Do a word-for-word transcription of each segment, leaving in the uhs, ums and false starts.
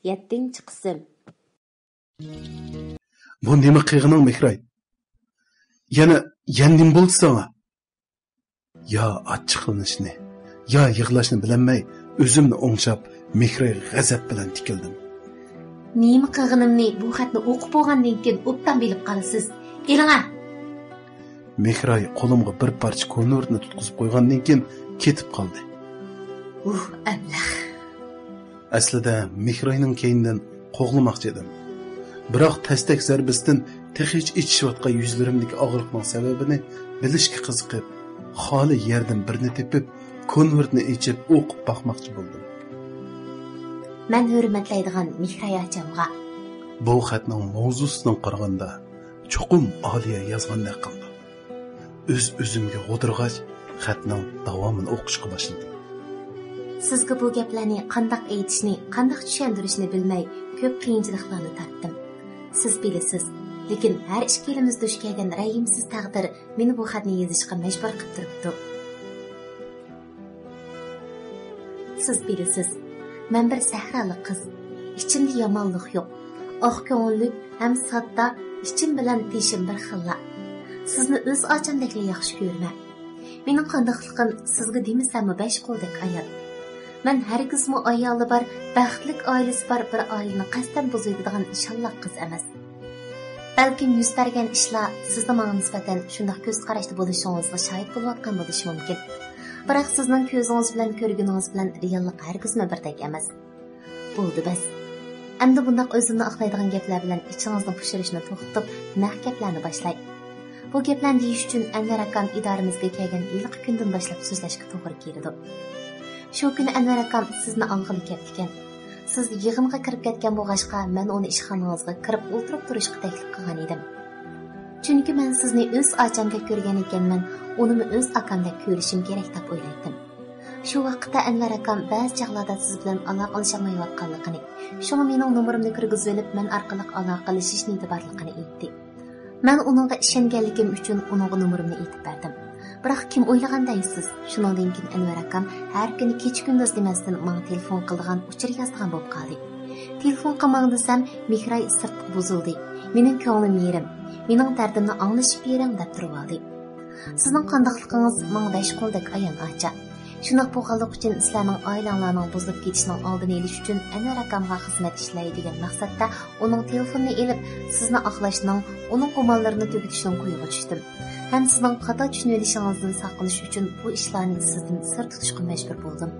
يەتتىنچى قىسىم. بۇ نېمە قىلغىنىڭ، مېھراي؟ يەنە، يەنە نېمە بولدى ساڭا؟ يا ئاچچىقلىنىشنى، يا يىغلاشنى بىلەلمەي، ئۆزۈمنى ئوڭشاپ، مېھرايغا غەزەپ بىلەن تىكىلدىم. نېمە قىلغىنىمنى بۇ خەتنى ئوقۇپ بولغاندىن كېيىن ئوبدان بىلىپ قالىسىز. ئېلىڭە! مېھراي قولۇمغا بىر پارچە كونۋېرتنى تۇتقۇزۇپ قويغاندىن كېيىن كېتىپ قالدى. ئۇھ، ئەبلەخ! ئەسلىدە مېھراينىڭ كەينىدىن قوغلىماقچى ئىدىم. بىراق تەستەك زەربىسىدىن تېخىچە ئېچىشىۋاتقان يۈزلىرىمدىكى ئاغرىقنىڭ سەۋەبىنى بىلىشكە قىزىقىپ، خالىي يەردىن بىرنى تېپىپ، كونۋېرتنى ئېچىپ ئوقۇپ باقماقچى بولدۇم. مەن ھۆرمەتلەيدىغان مېھراي ئاچامغا. بۇ خەتنىڭ ماۋزۇسىدىن قارىغاندا، چوقۇم ئالىيە يازغاندەك قىلىدۇ. ئۆز-ئۆزۈمگە غودۇرغاچ، خەتنىڭ داۋامىنى ئوقۇشقا باشلىدىم. سىزگە بۇ گەپلەرنى قانداق ئېيتىشنى، قانداق چۈشەندۈرۈشنى بىلمەي، كۆپ قىيىنچىلىقلارنى تارتتىم. سىز بىلىسىز، لېكىن ھەر ئىككىلىمىز دۇچ كەلگەن رەھىمسىز تەقدىر مېنى بۇ خەتنى يېزىشقا مەجبۇر قىلىپ تۇرۇپتۇ. سىز بىلىسىز، مەن بىر سەھرالىق قىز. ئىچىمدە يامانلىق يوق. ئاق كۆڭۈللۈك ھەم ساددا، ئىچىم بىلەن تېشىم بىر خىللا. سىزنى ئۆز ئاچامدەكلا ياخشى كۆرىمەن. مېنىڭ قانداقلىقىم سىزگە دېمىسەممۇ بەش قولدەك ئايان. مەن ھەرگىزمۇ ئايالى بار، بەختلىك ئائىلىسى بار بىر ئائىلىنى قەستەن بۇزۇۋېتىدىغان شاللاق قىز ئەمەس. بەلكىم يۈز بەرگەن ئىشلار سىزنى ماڭا نىسبەتەن شۇنداق كۆز قاراشتا بولۇشىڭىزغا شاھىت بولۇۋاتقان بولۇشى مۇمكىن. بىراق سىزنىڭ كۆزىڭىز بىلەن كۆرگىنىڭىز بىلەن رېئاللىق ھەرگىزمۇ بىردەك ئەمەس. بولدى، بەس. ئەمدى بۇنداق ئۆزۈمنى ئاقلايدىغان گەپلەر بىلەن ئىچىڭىزنى پۇشۇرۇشنى توختىتىپ، نەق گەپلەرنى باشلاي. بۇ گەپلەرنى دېيىش ئۈچۈن ئەنۋەر ئاكام ئىدارىمىزگە كەلگەن ھېلىقى كۈندىن باشلاپ سۆزلەشكە توغرا كېلىدۇ. شۇ كۈنى ئەنۋەر ئاكام سىزنى ئالغىلى كەپتىكەن. سىز يىغىنغا كىرىپ كەتكەن بولغاچقا، مەن ئۇنى ئىشخانىڭىزغا كىرىپ ئولتۇرۇپ تۇرۇشقا تەكلىپ قىلغان ئىدىم. چۈنكى مەن سىزنى ئۆز ئاچامدەك كۆرگەن ئىكەنمەن، ئۇنىمۇ ئۆز ئاكامدەك كۆرۈشۈم كېرەك دەپ ئويلايتتىم. شۇ ۋاقىتتا ئەنۋەر ئاكام بەزى چاغلاردا سىز بىلەن ئالاقىلىشالمايۋاتقانلىقىنى، شۇڭا مېنىڭ نومۇرۇمنى كىرگۈزۈۋېلىپ، مەن ئارقىلىق ئالاقىلىشىش نىيىتى بارلىقىنى ئېيتتى. مەن ئۇنىڭغا ئىشەنگەنلىكىم ئۈچۈن ئۇنىڭغا نومۇرۇمنى ئېيتىپ بەردىم. بىراق كىم ئويلىغان دەيسىز، شۇنىڭدىن كېيىن ئەنۋەر ئاكام ھەر كۈنى كېچە-كۈندۈز دېمەستىن ماڭا تېلېفون قىلىدىغان، ئۇچۇر يازىدىغان بولۇپ قالدى. تېلېفون قىلماڭ دېسەم، مېھراي سىرتقا بۇزۇلدى. مېنىڭ كۆڭلۈم يېرىم. مېنىڭ دەردىمنى ئاڭلىشىپ بېرىڭ دەپ تۇرۇۋالدى. سىزنىڭ قانداقلىقىڭىز ماڭا بەش قولدەك ئايان، ئاچا. شۇنداق بولغانلىقى ئۈچۈن سىلەرنىڭ ئائىلەڭلارنىڭ بۇزۇلۇپ كېتىشىنىڭ ئالدىنى ئېلىش ئۈچۈن ئەنۋەر ئاكامغا خىزمەت ئىشلەي دېگەن مەقسەتتە ئۇنىڭ تېلېفونىنى ئېلىپ، سىزنى ئاقلاشنىڭ، ئۇنىڭ گۇمانلىرىنى تۈگىتىشنىڭ كويىغا چۈشتۈم. ھەم سىزنىڭ خاتا چۈشىنىۋېلىشىڭىزدىن ساقلىنىش ئۈچۈن بۇ ئىشلارنى سىزدىن سىر تۇتۇشقا مەجبۇر بولدۇم.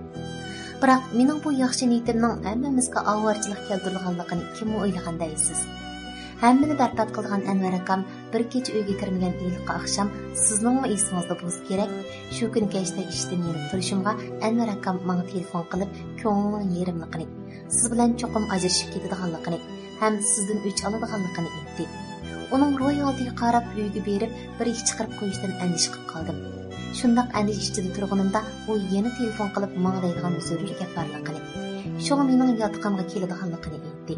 بىراق مېنىڭ بۇ ياخشى نىيىتىمنىڭ ھەممىمىزگە ئاۋارىچىلىك كەلتۈرىدىغانلىقىنى كىممۇ ئويلىغان دەيسىز؟ ھەممىنى بەربات قىلغان ئەنۋەر ئاكام بىر كېچە ئۆيگە كىرمىگەن ھېلىقى ئاخشام سىزنىڭمۇ ئېسىڭىزدە بولسا كېرەك، شۇ كۈنى كەچتە ئىشتىن يېنىپ تۇرۇشۇمغا ئەنۋەر ئاكام ماڭا تېلېفون قىلىپ، كۆڭلىنىڭ يېرىملىقىنى، سىز بىلەن چوقۇم ئاجرىشىپ كېتىدىغانلىقىنى ھەم سىزدىن ئۆچ ئالىدىغانلىقىنى ئېيتتى. ئۇنىڭ روھىي ھالىتىگە قاراپ ئۆيگە بېرىپ بىر ئىش چىقىرىپ قويۇشتىن ئەندىشە قىلىپ قالدىم. شۇنداق ئەندىشە ئىچىدە تۇرغىنىمدا ئۇ يەنە تېلېفون قىلىپ ماڭا دەيدىغان زۆرۈر گەپ بارلىقىنى، شۇڭا مېنىڭ ياتىقىمغا كېلىدىغانلىقىنى ئېيتتى.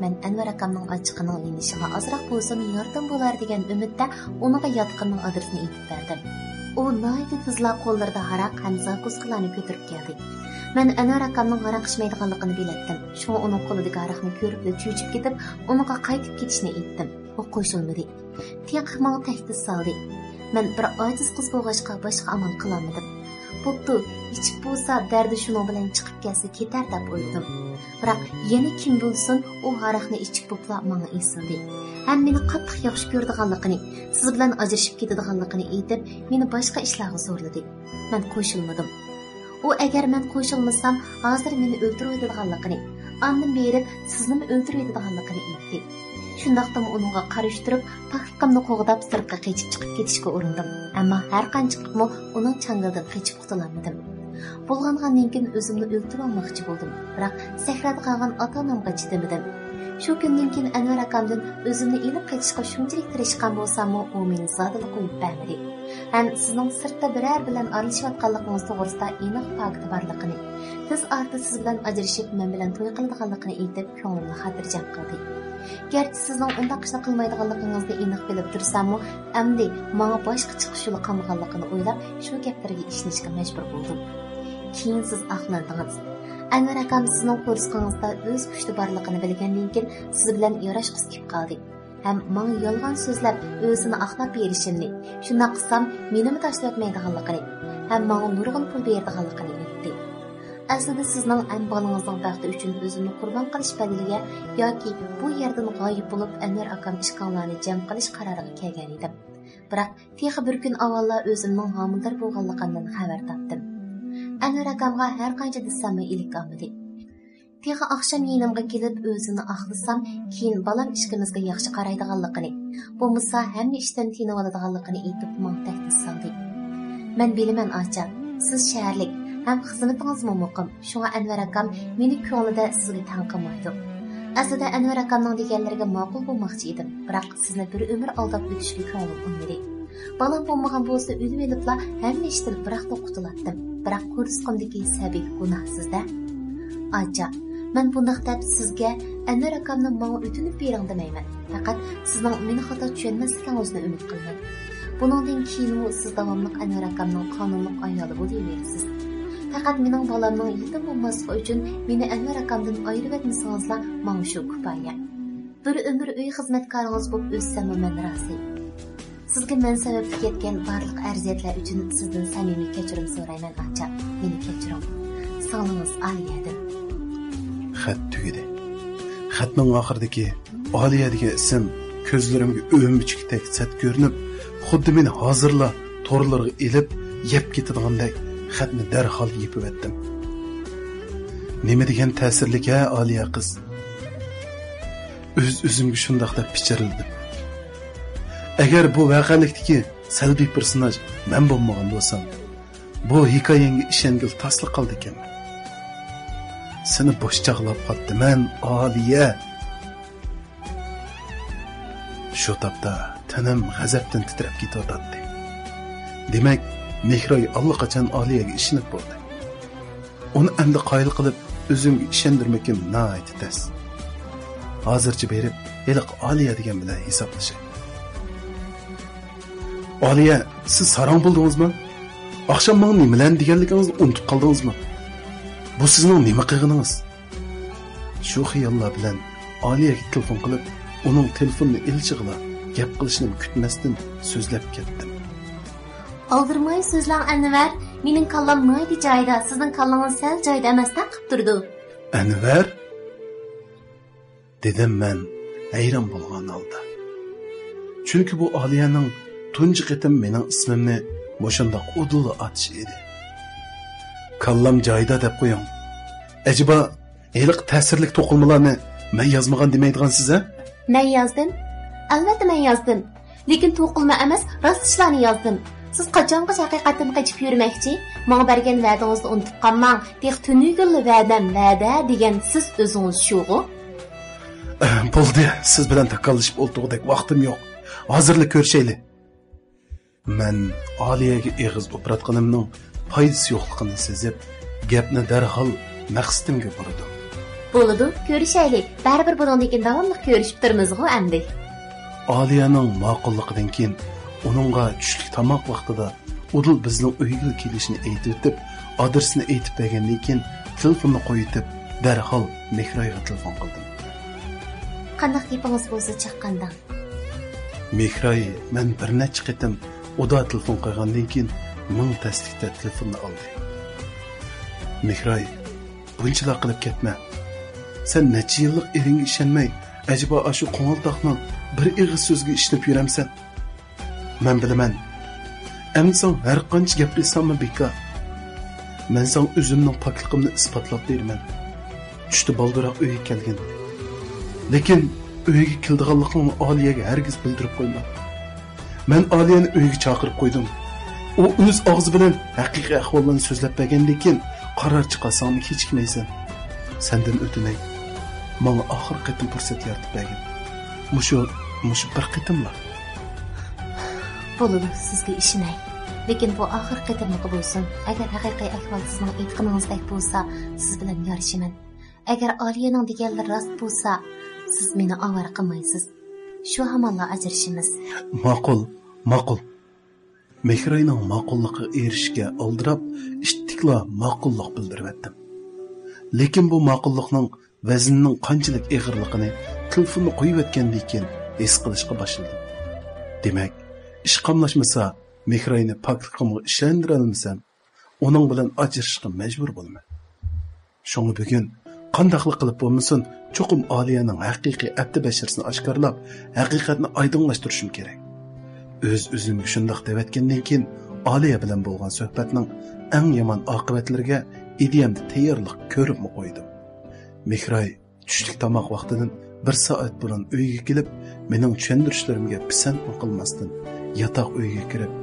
مەن ئەنۋەر ئاكامنىڭ ئاچچىقىنىڭ يېنىشىغا ئازراق بولسىمۇ ياردەم بولار دېگەن ئۈمىدتە ئۇنىڭغا ياتىقىمنىڭ ئادرېسىنى ئېيتىپ بەردىم. ئۇ ناھايىتى تېزلا قوللىرىدا ھاراق ھەم زاكۇسكىلارنى كۆتۈرۈپ كەلدى. مەن ئەنۋەر ئاكامنىڭ ھاراق ئىچمەيدىغانلىقىنى بىلەتتىم، شۇڭا ئۇنىڭ قولىدىكى ھاراقنى كۆرۈپلا چۆچۈپ كېتىپ، ئۇنىڭغا قايتىپ كېتىشنى ئېيتتىم. ئۇ قوشۇلمىدى. تېخى ماڭا تەھدىت سالدى. مەن بىر ئاجىز قىز بولغاچقا باشقا ئامال قىلالمىدىم. بوپتۇ، ئىچىپ بولسا دەردى شۇنىڭ بىلەن چىقىپ كەتسە كېتەر دەپ ئويلىدىم. بىراق يەنە كىم بىلسۇن، ئۇ ھاراقنى ئىچىپ بوپلا ماڭا ئېسىلدى. ھەم مېنى قاتتىق ياخشى كۆرىدىغانلىقىنى، سىز بىلەن ئاجرىشىپ كېتىدىغانلىقىنى ئېيتىپ، مېنى باشقا ئىشلارغا زورلىدى. مەن قوشۇلمىدىم. ئۇ ئەگەر مەن قوشۇلمىسام، ھازىر مېنى ئۆلتۈرۈۋېتىدىغانلىقىنى، ئاندىن بېرىپ سىزنىمۇ ئۆلتۈرۈۋېتىدىغانلىقىنى ئېيتتى. شۇنداقتىمۇ ئۇنىڭغا قارشى تۇرۇپ، پاكلىقىمنى قوغداپ، سىرتقا قېچىپ چىقىپ كېتىشكە ئۇرۇندۇم. ئەمما ھەر قانچە قىلىپمۇ ئۇنىڭ چاڭگىلىدىن قېچىپ قۇتۇلالمىدىم. بۇلغانغاندىن كېيىن ئۆزۈمنى ئۆلتۈرۈۋالماقچى بولدۇم، بىراق سەھرادا قالغان ئاتا-ئانامغا چىدىمىدىم. شۇ كۈندىن كېيىن ئەنۋەر ئاكامدىن ئۆزۈمنى ئېلىپ قېچىشقا شۇنچىلىك تىرىشقان بولساممۇ، ئۇ مېنى زادىلا قويۇپ بەرمىدى. ھەم سىزنىڭ سىرتتا بىرەر بىلەن ئارىلىشىۋاتقانلىقىڭىز توغرىسىدا ئېنىق پاكىتى بارلىقىنى، تېز ئارىدا سىز بىلەن ئاجرىشىپ، مەن بىلەن توي قىلىدىغانلىقىنى ئېيتىپ، كۆڭلۈمنى خاتىرجەم قىلدى. گەرچە سىزنىڭ ئۇنداق ئىشنى قىلمايدىغانلىقىڭىزنى ئېنىق بىلىپ تۇرساممۇ، ئەمدى ماڭا باشقا چىقىش يولى قالمىغانلىقىنى ئويلاپ، شۇ گەپلىرىگە ئىشىنىشكە مەجبۇر بولدۇم. كېيىن سىز ئاقلاندىڭىز. ئەنۋەر ئاكام سىزنىڭ قورسىقىڭىزدا ئۆز پۇشتى بارلىقىنى بىلگەندىن كېيىن سىز بىلەن ياراشقۇسى كېلىپ قالدى. ھەم ماڭا يالغان سۆزلەپ، ئۆزىنى ئاقلاپ بېرىشىمنى، شۇنداق قىلسام مېنىمۇ تاشلىۋەتمەيدىغانلىقىنى ھەم ماڭا نۇرغۇن پۇل بېرىدىغانلىقىنى ئېيتتى. ئەسلىدە سىزنىڭ ھەم بالىڭىزنىڭ بەختى ئۈچۈن ئۆزىمنى قۇربان قىلىش بەدىلىگە ياكى بۇ يەردىن غايىب بولۇپ، ئەنۋەر ئاكام ئىككىڭلارنى جەم قىلىش قارارىغا كەلگەن ئىدىم. بىراق تېخى بىر كۈن ئاۋۋاللا ئۆزۈمنىڭ ھامىلىدار بولغانلىقىمدىن خەۋەر تاپتىم. ئەنۋەر ئاكامغا ھەر قانچە دېسەممۇ ئىلىك ئالمىدى. تېخى ئاخشام يېنىمغا كېلىپ ئۆزىنى ئاقلىسام، كېيىن بالام ئىككىمىزگە ياخشى قارايدىغانلىقىنى، بولمىسا ھەممە ئىشتىن تېنىۋالىدىغانلىقىنى ئېيتىپ ماڭا تەھدىت سالدى. مەن بىلىمەن ئاچا، سىز شەھەرلىك ھەم خىزمىتىڭىزمۇ مۇقىم، شۇڭا ئەنۋەر ئاكام مېنى كۆڭلىدە سىزگە تەڭ قىلمايدۇ. ئەسلىدە ئەنۋەر ئاكامنىڭ دېگەنلىرىگە ماقۇل بولماقچى ئىدىم، بىراق سىزنى بىر ئۆمۈر ئالداپ ئۆتۈشكە كۆڭلۈم ئۇنىمىدى. بالام بولمىغان بولسا ئۆلۈۋېلىپلا ھەممە ئىشتىن بىراقلا قۇتۇلاتتىم. بىراق قورسىقىمدىكى سەبىي گۇناھسىز-دە. ئاچا، مەن بۇنداق دەپ سىزگە ئەنۋەر ئاكامنى ماڭا ئۆتۈنۈپ بېرىڭ دېمەيمەن. پەقەت سىزنىڭ مېنى خاتا چۈشەنمەسلىكىڭىزنى ئۈمىد قىلىمەن. بۇنىڭدىن كېيىنمۇ سىز داۋاملىق ئەنۋەر ئاكامنىڭ قانۇنلۇق ئايالى بولۇۋېرىسىز. پەقەت مېنىڭ بالامنىڭ يېتىم بولماسلىقى ئۈچۈن مېنى ئەنۋەر ئاكامدىن ئايرىۋەتمىسىڭىزلا ماڭا شۇ كۇپايە. بىر ئۆمۈر ئۆي خىزمەتكارىڭىز بولۇپ ئۆتسەممۇ مەن رازى. سىزگە مەن سەۋەبلىك يەتكەن بارلىق ئەزىيەتلەر ئۈچۈن سىزدىن سەمىمىي كەچۈرۈم سورايمەن، ئاچا. مېنى كەچۈرۈڭ. سىڭلىڭىز ئالىيەدىن. خەت تۈگىدى. خەتنىڭ ئاخىرىدىكى ئالىيە دېگەن ئىسىم كۆزلىرىمگە ئۆمۈچۈكتەك سەت كۆرۈنۈپ، خۇددى مېنى ھازىرلا تورلىرىغا ئېلىپ يەپ كېتىدىغاندەك خەتنى دەرھال يېپىۋەتتىم. نېمە دېگەن تەسىرلىك ھە ئالىيە قىز! ئۆز-ئۆزۈمگە شۇنداق دەپ پىچىرلىدىم. ئەگەر بۇ ۋەقەلىكتىكى سەلبىي پېرسوناژ مەن بولمىغان بولسام، بۇ ھېكايەڭگە ئىشەنگىلى تاسلا قالدىكەنمەن. سېنى بوش چاغلاپ قاپتىمەن، ئالىيە! شۇ تاپتا تېنىم غەزەپتىن تىترەپ كېتىۋاتاتتى. دېمەك، مېھراي ئاللىقاچان ئالىيەگە ئىشىنىپ بولدى. ئۇنى ئەمدى قايىل قىلىپ، ئۆزۈمگە ئىشەندۈرمىكىم ناھايىتى تەس. ھازىرچە بېرىپ، ھېلىقى ئالىيە دېگەن بىلەن ھېسابلىشاي. ئالىيە، سىز ساراڭ بولدىڭىزمۇ؟ ئاخشام ماڭا نېمىلەرنى دېگەنلىكىڭىزنى ئۇنتۇپ قالدىڭىزمۇ؟ بۇ سىزنىڭ نېمە قىلغىنىڭىز؟ شۇ خىياللار بىلەن ئالىيەگە تېلېفون قىلىپ، ئۇنىڭ تېلېفوننى ئېلىشىغىلا گەپ قىلىشنىمۇ كۈتمەستىن سۆزلەپ كەتتىم. ئالدىرىماي سۆزلەڭ، ئەنۋەر. مېنىڭ كاللام ناھايىتى جايىدا، سىزنىڭ كاللىڭىز سەل جايىدا ئەمەستەك قىپ تۇرىدۇ. ئەنۋەر؟ دېدىم مەن ھەيران بولغان ھالدا. چۈنكى بۇ ئالىيەنىڭ تۇنجى قېتىم مېنىڭ ئىسمىمنى مۇشۇنداق ئۇدۇللا ئاتىشى ئىدى. كاللام جايىدا دەپ قويۇڭ. ئەجەبا، ھېلىقى تەسىرلىك توقۇلمىلارنى مەن يازمىغان دېمەيدىغانسىز ھە؟ مەن يازدىم. ئەلۋەتتە مەن يازدىم. لېكىن توقۇلما ئەمەس، راست ئىشلارنى يازدىم. سىز قاچانغىچە ھەقىقەتتىن قېچىپ يۈرمەكچى؟ ماڭا بەرگەن ۋەدىڭىزنى ئۇنتۇپ قالماڭ. تېخى تۈنۈگۈنلا ۋەدەم ۋەدە دېگەن سىز ئۆزىڭىز شۇغۇ؟ بولدى، سىز بىلەن تاكاللىشىپ ئولتۇرغۇدەك ۋاقتىم يوق. ھازىرلا كۆرۈشەيلى. مەن ئالىيەگە ئېغىز ئوپۇراتقىنىمنىڭ پايدىسى يوقلۇقىنى سېزىپ، گەپنى دەرھال مەقسىتىمگە بۇرىدىم. بولىدۇ، كۆرۈشەيلى. بەرىبىر بۇنىڭدىن كېيىن داۋاملىق كۆرۈشۈپ تۇرىمىزغۇ ئەمدى. ئالىيەنىڭ ماقۇللۇقىدىن كېيىن ئۇنىڭغا چۈشلۈك تاماق ۋاقتىدا ئۇدۇل بىزنىڭ ئۆيگىلا كېلىشىنى ئېيتىۋېتىپ، ئادرېسىنى ئېيتىپ بەرگەندىن كېيىن تېلېفوننى قويۇۋېتىپ، دەرھال مېھرايغا تېلېفون قىلدىم. قانداق گېپىڭىز بولسا چاققاندا. مېھراي مەن بىر نەچچە قېتىم ئۇدا تېلېفون قىلغاندىن كېيىن مىڭ تەسلىكتە تېلېفوننى ئالدى. مېھراي، بۇنچىلا قىلىپ كەتمە. سەن نەچچە يىللىق ئېرىڭگە ئىشەنمەي، ئەجەبا ئاشۇ قوڭالتاقنىڭ بىر ئېغىز سۆزىگە ئىشىنىپ يۈرەمسەن؟ مەن بىلىمەن. ئەمدى ساڭا ھەر قانچە گەپلەشسەممۇ بىكار. مەن ساڭا ئۆزۈمنىڭ پاكلىقىمنى ئىسپاتلاپ بېرىمەن. چۈشتە بالدۇرراق ئۆيگە كەلگىن. لېكىن ئۆيگە كېلىدىغانلىقىڭنى ئالىيەگە ھەرگىز بىلدۈرۈپ قويما. مەن ئالىيەنى ئۆيگە چاقىرىپ قويدۇم. ئۇ ئۆز ئاغزى بىلەن ھەقىقىي ئەھۋاللارنى سۆزلەپ بەرگەندىن كېيىن قارار چىقارساڭمۇ كېچىكمەيسەن. سەندىن ئۆتۈنەي، ماڭا ئاخىرقى قېتىم پۇرسەت يارىتىپ بەرگىن. مۇشۇ، مۇشۇ بىر قېتىملا. بولىدۇ، سىزگە ئىشىنەي. لېكىن بۇ ئاخىرقى قېتىملىقى بولسۇن. ئەگەر ھەقىقىي ئەھۋال سىزنىڭ ئېيتقىنىڭىزدەك بولسا، سىز بىلەن يارىشىمەن. ئەگەر ئالىيەنىڭ دېگەنلىرى راست بولسا، سىز مېنى ئاۋارە قىلمايسىز. شۇ ھامانلا ئاجرىشىمىز. ماقۇل، ماقۇل. مېھراينىڭ ماقۇللۇقىغا ئېرىشىشكە ئالدىراپ، ئىتتىك بەكلا ماقۇللۇق بىلدۈرۈۋەتتىم. لېكىن بۇ ماقۇللۇقنىڭ ۋەزنىنىڭ قانچىلىك ئېغىرلىقىنى تېلېفوننى قويۇۋەتكەندىن كېيىن ھېس قىلىشقا باشلىدىم. دېمەك، ئىش قاملاشمىسا، مېھراينى پاكلىقىمغا ئىشەندۈرەلمىسەم، ئۇنىڭ بىلەن ئاجرىشىشقا مەجبۇر بولىمەن. شۇڭا بۈگۈن قانداقلا قىلىپ بولمىسۇن، چوقۇم ئالىيەنىڭ ھەقىقىي ئەپتى بەشىرىسىنى ئاشكارىلاپ، ھەقىقەتنى ئايدىڭلاشتۇرۇشۇم كېرەك. ئۆز-ئۆزۈمگە شۇنداق دەۋەتكەندىن كېيىن، ئالىيە بىلەن بولغان سۆھبەتنىڭ ئەڭ يامان ئاقىۋەتلىرىگە ئىدىيەمدە تەييارلىق كۆرۈپمۇ قويدۇم. مېھراي چۈشلۈك تاماق ۋاقتىدىن بىر سائەت بۇرۇن ئۆيگە كېلىپ، مېنىڭ چۈشەندۈرۈشلىرىمگە پىسەنتمۇ قىلماستىن، ياتاق ئۆيگە كىرىپ،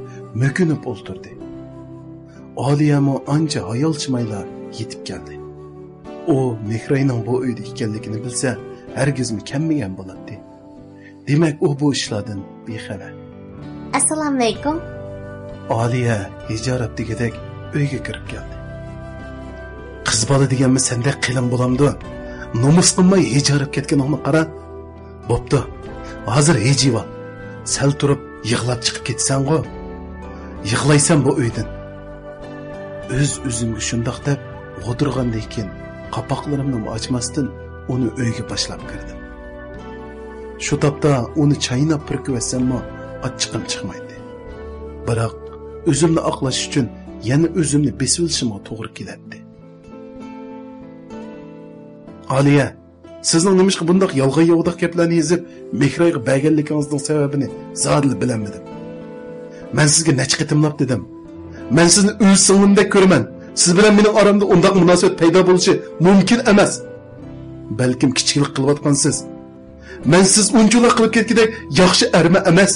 مۆكۈنۈپ ئولتۇردى. ئالىيەمۇ ئانچە ھايالچىمايلا يېتىپ كەلدى. ئۇ مېھراينىڭ بۇ ئۆيدە ئىكەنلىكىنى بىلسە، ھەرگىزمۇ كەلمىگەن بولاتتى. دېمەك، ئۇ بۇ ئىشلاردىن بىخەۋەر. ئەسسالامۇئەلەيكۇم. ئالىيە ھىجايىپ دېگۈدەك ئۆيگە كىرىپ كەلدى. قىز بالا دېگەنمۇ سەندەك قېلىن بولامدۇ؟ نومۇس قىلماي ھىجايىپ كەتكىنىڭنى قارا. بوپتۇ، ھازىر ھىجىيىۋال. سەل تۇرۇپ يىغلاپ چىقىپ كېتىسەنغۇ؟ يىغلايسەن بۇ ئۆيدىن. ئۆز-ئۆزۈمگە شۇنداق دەپ غودۇرغاندىن كېيىن، قاپاقلىرىمنىمۇ ئاچماستىن ئۇنى ئۆيگە باشلاپ كىردىم. شۇ تاپتا ئۇنى چايناپ پۈركۈۋەتسەممۇ ئاچچىقىم چىقمايتتى. بىراق، ئۆزۈمنى ئاقلاش ئۈچۈن يەنە ئۆزۈمنى بېسىۋېلىشىمغا توغرا كېلەتتى. ئالىيە، سىزنىڭ نېمىشقا بۇنداق يالغان-ياۋىداق گەپلەرنى يېزىپ، مېھرايغا بەرگەنلىكىڭىزنىڭ سەۋەبىنى زادىلا بىلەلمىدىم. مەن سىزگە نەچچە قېتىملاپ دېدىم. مەن سىزنى ئۆز سىڭلىمدەك كۆرىمەن. سىز بىلەن مېنىڭ ئارامدا ئۇنداق مۇناسىۋەت پەيدا بولۇشى مۇمكىن ئەمەس. بەلكىم كىچىكلىك قىلىۋاتقانسىز. مەن سىز ئۇنچىۋالا قىلىپ كەتكۈدەك ياخشى ئەرمەن ئەمەس.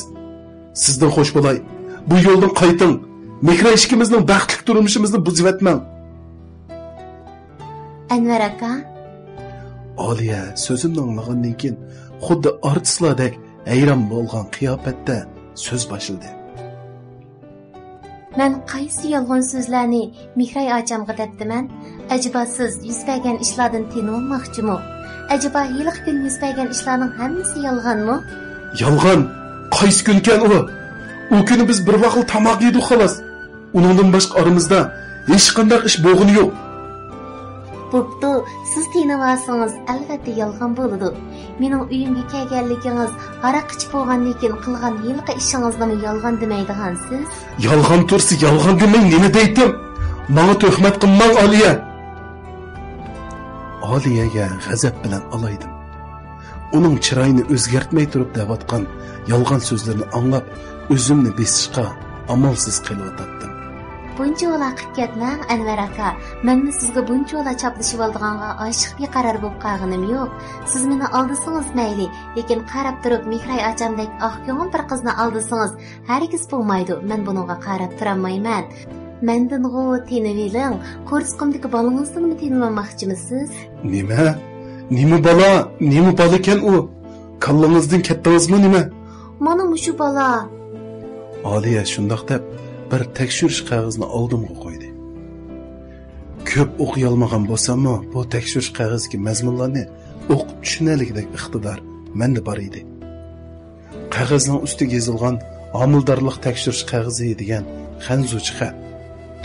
سىزدىن خوش بولاي. بۇ يولدىن قايتىڭ. مېھراي ئىككىمىزنىڭ بەختلىك تۇرمۇشىمىزنى بۇزۇۋەتمەڭ. ئەنۋەر ئاكا. ئالىيە سۆزۈمنى ئاڭلىغاندىن كېيىن، خۇددى ئارتىسلاردەك ھەيران بولغان قىياپەتتە سۆز باشلىدى. مەن قايسى يالغان سۆزلەرنى مېھراي ئاچامغا دەپتىمەن؟ ئەجەبا سىز يۈز بەرگەن ئىشلاردىن تېنىۋالماقچىمۇ؟ ئەجەبا ھېلىقى كۈن يۈز بەرگەن ئىشلارنىڭ ھەممىسى يالغانمۇ؟ يالغان؟ قايسى كۈنكەن ئۇ؟ ئۇ كۈنى بىز بىر ۋاقىل تاماق يېدۇق، خالاس. ئۇنىڭدىن باشقا ئارىمىزدا ھېچقانداق ئىش بولغىنى يوق. بوپتۇ، سىز تېنىۋالسىڭىز، ئەلۋەتتە يالغان بولىدۇ. مېنىڭ ئۆيۈمگە كەلگەنلىكىڭىز، ھاراق ئىچىپ بولغاندىن كېيىن قىلغان ھېلىقى ئىشىڭىزنىمۇ يالغان دېمەيدىغانسىز؟ يالغان تۇرسا يالغان دېمەي نېمە دەيتتىم؟ ماڭا تۆھمەت قىلماڭ، ئالىيە! ئالىيەگە غەزەپ بىلەن ئالايدىم. ئۇنىڭ چىرايىنى ئۆزگەرتمەي تۇرۇپ دەۋاتقان يالغان سۆزلىرىنى ئاڭلاپ، ئۆزۈمنى بېسىشقا ئامالسىز قېلىۋاتاتتىم. بۇنچىۋالا قىپ كەتمەڭ، ئەنۋەر ئاكا. مەنمۇ سىزگە بۇنچىۋالا چاپلىشىۋالىدىغانغا ئاشىق بىقارار بولۇپ قالغىنىم يوق. سىز مېنى ئالدىسىڭىز مەيلى، لېكىن قاراپ تۇرۇپ مېھراي ئاچامدەك ئاق كۆڭۈل بىر قىزنى ئالدىسىڭىز ھەرگىز بولمايدۇ. مەن بۇنىڭغا قاراپ تۇرالمايمەن. مەندىنغۇ تېنىۋېلىڭ، قورسىقىمدىكى بالىڭىزدىنمۇ تېنىۋالماقچىمىسىز؟ نېمە؟ نېمە بالا؟ نېمە بالىكەن ئۇ؟ كاللىڭىزدىن كەتتىڭىزمۇ نېمە؟ مانا مۇشۇ بالا. ئالىيە شۇنداق دەپ بىر تەكشۈرۈش قەغىزىنى ئالدىمغا قويدى. كۆپ ئوقۇيالمىغان بولساممۇ، بۇ تەكشۈرۈش قەغىزىدىكى مەزمۇنلارنى ئوقۇپ چۈشىنەلىگۈدەك ئىقتىدار مەندە بار ئىدى. قەغەزنىڭ ئۈستىگە يېزىلغان ھامىلىدارلىق تەكشۈرۈش قەغىزى دېگەن خەنزۇچە خەت،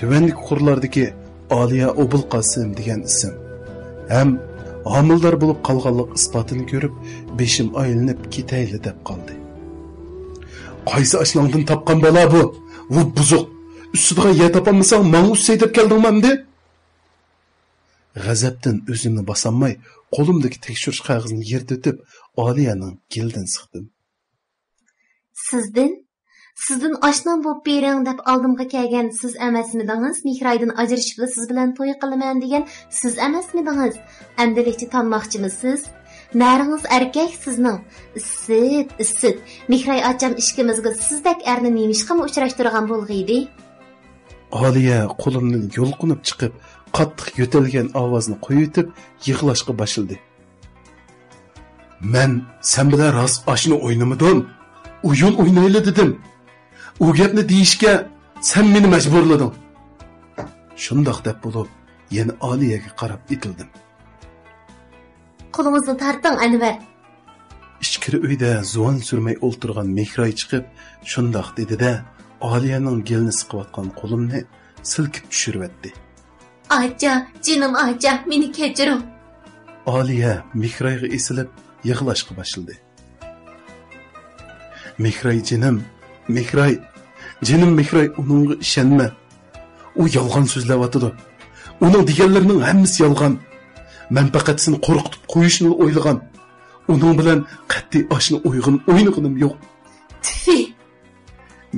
تۆۋەندىكى قۇرلاردىكى ئالىيە ئوبۇلقاسىم دېگەن ئىسىم ھەم ھامىلىدار بولۇپ قالغانلىق ئىسپاتىنى كۆرۈپ، بېشىم ئايلىنىپ كېتەيلى دەپ قالدى. قايسى ئاشناڭدىن تاپقان بالا بۇ؟ ۋۇ بۇزۇق! ئۈسسىدىغان يەر تاپالمىساڭ، ماڭا ئۈسسەي دەپ كەلدىڭمۇ ئەمدى؟ غەزەپتىن ئۆزۈمنى باسالماي، قولۇمدىكى تەكشۈرۈش قەغىزىنى يىرتىۋېتىپ، ئالىيەنىڭ گېلىدىن سىقتىم. سىزدىن، سىزدىن ئاشنام بولۇپ بېرىڭ دەپ ئالدىمغا كەلگەن سىز ئەمەسمىدىڭىز؟ مېھرايدىن ئاجرىشىپلا سىز بىلەن توي قىلىمەن دېگەن سىز ئەمەسمىدىڭىز؟ ئەمدىلىكچە تانماقچىمۇسىز؟ نەرىڭىز ئەركەك سىزنىڭ. ئىسسىت، ئىسسىت. مېھراي ئاچام ئىككىمىزگە سىزدەك ئەرنى نېمىشقىمۇ ئۇچراشتۇرغان بولغىيدى؟ ئالىيە قولۇمدىن يۇلقۇنۇپ چىقىپ، قاتتىق يۆتەلگەن ئاۋازنى قويۇۋېتىپ، يىغلاشقا باشلىدى. مەن سەن بىلەن راست ئاشنا ئوينىمىدىم. ئويۇن ئوينايلى دېدىم. ئۇ گەپنى دېيىشكە سەن مېنى مەجبۇرلىدىڭ. شۇنداق دەپ بولۇپ، يەنە ئالىيەگە قاراپ ئېتىلدىم. قولىڭىزنى تارتىڭ، ئەنۋەر. ئىچكىرى ئۆيدە زۇۋان سۈرمەي ئولتۇرغان مېھراي چىقىپ، شۇنداق دېدى-دە، ئالىيەنىڭ گېلىنى سىقىۋاتقان قولۇمنى سىلكىپ چۈشۈرۈۋەتتى. ئاچا، جېنىم ئاچا، مېنى كەچۈرۈڭ. ئالىيە مېھرايغا ئېسىلىپ يىغلاشقا باشلىدى. مېھراي جېنىم، مېھراي، جېنىم مېھراي، ئۇنىڭغا ئىشەنمە. ئۇ يالغان سۆزلەۋاتىدۇ. ئۇنىڭ دېگەنلىرىنىڭ ھەممىسى يالغان. مەن پەقەت سېنى قورقۇتۇپ قويۇشنىلا ئويلىغان. ئۇنىڭ بىلەن قەتئىي ئاشنا ئويغىن ئوينىغىنىم يوق. تۈفى!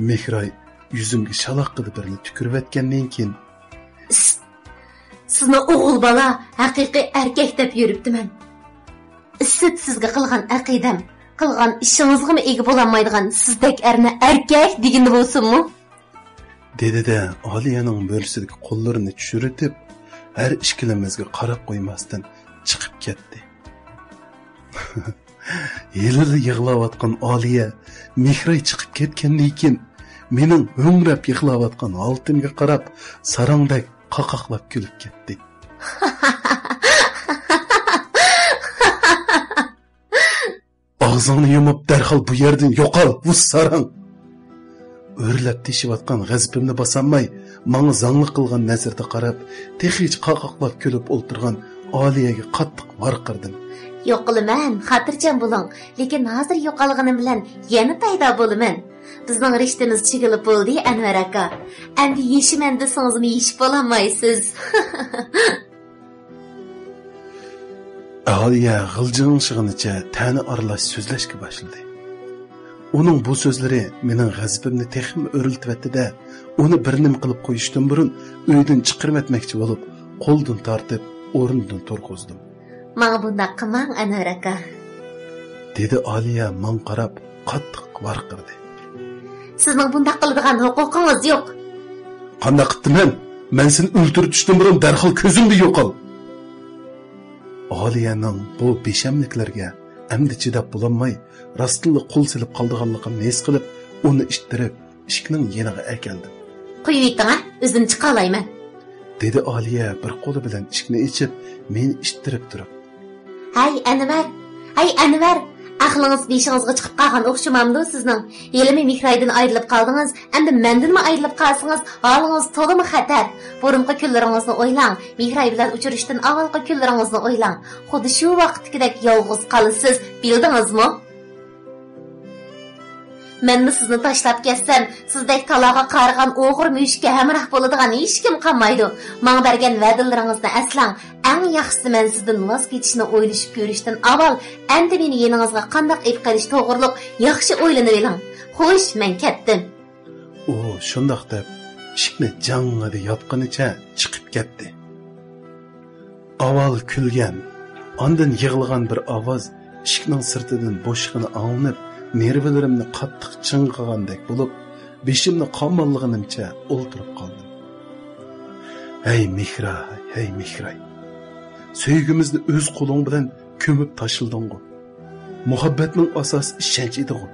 مېھراي يۈزۈمگە شالاققىدە بىرنى تۈكۈرۈۋەتكەندىن كېيىن، ئىس-، سىزنى ئوغۇل بالا، ھەقىقىي ئەركەك دەپ يۈرۈپتىمەن. ئىسسىت سىزگە قىلغان ئەقىدەم، قىلغان ئىشىڭىزغىمۇ ئىگە بولالمايدىغان سىزدەك ئەرنى ئەركەك دېگىنى بولسۇنمۇ؟ دېدى-دە، ئالىيەنىڭ مۈرىسىدىكى قوللىرىنى چۈشۈرۈۋېتىپ، ھەر ئىككىلىمىزگە قاراپ قويماستىن چىقىپ كەتتى. ھېلىلا يىغلاۋاتقان ئالىيە مېھراي چىقىپ كەتكەندىن كېيىن، مېنىڭ ھۆڭرەپ يىغلاۋاتقان ھالىتىمگە قاراپ، ساراڭدەك قاقاقلاپ كۈلۈپ كەتتى. ئاغزىڭنى يۇمۇپ، دەرھال بۇ يەردىن يوقال، ۋۇ ساراڭ! ئۆرلەپ تېشىۋاتقان غەزىپىمنى باسالماي، ماڭا زاڭلىق قىلغان نەزىرىدە قاراپ، تېخىچە قاقاقلاپ كۈلۈپ ئولتۇرغان ئالىيەگە قاتتىق ۋارقىرىدىم. يوقىلىمەن، خاتىرجەم بولۇڭ. لېكىن ھازىر يوقالغىنىم بىلەن يەنە پەيدا بولىمەن. بىزنىڭ رىشتىمىز چىگىلىپ بولدى، ئەنۋەر ئاكا. ئەمدى يېشىمەن دېسىڭىزمۇ يېشىپ بولالمايسىز. ئالىيە غىلجىڭشىغىنىچە تەنە ئارىلاش سۆزلەشكە باشلىدى. ئۇنىڭ بۇ سۆزلىرى مېنىڭ غەزىپىمنى تېخىمۇ ئۆرلىتىۋەتتى-دە، ئۇنى بىر نېمە قىلىپ قويۇشتىن بۇرۇن ئۆيدىن چىقىرىۋەتمەكچى بولۇپ، قولىدىن تارتىپ، ئورنىدىن تۇرغۇزدۇم. ماڭا بۇنداق قىلماڭ، ئەنۋەر ئاكا. دېدى ئالىيە ماڭا قاراپ قاتتىق ۋارقىرىدى. سىزنىڭ بۇنداق قىلىدىغان ھوقۇقىڭىز يوق. قانداق قىپتىمەن؟ مەن سېنى ئۆلتۈرۈۋېتىشتىن بۇرۇن دەرھال كۆزۈمدىن يوقال. ئالىيەنىڭ بۇ بىشەملىكلىرىگە ئەمدى چىداپ بولالماي، راستتىنلا قول سېلىپ قالىدىغانلىقىمنى ھېس قىلىپ، ئۇنى ئىتتىرىپ، ئىشىكنىڭ يېنىغا ئەكەلدىم. قويۇۋېتىڭ ھە، ئۆزۈم چىقالايمەن. دېدى ئالىيە بىر قولى بىلەن ئىشىكنى ئېچىپ، مېنى ئىتتىرىپ تۇرۇپ. ھەي ئەنۋەر، ھەي ئەنۋەر، ئەقلىڭىز بېشىڭىزغا چىقىپ قالغان ئوخشىمامدۇ سىزنىڭ؟ ھېلىمۇ مېھرايدىن ئايرىلىپ قالدىڭىز، ئەمدى مەندىنمۇ ئايرىلىپ قالسىڭىز، ھالىڭىز تولىمۇ خەتەر. بۇرۇنقى كۈنلىرىڭىزنى ئويلاڭ، مېھراي بىلەن ئۇچرىشىشتىن ئاۋۋالقى كۈنلىرىڭىزنى ئويلاڭ. خۇددى شۇ ۋاقىتتىكىدەك يالغۇز قالىسىز، بىلدىڭىزمۇ؟ مەنمۇ سىزنى تاشلاپ كەتسەم، سىزدەك تالاغا قارىغان ئوغرى مۈشۈككە ھەمراھ بولىدىغان ھېچكىم قالمايدۇ. ماڭا بەرگەن ۋەدىلىرىڭىزنى ئەسلەڭ. ئەڭ ياخشىسى مەن سىزدىن ۋاز كېچىشنى ئويلىشىپ كۆرۈشتىن ئاۋۋال، ئەمدى مېنى يېنىڭىزغا قانداق ئېلىپ قېلىش توغرۇلۇق ياخشى ئويلىنىۋېلىڭ. خوش، مەن كەتتىم. ئۇ شۇنداق دەپ، ئىشىكنى جاڭڭىدە ياپقىنىچە چىقىپ كەتتى. ئاۋۋال كۈلگەن، ئاندىن يىغلىغان بىر ئاۋاز ئىشىكنىڭ سىرتىدىن بوشىغىنى ئاڭلىنىپ، نېرۋىلىرىمنى قاتتىق چىڭغىغاندەك بولۇپ، بېشىمنى قاماللىغىنىمچە ئولتۇرۇپ قالدىم. ھەي مېھراي، ھەي مېھراي! سۆيگۈمىزنى ئۆز قولۇڭ بىلەن كۆمۈپ تاشلىدىڭغۇ. مۇھەببەتنىڭ ئاساسى ئىشەنچ ئىدىغۇ.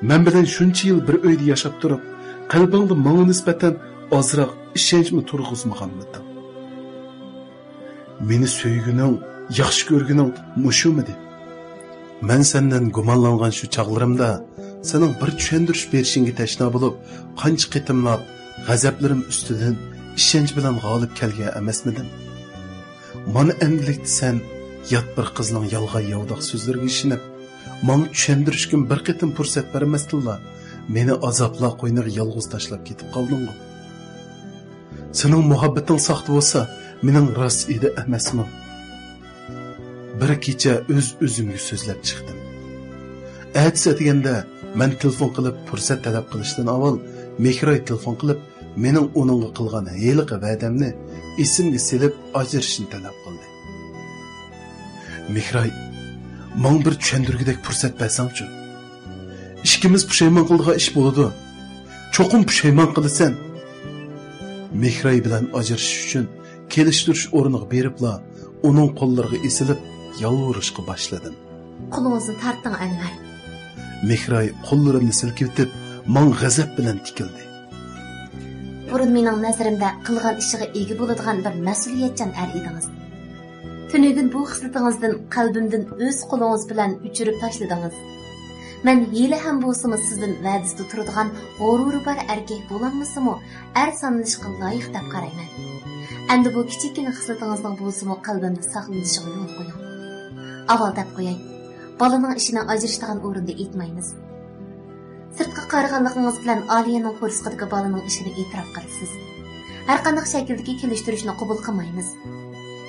مەن بىلەن شۇنچە يىل بىر ئۆيدە ياشاپ تۇرۇپ، قەلبىڭدە ماڭا نىسبەتەن ئازراق ئىشەنچمۇ تۇرغۇزمىغانمىدىڭ؟ مېنى سۆيگىنىڭ، ياخشى كۆرگىنىڭ مۇشۇمىدى؟ مەن سەندىن گۇمانلانغان شۇ چاغلىرىمدا سېنىڭ بىر چۈشەندۈرۈش بېرىشىڭگە تەشنا بولۇپ، قانچە قېتىملاپ غەزەپلىرىم ئۈستىدىن ئىشەنچ بىلەن غالىب كەلگەن ئەمەسمىدىم؟ مانا ئەمدىلىكتە سەن يات بىر قىزنىڭ يالغان-ياۋىداق سۆزلىرىگە ئىشىنىپ، ماڭا چۈشەندۈرۈشكىمۇ بىر قېتىم پۇرسەت بەرمەستىنلا، مېنى ئازابلار قوينىغا يالغۇز تاشلاپ كېتىپ قالدىڭغۇ. سېنىڭ مۇھەببىتىڭ ساختا بولسا، مېنىڭ راست ئىدى ئەمەسمۇ؟ بىر كېچە ئۆز-ئۆزۈمگە سۆزلەپ چىقتىم. ئەتىسى ئەتىگەندە مەن تېلېفون قىلىپ پۇرسەت تەلەپ قىلىشتىن ئاۋۋال مېھراي تېلېفون قىلىپ، مېنىڭ ئۇنىڭغا قىلغان ھېلىقى ۋەدەمنى ئېسىمگە سېلىپ، ئاجرىشىشنى تەلەپ قىلدى. مېھراي، ماڭا بىر چۈشەندۈرگۈدەك پۇرسەت بەرسەڭچۇ؟ ئىككىمىز پۇشايمان قىلىدىغان ئىش بولىدۇ. چوقۇم پۇشايمان قىلىسەن. مېھراي بىلەن ئاجرىشىش ئۈچۈن كېلىشتۈرۈش ئورنىغا بېرىپلا، ئۇنىڭ قوللىرىغا ئېسىلىپ، يالۋۇرۇشقا باشلىدىم. قولىڭىزنى تارتىڭ، ئەنۋەر. مېھراي قوللىرىمنى سىلكىۋېتىپ، ماڭا غەزەپ بىلەن تىكىلدى. بۇرۇن مېنىڭ نەزىرىمدە قىلغان ئىشىغا ئىگە بولىدىغان بىر مەسئۇلىيەتچان ئەر ئىدىڭىز. تۈنۈگۈن بۇ خىسلىتىڭىزدىن قەلبىمدىن ئۆز قولىڭىز بىلەن ئۆچۈرۈپ تاشلىدىڭىز. مەن ھېلىھەم بولسىمۇ سىزدىن ۋەدىسىدە تۇرىدىغان غۇرۇرى بار ئەركەك بولالمىسىمۇ، ئەر سانىلىشقا لايىق دەپ قارايمەن. ئەمدى بۇ كىچىككىنە خىسلىتىڭىزنىڭ بولسىمۇ قەلبىمدە ساقلىنىشىغا يول قويۇڭ. ئاۋۋال دەپ قوياي، بالىنىڭ ئىشىنى ئاجرىشىدىغان ئورۇندا ئېيتمايمىز. سىرتقا قارىغانلىقىڭىز بىلەن ئالىيەنىڭ قورسىقىدىكى بالىنىڭ ئىشىنى ئېتىراپ قىلىسىز. ھەرقانداق شەكىلدىكى كېلىشتۈرۈشنى قوبۇل قىلمايمىز.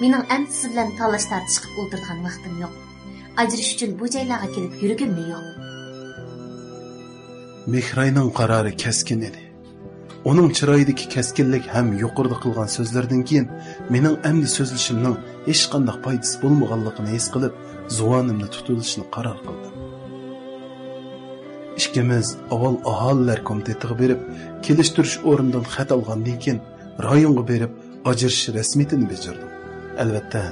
مېنىڭ ئەمدى سىز بىلەن تالاش-تارتىش قىلىپ ئولتۇرىدىغان ۋاقتىم يوق. ئاجرىشىش ئۈچۈن بۇ جايلارغا كېلىپ يۈرگۈممۇ يوق. مېھراينىڭ قارارى كەسكىن ئىدى. ئۇنىڭ چىرايىدىكى كەسكىنلىك ھەم يۇقىرىدا قىلغان سۆزلىرىدىن كېيىن مېنىڭ ئەمدى سۆزلىشىمنىڭ ھېچقانداق پايدىسى بولمىغانلىقىنى ھېس قىلىپ، زۇۋانىمنى تۇتۇۋېلىشنى قارار قىلدىم. ئىككىمىز ئاۋۋال ئاھالىلەر كومىتېتىغا بېرىپ، كېلىشتۈرۈش ئورنىدىن خەت ئالغاندىن كېيىن، رايونغا بېرىپ، ئاجرىشىش رەسمىيىتىنى بېجىردىم. ئەلۋەتتە،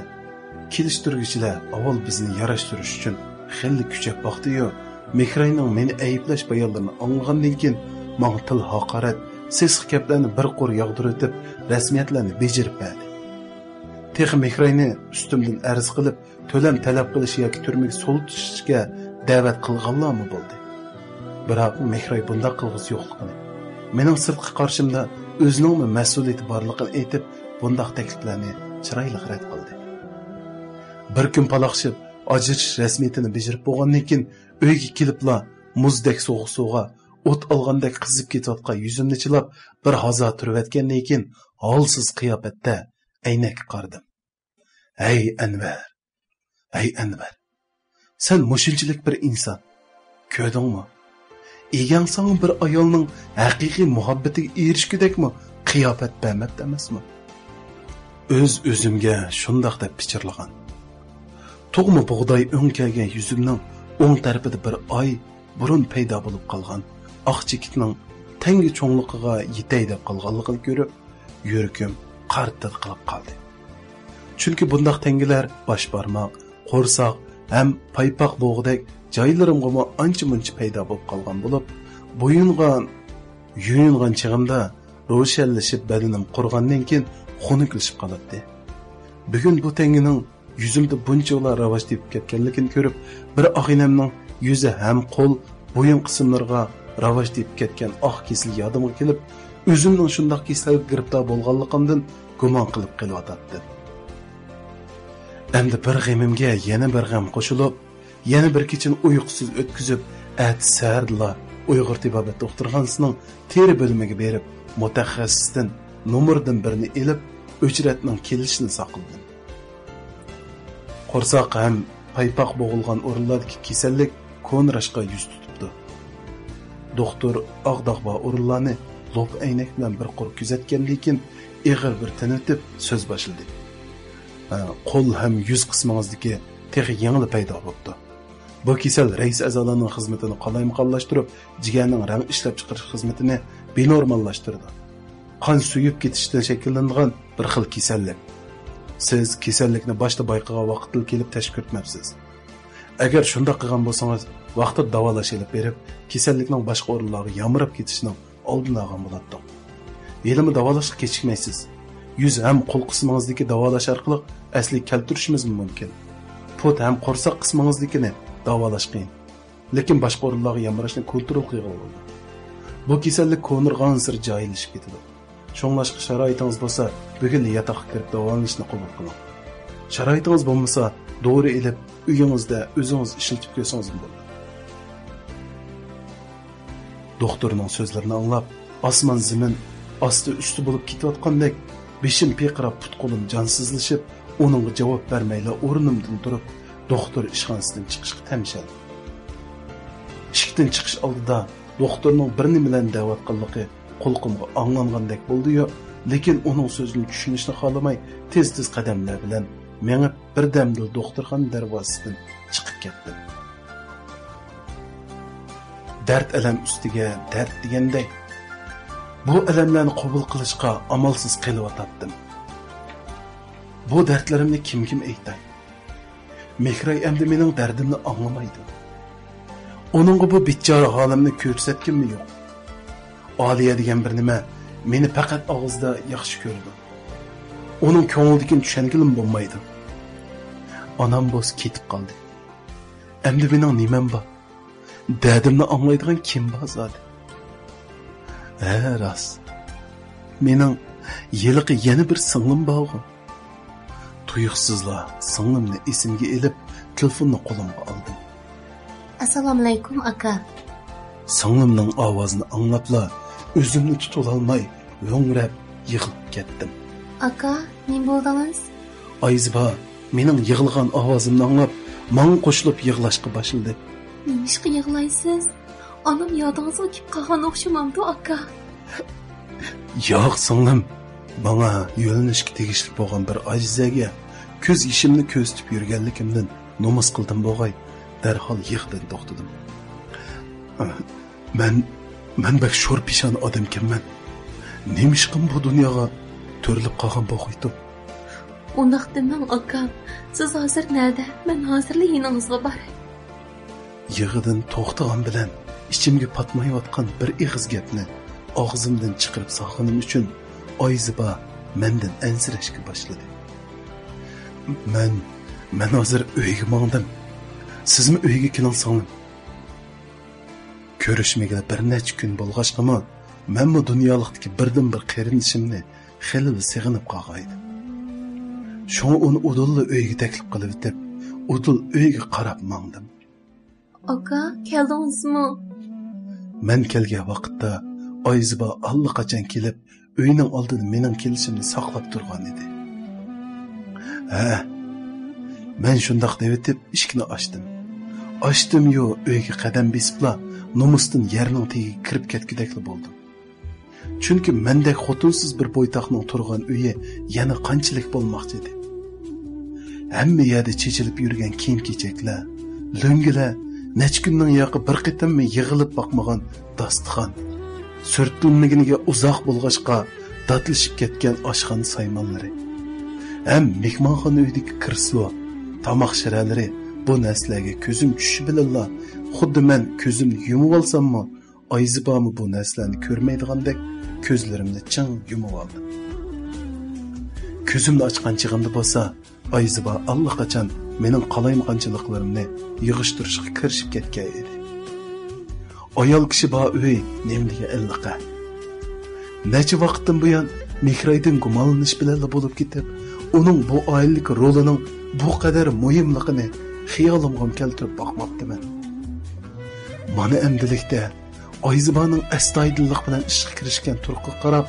كېلىشتۈرگۈچىلەر ئاۋۋال بىزنى ياراشتۇرۇش ئۈچۈن خېلى كۈچەپ باقتى-يۇ، مېھراينىڭ مېنى ئەيىبلەش بايانلىرىنى ئاڭلىغاندىن كېيىن، ماڭا تىل ھاقارەت، سېسىق گەپلەرنى بىر قۇر ياغدۇرۇۋېتىپ، رەسمىيەتلەرنى بېجىرىپ بەردى. تېخى مېھراينى ئۈستۈمدىن ئەرز قىلىپ، تۆلەم تەلەپ قىلىش ياكى تۈرمىگە سولىتىشكە دەۋەت قىلغانلارمۇ بولدى. بىراق مېھراي بۇنداق قىلغۇسى يوقلۇقىنى، مېنىڭ سىرتقى قارشىمدا ئۆزىنىڭمۇ مەسئۇلىيىتى بارلىقىنى ئېيتىپ، بۇنداق تەكلىپلەرنى چىرايلىق رەت قىلدى. بىر كۈن پالاقشىپ، ئاجرىشىش رەسمىيىتىنى بېجىرىپ بولغاندىن كېيىن، ئۆيگە كېلىپلا مۇزدەك سوغۇق سۇغا ئوت ئالغاندەك قىزىپ كېتىۋاتقان يۈزۈمنى چىلاپ، بىر ھازا تۇرۇۋەتكەندىن كېيىن، ھالسىز قىياپەتتە ئەينەككە قارىدىم. ھەي ئەنۋەر! ھەي ئەنۋەر! سەن مۇشۇنچىلىك بىر ئىنسان. كۆردۈڭمۇ؟ ئىگەڭ ساڭا بىر ئايالنىڭ ھەقىقىي مۇھەببىتىگە ئېرىشكۈدەكمۇ قىياپەت بەرمەپتۇ ئەمەسمۇ؟ ئۆز-ئۆزۈمگە شۇنداق دەپ پىچىرلىغان. تۇغما بۇغداي ئۆڭ كەلگەن يۈزۈمنىڭ ئوڭ تەرىپىدە بىر ئاي بۇرۇن پەيدا بولۇپ قالغان ئاق چېكىتنىڭ تەڭگە چوڭلۇقىغا يېتەي دەپ قالغانلىقىنى كۆرۈپ، يۈرىكىم قارتىدقىلىپ قالدى. چۈنكى بۇنداق تەڭگىلەر باش بارماق، قورساق ھەم پايپاق بوغىدەك جايلىرىمغىمۇ ئانچە-مۇنچە پەيدا بولۇپ قالغان بولۇپ، بويۇنغان، يۇيۇنغان چېغىمدا روشەنلىشىپ، بەدىنىم قۇرۇغاندىن كېيىن خۇنۈكلىشىپ قالاتتى. بۈگۈن بۇ تەڭگىنىڭ يۈزۈمدە بۇنچىۋالا راۋاج تېپىپ كەتكەنلىكىنى كۆرۈپ، بىر ئاغىنەمنىڭ يۈزى ھەم قول، بويۇن قىسىملىرىغا راۋاج تېپىپ كەتكەن ئاق كېسىل يادىمغا كېلىپ، ئۆزۈمنىڭ شۇنداق كېسەلگە گىرىپتار بولغانلىقىمدىن گۇمان قىلىپ قېلىۋاتاتتىم. ئەمدى بىر غېمىمگە يەنە بىر غەم قوشۇلۇپ، يەنە بىر كېچىنى ئۇيقۇسىز ئۆتكۈزۈپ، ئەتىسى سەھەردىلا ئۇيغۇر تېبابەت دوختۇرخانىسىنىڭ تېرە بۆلۈمىگە بېرىپ، مۇتەخەسسىستىن نومۇردىن بىرنى ئېلىپ، ئۆچرەتنىڭ كېلىشىنى ساقلىدىم. قورساق ھەم پايپاق بوغۇلغان ئورۇنلاردىكى كېسەللىك كونىراشقا يۈز تۇتۇپتۇ. دوختۇر ئاغ داغ بار ئورۇنلارنى لوپ ئەينەك بىلەن بىر قۇر كۆزەتكەندىن كېيىن، ئېغىر بىر تىنىۋېتىپ سۆز باشلىدى. ھە، قول ھەم يۈز قىسمىڭىزدىكى تېخى يېڭىلا پەيدا بوپتۇ. بۇ كېسەل رەئىس ئەزالارنىڭ خىزمىتىنى قالايمىقانلاشتۇرۇپ، جىگەرنىڭ رەڭ ئىشلەپچىقىرىش خىزمىتىنى بىنورماللاشتۇرىدۇ. قان سۇيۇپ كېتىشتىن شەكىللىنىدىغان بىر خىل كېسەللىك. سىز كېسەللىكنى باشتا بايقىغان ۋاقىتتىلا كېلىپ تەشۋىق كۆرمەپسىز. ئەگەر شۇنداق قىلغان بولسىڭىز، ۋاقتىدا داۋالاش ئېلىپ بېرىپ، كېسەللىكنىڭ باشقا ئورۇنلارغا يامراپ كېتىشىنىڭ ئالدىنى ئالغان بولاتتۇق. ھېلىمۇ داۋالاشقا كېچىكمەيسىز. يۈز ھەم قول قىسمىڭىزدىكى داۋالاش ئارقىلىق ئەسلىگە كەلتۈرۈشىمىزمۇ مۇمكىن. پۇت ھەم قورساق قىسمىڭىزدىكىنى داۋالاش قىيىن. لېكىن باشقا ئورۇنلارغا يامراشنى كونترول قىلغىلى بولىدۇ. بۇ كېسەللىك كونىرىغانسېرى جاھىللىشىپ كېتىدۇ. شۇڭلاشقا شارائىتىڭىز بولسا، بۈگۈنلا ياتاققا كىرىپ داۋالىنىشنى قوبۇل قىلىڭ. شارائىتىڭىز بولمىسا، دورا ئېلىپ، ئۆيىڭىزدە ئۆزىڭىز ئىشلىتىپ كۆرسىڭىزمۇ بولىدۇ. دوختۇرنىڭ سۆزلىرىنى ئاڭلاپ، ئاسمان زېمىن ئاستى ئۈستى بولۇپ كېتىۋاتقاندەك، بېشىم پىرقىراپ، پۇت-قولۇم جانسىزلىشىپ، ئۇنىڭغا جاۋاب بەرمەيلا ئورنۇمدىن تۇرۇپ، دوختۇر ئىشخانىسىدىن چىقىشقا تەمشەلدىم. ئىشىكتىن چىقىش ئالدىدا دوختۇرنىڭ بىر نېمىلەرنى دەۋاتقانلىقى قۇلىقىمغا ئاڭلانغاندەك بولدى-يۇ، لېكىن ئۇنىڭ سۆزىنى چۈشىنىشنى خالىماي، تېز-تېز قەدەملەر بىلەن مېڭىپ، بىردەمدىلا دوختۇرخانا دەرۋازىسىدىن چىقىپ كەتتىم. دەرد-ئەلەم ئۈستىگە دەرد دېگەندەك، بۇ ئەلەملەرنى قوبۇل قىلىشقا ئامالسىز قېلىۋاتاتتىم. بۇ دەردلىرىمنى كىمگىمۇ ئېيتاي؟ مېھراي ئەمدى مېنىڭ دەردىمنى ئاڭلىمايدۇ. ئۇنىڭغا بۇ بىچارە ھالىمنى كۆرسەتكۈممۇ يوق. ئالىيە دېگەن بىر نېمە مېنى پەقەت ئاغزىدا ياخشى كۆرىدۇ. ئۇنىڭ كۆڭلىدىكىنى چۈشەنگىلىمۇ بولمايدۇ. ئانام بولسا كېتىپ قالدى. ئەمدى مېنىڭ نېمەم بار؟ دەردىمنى ئاڭلايدىغان كىم بار زادى؟ ھە، راست. مېنىڭ ھېلىقى يەنە بىر سىڭلىم بارغۇ. تۇيۇقسىزلا سىڭلىمنى ئېسىمگە ئېلىپ، تېلېفوننى قولۇمغا ئالدىم. ئەسسالامۇئەلەيكۇم، ئاكا. سىڭلىمنىڭ ئاۋازىنى ئاڭلاپلا ئۆزۈمنى تۇتۇۋالالماي ھۆڭرەپ يىغلاپ كەتتىم. ئاكا، نېمە بولدىڭىز؟ ئايزىبا مېنىڭ يىغلىغان ئاۋازىمنى ئاڭلاپ، ماڭا قوشۇلۇپ يىغلاشقا باشلىدى. نېمىشقا يىغلايسىز؟ ئانام يادىڭىزغا كېلىپ قالغان ئوخشىمامدۇ، ئاكا؟ ياق، سىڭلىم. ماڭا يۆلىنىشكە تېگىشلىك بولغان بىر ئاجىزەگە كۆز يېشىمنى كۆرسىتىپ يۈرگەنلىكىمدىن نومۇس قىلدىم بولغاي، دەرھال يىغىدىن توختىدىم. مەن، مەن بەك شور پېشانە ئادەمكەنمەن. نېمىشقىم بۇ دۇنياغا تۆرىلىپ قالغان بولغىيتتۇم؟ ئۇنداق دېمەڭ، ئاكام. سىز ھازىر نەدە؟ مەن ھازىرلا يېنىڭىزغا باراي. يىغىدىن توختىغان بىلەن ئىچىمگە پاتمايۋاتقان بىر ئېغىز گەپنى ئاغزىمدىن چىقىرىپ سالغىنىم ئۈچۈن ئايزىبا مەندىن ئەنسىرەشكە باشلىدى. مەن، مەن ھازىر ئۆيگە ماڭدىم. سىزمۇ ئۆيگە كېلىڭ سىڭلىم. كۆرۈشمىگىلى بىر نەچچە كۈن بولغاچقىمۇ، مەنمۇ دۇنيالىقتىكى بىردىنبىر قېرىندىشىمنى خېلىلا سېغىنىپ قالغانىدىم. شۇڭا ئۇنى ئۇدۇللا ئۆيگە تەكلىپ قىلىۋېتىپ، ئۇدۇل ئۆيگە قاراپ ماڭدىم. ئاكا، كەلدىڭىزمۇ؟ مەن كەلگەن ۋاقىتتا ئايزىبا ئاللىقاچان كېلىپ، ئۆينىڭ ئالدىدا مېنىڭ كېلىشىمنى ساقلاپ تۇرغان ئىدى. ھە، مەن شۇنداق دەۋېتىپ ئىشىكنى ئاچتىم. ئاچتىميۇ، ئۆيگە قەدەم بېسىپلا نومۇستىن يەرنىڭ تېگىگە كىرىپ كەتكۈدەكلا بولدۇم. چۈنكى مەندەك خوتۇنسىز بىر بويتاقنىڭ تۇرغان ئۆيى يەنە قانچىلىك بولماقچىدى؟ ھەممە يەردە چېچىلىپ يۈرگەن كىيىم-كېچەكلەر، لۆڭگىلەر، نەچچە كۈندىن ياقى بىر قېتىممۇ يىغىلىپ باقمىغان داستىخان، سۈرتۈلمىگىنىگە ئۇزاق بولغاچقا داتلىشىپ كەتكەن ئاشخانا سايمانلىرى ھەم مېھمانخانا ئۆيىدىكى كىرېسلو، تاماق شىرەلىرى، بۇ نەرسىلەرگە كۆزۈم چۈشۈشى بىلەنلا، خۇددى مەن كۆزۈمنى يۇمۇۋالساممۇ، ئايزىبامۇ بۇ نەرسىلەرنى كۆرمەيدىغاندەك كۆزلىرىمنى چىڭ يۇمۇۋالدىم. كۆزۈمنى ئاچقان چېغىمدا بولسا، ئايزىبا ئاللىقاچان مېنىڭ قالايمىقانچىلىقلىرىمنى يىغىشتۇرۇشقا كىرىشىپ كەتكەن ئىدى. ئايال كىشى بار ئۆي نېمىدېگەن ئىللىق-ھە. نەچچە ۋاقىتتىن بۇيان مېھرايدىن گۇمانلىنىش بىلەنلا بولۇپ كېتىپ، ئۇنىڭ بۇ ئائىلىدىكى رولىنىڭ بۇ قەدەر مۇھىملىقىنى خىيالىمغىمۇ كەلتۈرۈپ باقماپتىمەن. مانا ئەمدىلىكتە ئايزىبانىڭ ئەستايىدىللىق بىلەن ئىشقا كىرىشكەن تۇرقىغا قاراپ،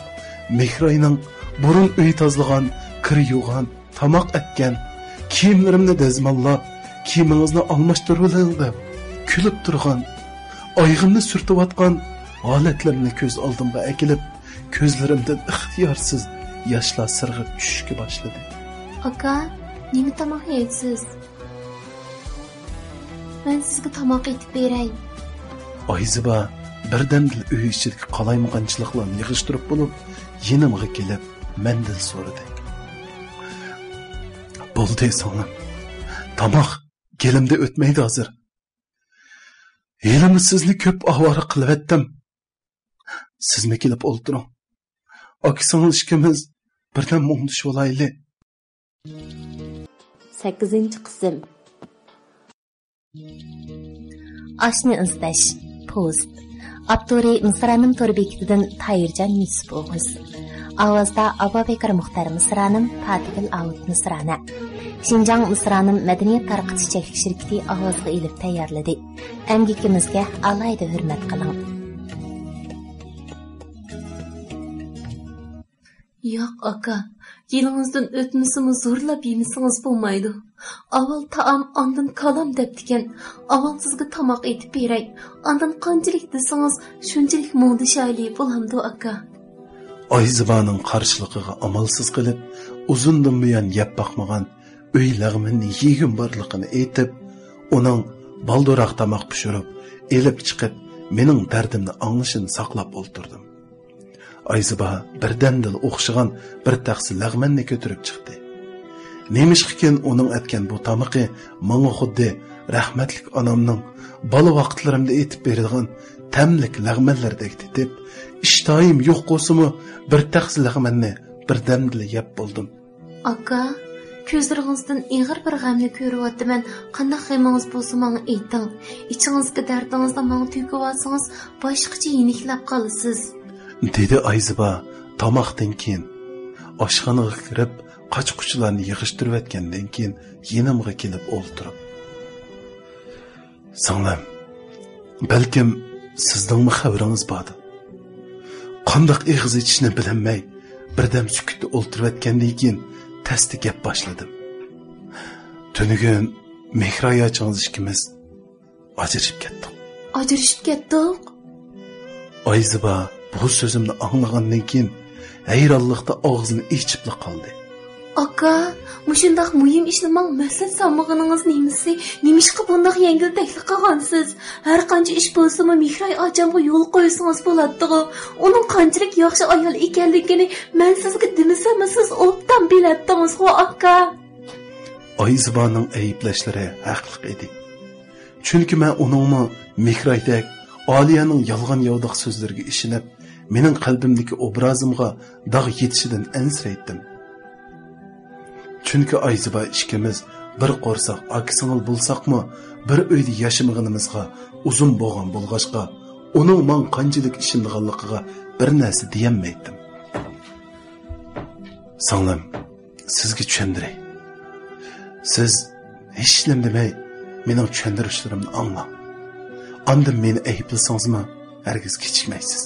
مېھراينىڭ بۇرۇن ئۆي تازىلىغان، كىر يۇغان، تاماق ئەتكەن، كىيىملىرىمنى دەزماللاپ، «كىيىمىڭىزنى ئالماشتۇرۇۋېلىڭ» دەپ كۈلۈپ تۇرغان، ئايىغىمنى سۈرتۈۋاتقان ھالەتلىرىمنى كۆز ئالدىمغا ئەكېلىپ، كۆزلىرىمدىن ئىختىيارسىز ياشلار سىرغىپ چۈشۈشكە باشلىدى. ئاكا، نېمە تاماق يەيسىز؟ مەن سىزگە تاماق ئېتىپ بېرەي. ئايزىبا بىردەمدىلا ئۆي ئىچىدىكى قالايمىقانچىلىقلارنى يىغىشتۇرۇپ بولۇپ، يېنىمغا كېلىپ، مەندىن سورىدى. بولدى، سىڭلىم. تاماق گېلىمدە ئۆتمەيدۇ ھازىر. ھېلىمۇ سىزنى كۆپ ئاۋارە قىلىۋەتتىم. سىزمۇ كېلىپ ئولتۇرۇڭ. ئاكا-سىڭىل ئىككىمىز بىردەم مۇڭدىشىۋالايلى. سەككىزىنچى قىسىم. ئاشنى ئىزدەش. پوۋېست. ئاپتورى مىسرانىم تور بېكىتىدىن تاھىرجان يۈسۈپ ئوغۇز. ئاۋازدا ئابابەكرى مۇختەر مىسرانىم، پاتىگۈل ئاۋۇت مىسرانە. شىنجاڭ مىسرانىم مەدەنىيەت تارقىتىش چەكلىك شىركىتى ئاۋازغا ئېلىپ تەييارلىدى. ئەمگىكىمىزگە ئالاھىدە ھۆرمەت قىلىڭ. ياق، ئاكا، يېلىڭىزدىن ئۆتمىسىمۇ زورلاپ يېمىسىڭىز بولمايدۇ. ئاۋۋال تائام، ئاندىن كالام دەپتىكەن. ئاۋۋال سىزگە تاماق ئېتىپ بېرەي. ئاندىن قانچىلىك دېسىڭىز، شۇنچىلىك مۇڭدىشايلى، بولامدۇ، ئاكا؟ ئايزىبانىڭ قارشىلىقىغا ئامالسىز قېلىپ، ئۇزۇندىن بۇيان يەپ باقمىغان ئۆي لەغمىنىنى يېگۈم بارلىقىنى ئېيتىپ، ئۇنىڭ بالدۇرراق تاماق پىشۇرۇپ، ئېلىپ چىقىپ، مېنىڭ دەردىمنى ئاڭلىشىنى ساقلاپ ئولتۇردۇم. ئايزىبا بىردەمدىلا ئوخشىغان بىر تەخسە لەغمەننى كۆتۈرۈپ چىقتى. نېمىشقىكىن ئۇنىڭ ئەتكەن بۇ تامىقى ماڭا خۇددى رەھمەتلىك ئانامنىڭ بالا ۋاقىتلىرىمدا ئېتىپ بېرىدىغان تەملىك لەغمەنلىرىدەك تېتىپ، ئىشتىھايىم يوق بولسىمۇ، بىر تەخسە لەغمەننى بىردەمدىلا يەپ بولدۇم. ئاكا، كۆزلىرىڭىزدىن ئېغىر بىر غەمنى كۆرۈۋاتىمەن. قانداق غېمىڭىز بولسا ماڭا ئېيتىڭ. ئىچىڭىزدىكى دەردىڭىزنى ماڭا تۆكۈۋالسىڭىز، باشقىچە يېنىكلەپ قالىسىز. دېدى ئايزىبا تاماقتىن كېيىن. ئاشخانىغا كىرىپ، قاچا-قۇچىلارنى يىغىشتۇرۇۋەتكەندىن كېيىن يېنىمغا كېلىپ ئولتۇرۇپ. سىڭلىم، بەلكىم سىزنىڭمۇ خەۋىرىڭىز باردۇ. قانداق ئېغىز ئېچىشنى بىلەلمەي، بىردەم سۈكۈتتە ئولتۇرۇۋەتكەندىن كېيىن تەستە گەپ باشلىدىم. تۈنۈگۈن مېھراي ئاچىڭىز ئىككىمىز ئاجرىشىپ كەتتۇق. ئاجرىشىپ كەتتۇق؟ ئايزىبا بۇ سۆزۈمنى ئاڭلىغاندىن كېيىن ھەيرانلىقتا ئاغزىنى ئېچىپلا قالدى. ئاكا، مۇشۇنداق مۇھىم ئىشنى ماڭا مەسلىھەت سالمىغىنىڭىز نېمىسى؟ نېمىشقا بۇنداق يەڭگىل تەكلىپ قىلغانسىز؟ ھەر قانچە ئىش بولسىمۇ، مېھراي ئاچامغا يول قويسىڭىز بولاتتىغۇ. ئۇنىڭ قانچىلىك ياخشى ئايال ئىكەنلىكىنى مەن سىزگە دېمىسەممۇ، سىز ئوبدان بىلەتتىڭىزغۇ، ئاكا. ئايزىبانىڭ ئەيىبلەشلىرى ھەقلىق ئىدى. چۈنكى مەن ئۇنىڭمۇ مېھرايدەك ئالىيەنىڭ يالغان-ياۋىداق سۆزلىرىگە ئىشىنىپ، مېنىڭ قەلبىمدىكى ئوبرازىمغا داغ يېتىشىدىن ئەنسىرەيتتىم. چۈنكى ئايزىبا ئىككىمىز بىر قورساق ئاكا-سىڭىل بولساقمۇ، بىر ئۆيدە ياشىمىغىنىمىزغا ئۇزۇن بولغان بولغاچقا، ئۇنىڭ ماڭا قانچىلىك ئىشىنىدىغانلىقىغا بىر نەرسە دېيەلمەيتتىم. سىڭلىم، سىزگە چۈشەندۈرەي. سىز ھېچنېمە دېمەي، مېنىڭ چۈشەندۈرۈشلىرىمنى ئاڭلاڭ. ئاندىن مېنى ئەيىبلىسىڭىزمۇ، ھەرگىز كېچىكمەيسىز.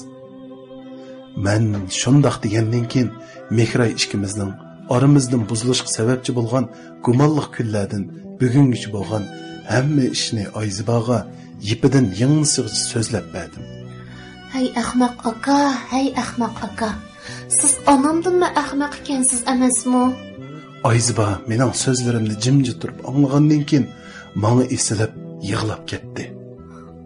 مەن شۇنداق دېگەندىن كېيىن، مېھراي ئىككىمىزنىڭ ئارىمىزدىن بۇزۇلۇشقا سەۋەبچى بولغان گۇمانلىق كۈنلەردىن بۈگۈنگىچە بولغان ھەممە ئىشنى ئايزىباغا يىپىدىن يىڭنىسىغىچە سۆزلەپ بەردىم. ھەي ئەخمەق ئاكا، ھەي ئەخمەق ئاكا. سىز ئانامدىنمۇ ئەخمەق ئىكەنسىز ئەمەسمۇ؟ ئايزىبا مېنىڭ سۆزلىرىمنى جىمجىت تۇرۇپ ئاڭلىغاندىن كېيىن ماڭا ئېسىلىپ يىغلاپ كەتتى.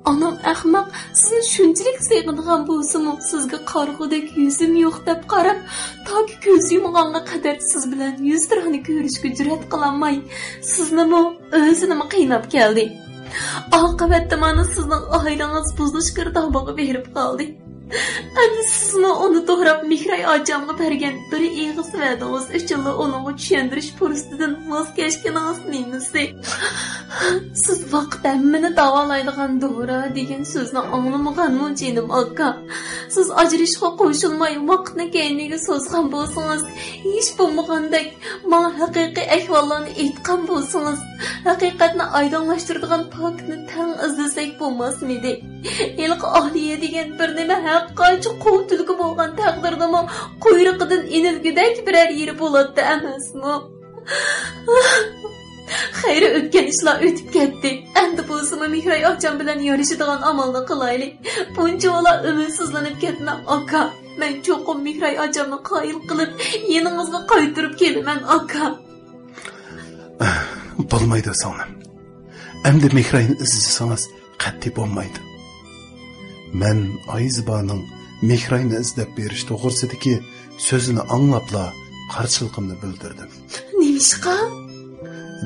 ئانام ئەخمەق، سىزنى شۇنچىلىك سېغىنغان بولسىمۇ، سىزگە قارىغۇدەك يۈزۈم يوق دەپ قاراپ، تاكى كۆز يۇمغانغا قەدەر سىز بىلەن يۈزتۇرانە كۆرۈشكە جۈرئەت قىلالماي، سىزنىمۇ، ئۆزىنىمۇ قىيناپ كەلدى. ئاقىۋەتتە مانا سىزنىڭ ئائىلىڭىز بۇزۇلۇش گىردابىغا بېرىپ قالدى. ئەمدى سىزمۇ ئۇنى دوراپ مېھراي ئاچامغا بەرگەن بىر ئېغىز ۋەدىڭىز ئۈچۈنلا ئۇنىڭغا چۈشەندۈرۈش پۇرسىتىدىن ۋاز كەچكىنىڭىز نېمىسى؟ سىز ۋاقىت ھەممىنى داۋالايدىغان دورا دېگەن سۆزنى ئاڭلىمىغانمۇ جېنىم ئاكا؟ سىز ئاجرىشىشقا قوشۇلماي ۋاقىتنى كەينىگە سوزغان بولسىڭىز، ھېچ بولمىغاندەك ماڭا ھەقىقىي ئەھۋاللارنى ئېيتقان بولسىڭىز، ھەقىقەتنى ئايدىڭلاشتۇرىدىغان پاكىتنى تەڭ ئىزدىسەك بولماسمىدى؟ ھېلىقى ئالىيە دېگەن بىر نېمە ھەققانچە قۇۋ تۈلكە بولغان تەقدىردىمۇ، قۇيرۇقىدىن ئېنىلگۈدەك بىرەر يېرى بولاتتى ئەمەسمۇ؟ خەيرى، ئۆتكەن ئىشلار ئۆتۈپ كەتتى. ئەمدى بولسىمۇ مېھراي ئاچام بىلەن يارىشىدىغان ئامالنى قىلايلى. بۇنچىۋالا ئۈمىدسىزلىنىپ كەتمە، ئاكا. مەن چوقۇم مېھراي ئاچامنى قايىل قىلىپ، يېنىڭىزغا قايتۇرۇپ كېلىمەن، ئاكا. بولمايدۇ، سىڭلىم. ئەمدى مېھراينى ئىزدىسىڭىز قەتئىي بولمايدۇ. مەن ئايزىبانىڭ مېھراينى ئىزدەپ بېرىش توغرىسىدىكى سۆزىنى ئاڭلاپلا قارشىلىقىمنى بىلدۈردۈم. نېمىشقا؟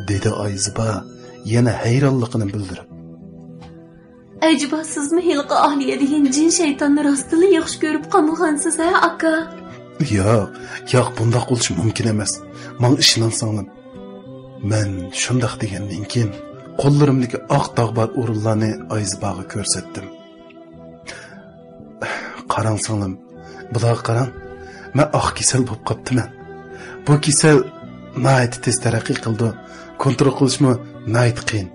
دېدى ئايزىبا يەنە ھەيرانلىقىنى بىلدۈرۈپ. ئەجەبا سىزمۇ ھېلىقى ئالىيە دېگەن جىن شەيتاننى راستتىنلا ياخشى كۆرۈپ قالمىغانسىز ھە، ئاكا؟ ياق، ياق، بۇنداق بولۇشى مۇمكىن ئەمەس. ماڭا ئىشىنىڭ، سىڭلىم. مەن شۇنداق دېگەندىن كېيىن قوللىرىمدىكى ئاق داغ بار ئورۇنلارنى ئايزىباغا كۆرسەتتىم. قاراڭ، سىڭلىم، بۇلارغا قاراڭ. مەن ئاق كېسەل بولۇپ قاپتىمەن. بۇ كېسەل ناھايىتى تېز تەرەققىي قىلىدۇ. كونترول قىلىشمۇ ناھايىتى قىيىن.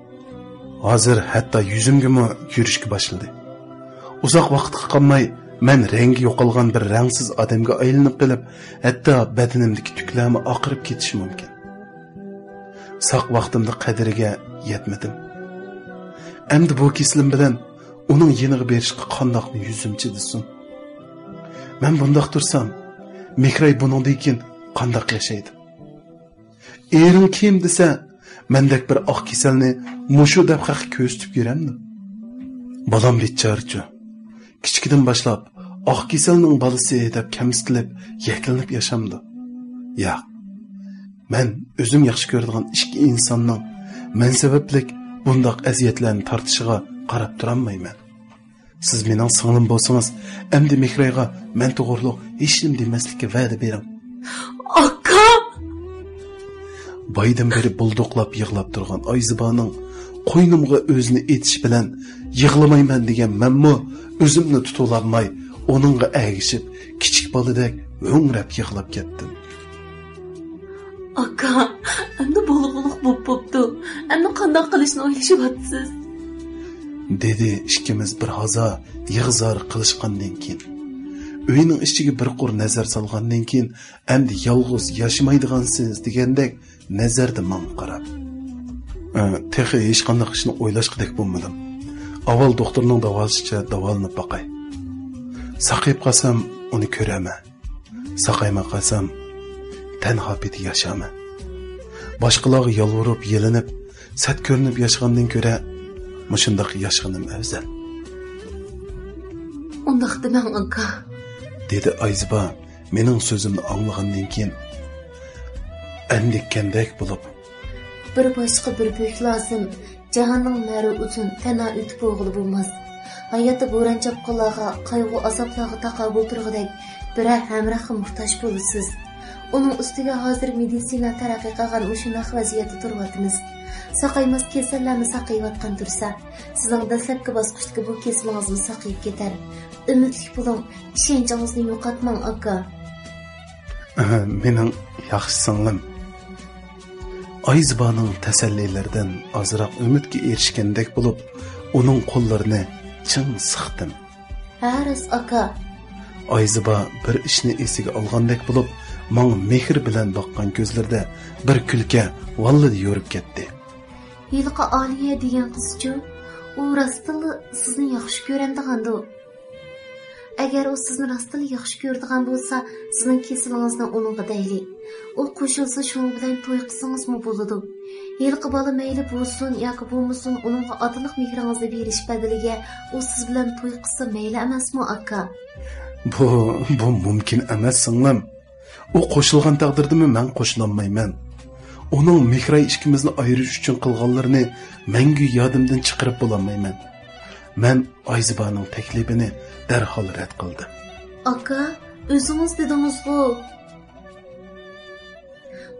ھازىر ھەتتا يۈزۈمگىمۇ يۈرۈشكە باشلىدى. ئۇزاق ۋاقىتقا قالماي مەن رەڭگى يوقالغان بىر رەڭسىز ئادەمگە ئايلىنىپ قېلىپ، ھەتتا بەدىنىمدىكى تۈكلەرمۇ ئاقىرىپ كېتىشى مۇمكىن. ساق ۋاقتىمدا قەدرىگە يەتمىدىم. ئەمدى بۇ كېسىلىم بىلەن ئۇنىڭ يېنىغا بېرىشقا قانداقمۇ يۈزۈم چىدىسۇن؟ مەن بۇنداق تۇرسام، مېھراي بۇنىڭدىن كېيىن قانداق ياشايدۇ؟ ئېرىڭ كىم دېسە، مەندەك بىر ئاق كېسەلنى مۇشۇ دەپ خەققە كۆرسىتىپ يۈرەمدۇ؟ بالام بىچارىچۇ. كىچىكىدىن باشلاپ ئاق كېسەلنىڭ بالىسى دەپ كەمسىتىلىپ، يەكلىنىپ ياشامدۇ؟ ياق. مەن ئۆزۈم ياخشى كۆرىدىغان ئىككى ئىنساننىڭ مەن سەۋەبلىك بۇنداق ئەزىيەتلەرنى تارتىشىغا قاراپ تۇرالمايمەن. سىز مېنىڭ سىڭلىم بولسىڭىز، ئەمدى مېھرايغا مەن توغرۇلۇق ھېچنېمە دېمەسلىككە ۋەدە بېرىڭ. ئاكا! بايدىن بېرى بۇلدۇقلاپ يىغلاپ تۇرغان ئايزىبانىڭ قوينۇمغا ئۆزىنى ئېتىشى بىلەن يىغلىمايمەن دېگەن مەنمۇ ئۆزۈمنى تۇتۇۋالالماي ئۇنىڭغا ئەگىشىپ كىچىك بالىدەك ھۆڭرەپ يىغلاپ كەتتىم. ئاكا، ئەمدى بولغۇلۇق بوپ بوپتۇ. ئەمدى قانداق قىلىشنى ئويلىشىۋاتىسىز؟ دېدى ئىككىمىز بىر ھازا يىغا-زار قىلىشقاندىن كېيىن. ئۆينىڭ ئىچىگە بىر قۇر نەزەر سالغاندىن كېيىن، ئەمدى يالغۇز ياشىمايدىغانسىز دېگەندەك نەزەردە ماڭا قاراپ. ئە، تېخى ھېچقانداق ئىشنى ئويلاشقۇدەك بولمىدىم. ئاۋۋال دوختۇرنىڭ داۋالىشىچە داۋالىنىپ باقاي. ساقىيىپ قالسام، ئۇنى كۆرەرمەن. ساقايماي قالسام، تەنھا پېتى ياشارمەن. باشقىلارغا يالۋۇرۇپ، يېلىنىپ، سەت كۆرۈنۈپ ياشىغاندىن كۆرە، مۇشۇنداق ياشىغىنىم ئەۋزەل. ئۇنداق دېمەڭ، ئاكا. دېدى ئايزىبا مېنىڭ سۆزۈمنى ئاڭلىغاندىن كېيىن، ئەندىككەندەك بولۇپ. بىر باشقا بىر بۆك لازىم. جاھاننىڭ مەرى ئۇزۇن، تەنھا ئۆتۈپ بولغىلى بولماس. ھاياتتا بوران-چاپقۇنلارغا، قايغۇ-ئازابلارغا تاقابىل تۇرغۇدەك بىرەر ھەمراھقا موھتاج بولىسىز. ئۇنىڭ ئۈستىگە ھازىر مېدىتسىنا تەرەققىي قىلغان مۇشۇنداق ۋەزىيەتتە تۇرۇۋاتىمىز. ساقايماس كېسەللەرمۇ ساقىيىۋاتقان تۇرسا، سىزنىڭ دەسلەپكى باسقۇچتىكى بۇ كېسىلىڭىزمۇ ساقىيىپ كېتەر. ئۈمىدلىك بولۇڭ، ئىشەنچىڭىزنى يوقاتماڭ، ئاكا. ئەھە، مېنىڭ ياخشى سىڭلىم. ئايزىبانىڭ تەسەللىلىرىدىن ئازراق ئۈمىدكە ئېرىشكەندەك بولۇپ، ئۇنىڭ قوللىرىنى چىڭ سىقتىم. ھە، راست، ئاكا. ئايزىبا بىر ئىشنى ئېسىگە ئالغاندەك بولۇپ، ماڭا مېھىر بىلەن باققان كۆزلىرىدە بىر كۈلكە ۋاللىدە يورۇپ كەتتى. ھېلىقى ئالىيە دېگەن قىزچۇ؟ ئۇ راستتىنلا سىزنى ياخشى كۆرەمدىغاندۇ؟ ئەگەر ئۇ سىزنى راستتىنلا ياخشى كۆرىدىغان بولسا، سىزنىڭ كېسىلىڭىزنى ئۇنىڭغا دەيلى. ئۇ قوشۇلسا، شۇنىڭ بىلەن توي قىلسىڭىزمۇ بولىدۇ. ھېلىقى بالا مەيلى بولسۇن ياكى بولمىسۇن، ئۇنىڭغا ئاتىلىق مېھرىڭىزنى بېرىش بەدىلىگە ئۇ سىز بىلەن توي قىلسا مەيلى ئەمەسمۇ، ئاكا؟ بۇ، بۇ مۇمكىن ئەمەس، سىڭلىم. ئۇ قوشۇلغان تەقدىردىمۇ مەن قوشۇلالمايمەن. ئۇنىڭ مېھراي ئىككىمىزنى ئايرىش ئۈچۈن قىلغانلىرىنى مەڭگۈ يادىمدىن چىقىرىپ بولالمايمەن. مەن ئايزىبانىڭ تەكلىپىنى دەرھال رەت قىلدىم. ئاكا، ئۆزىڭىز دېدىڭىزغۇ،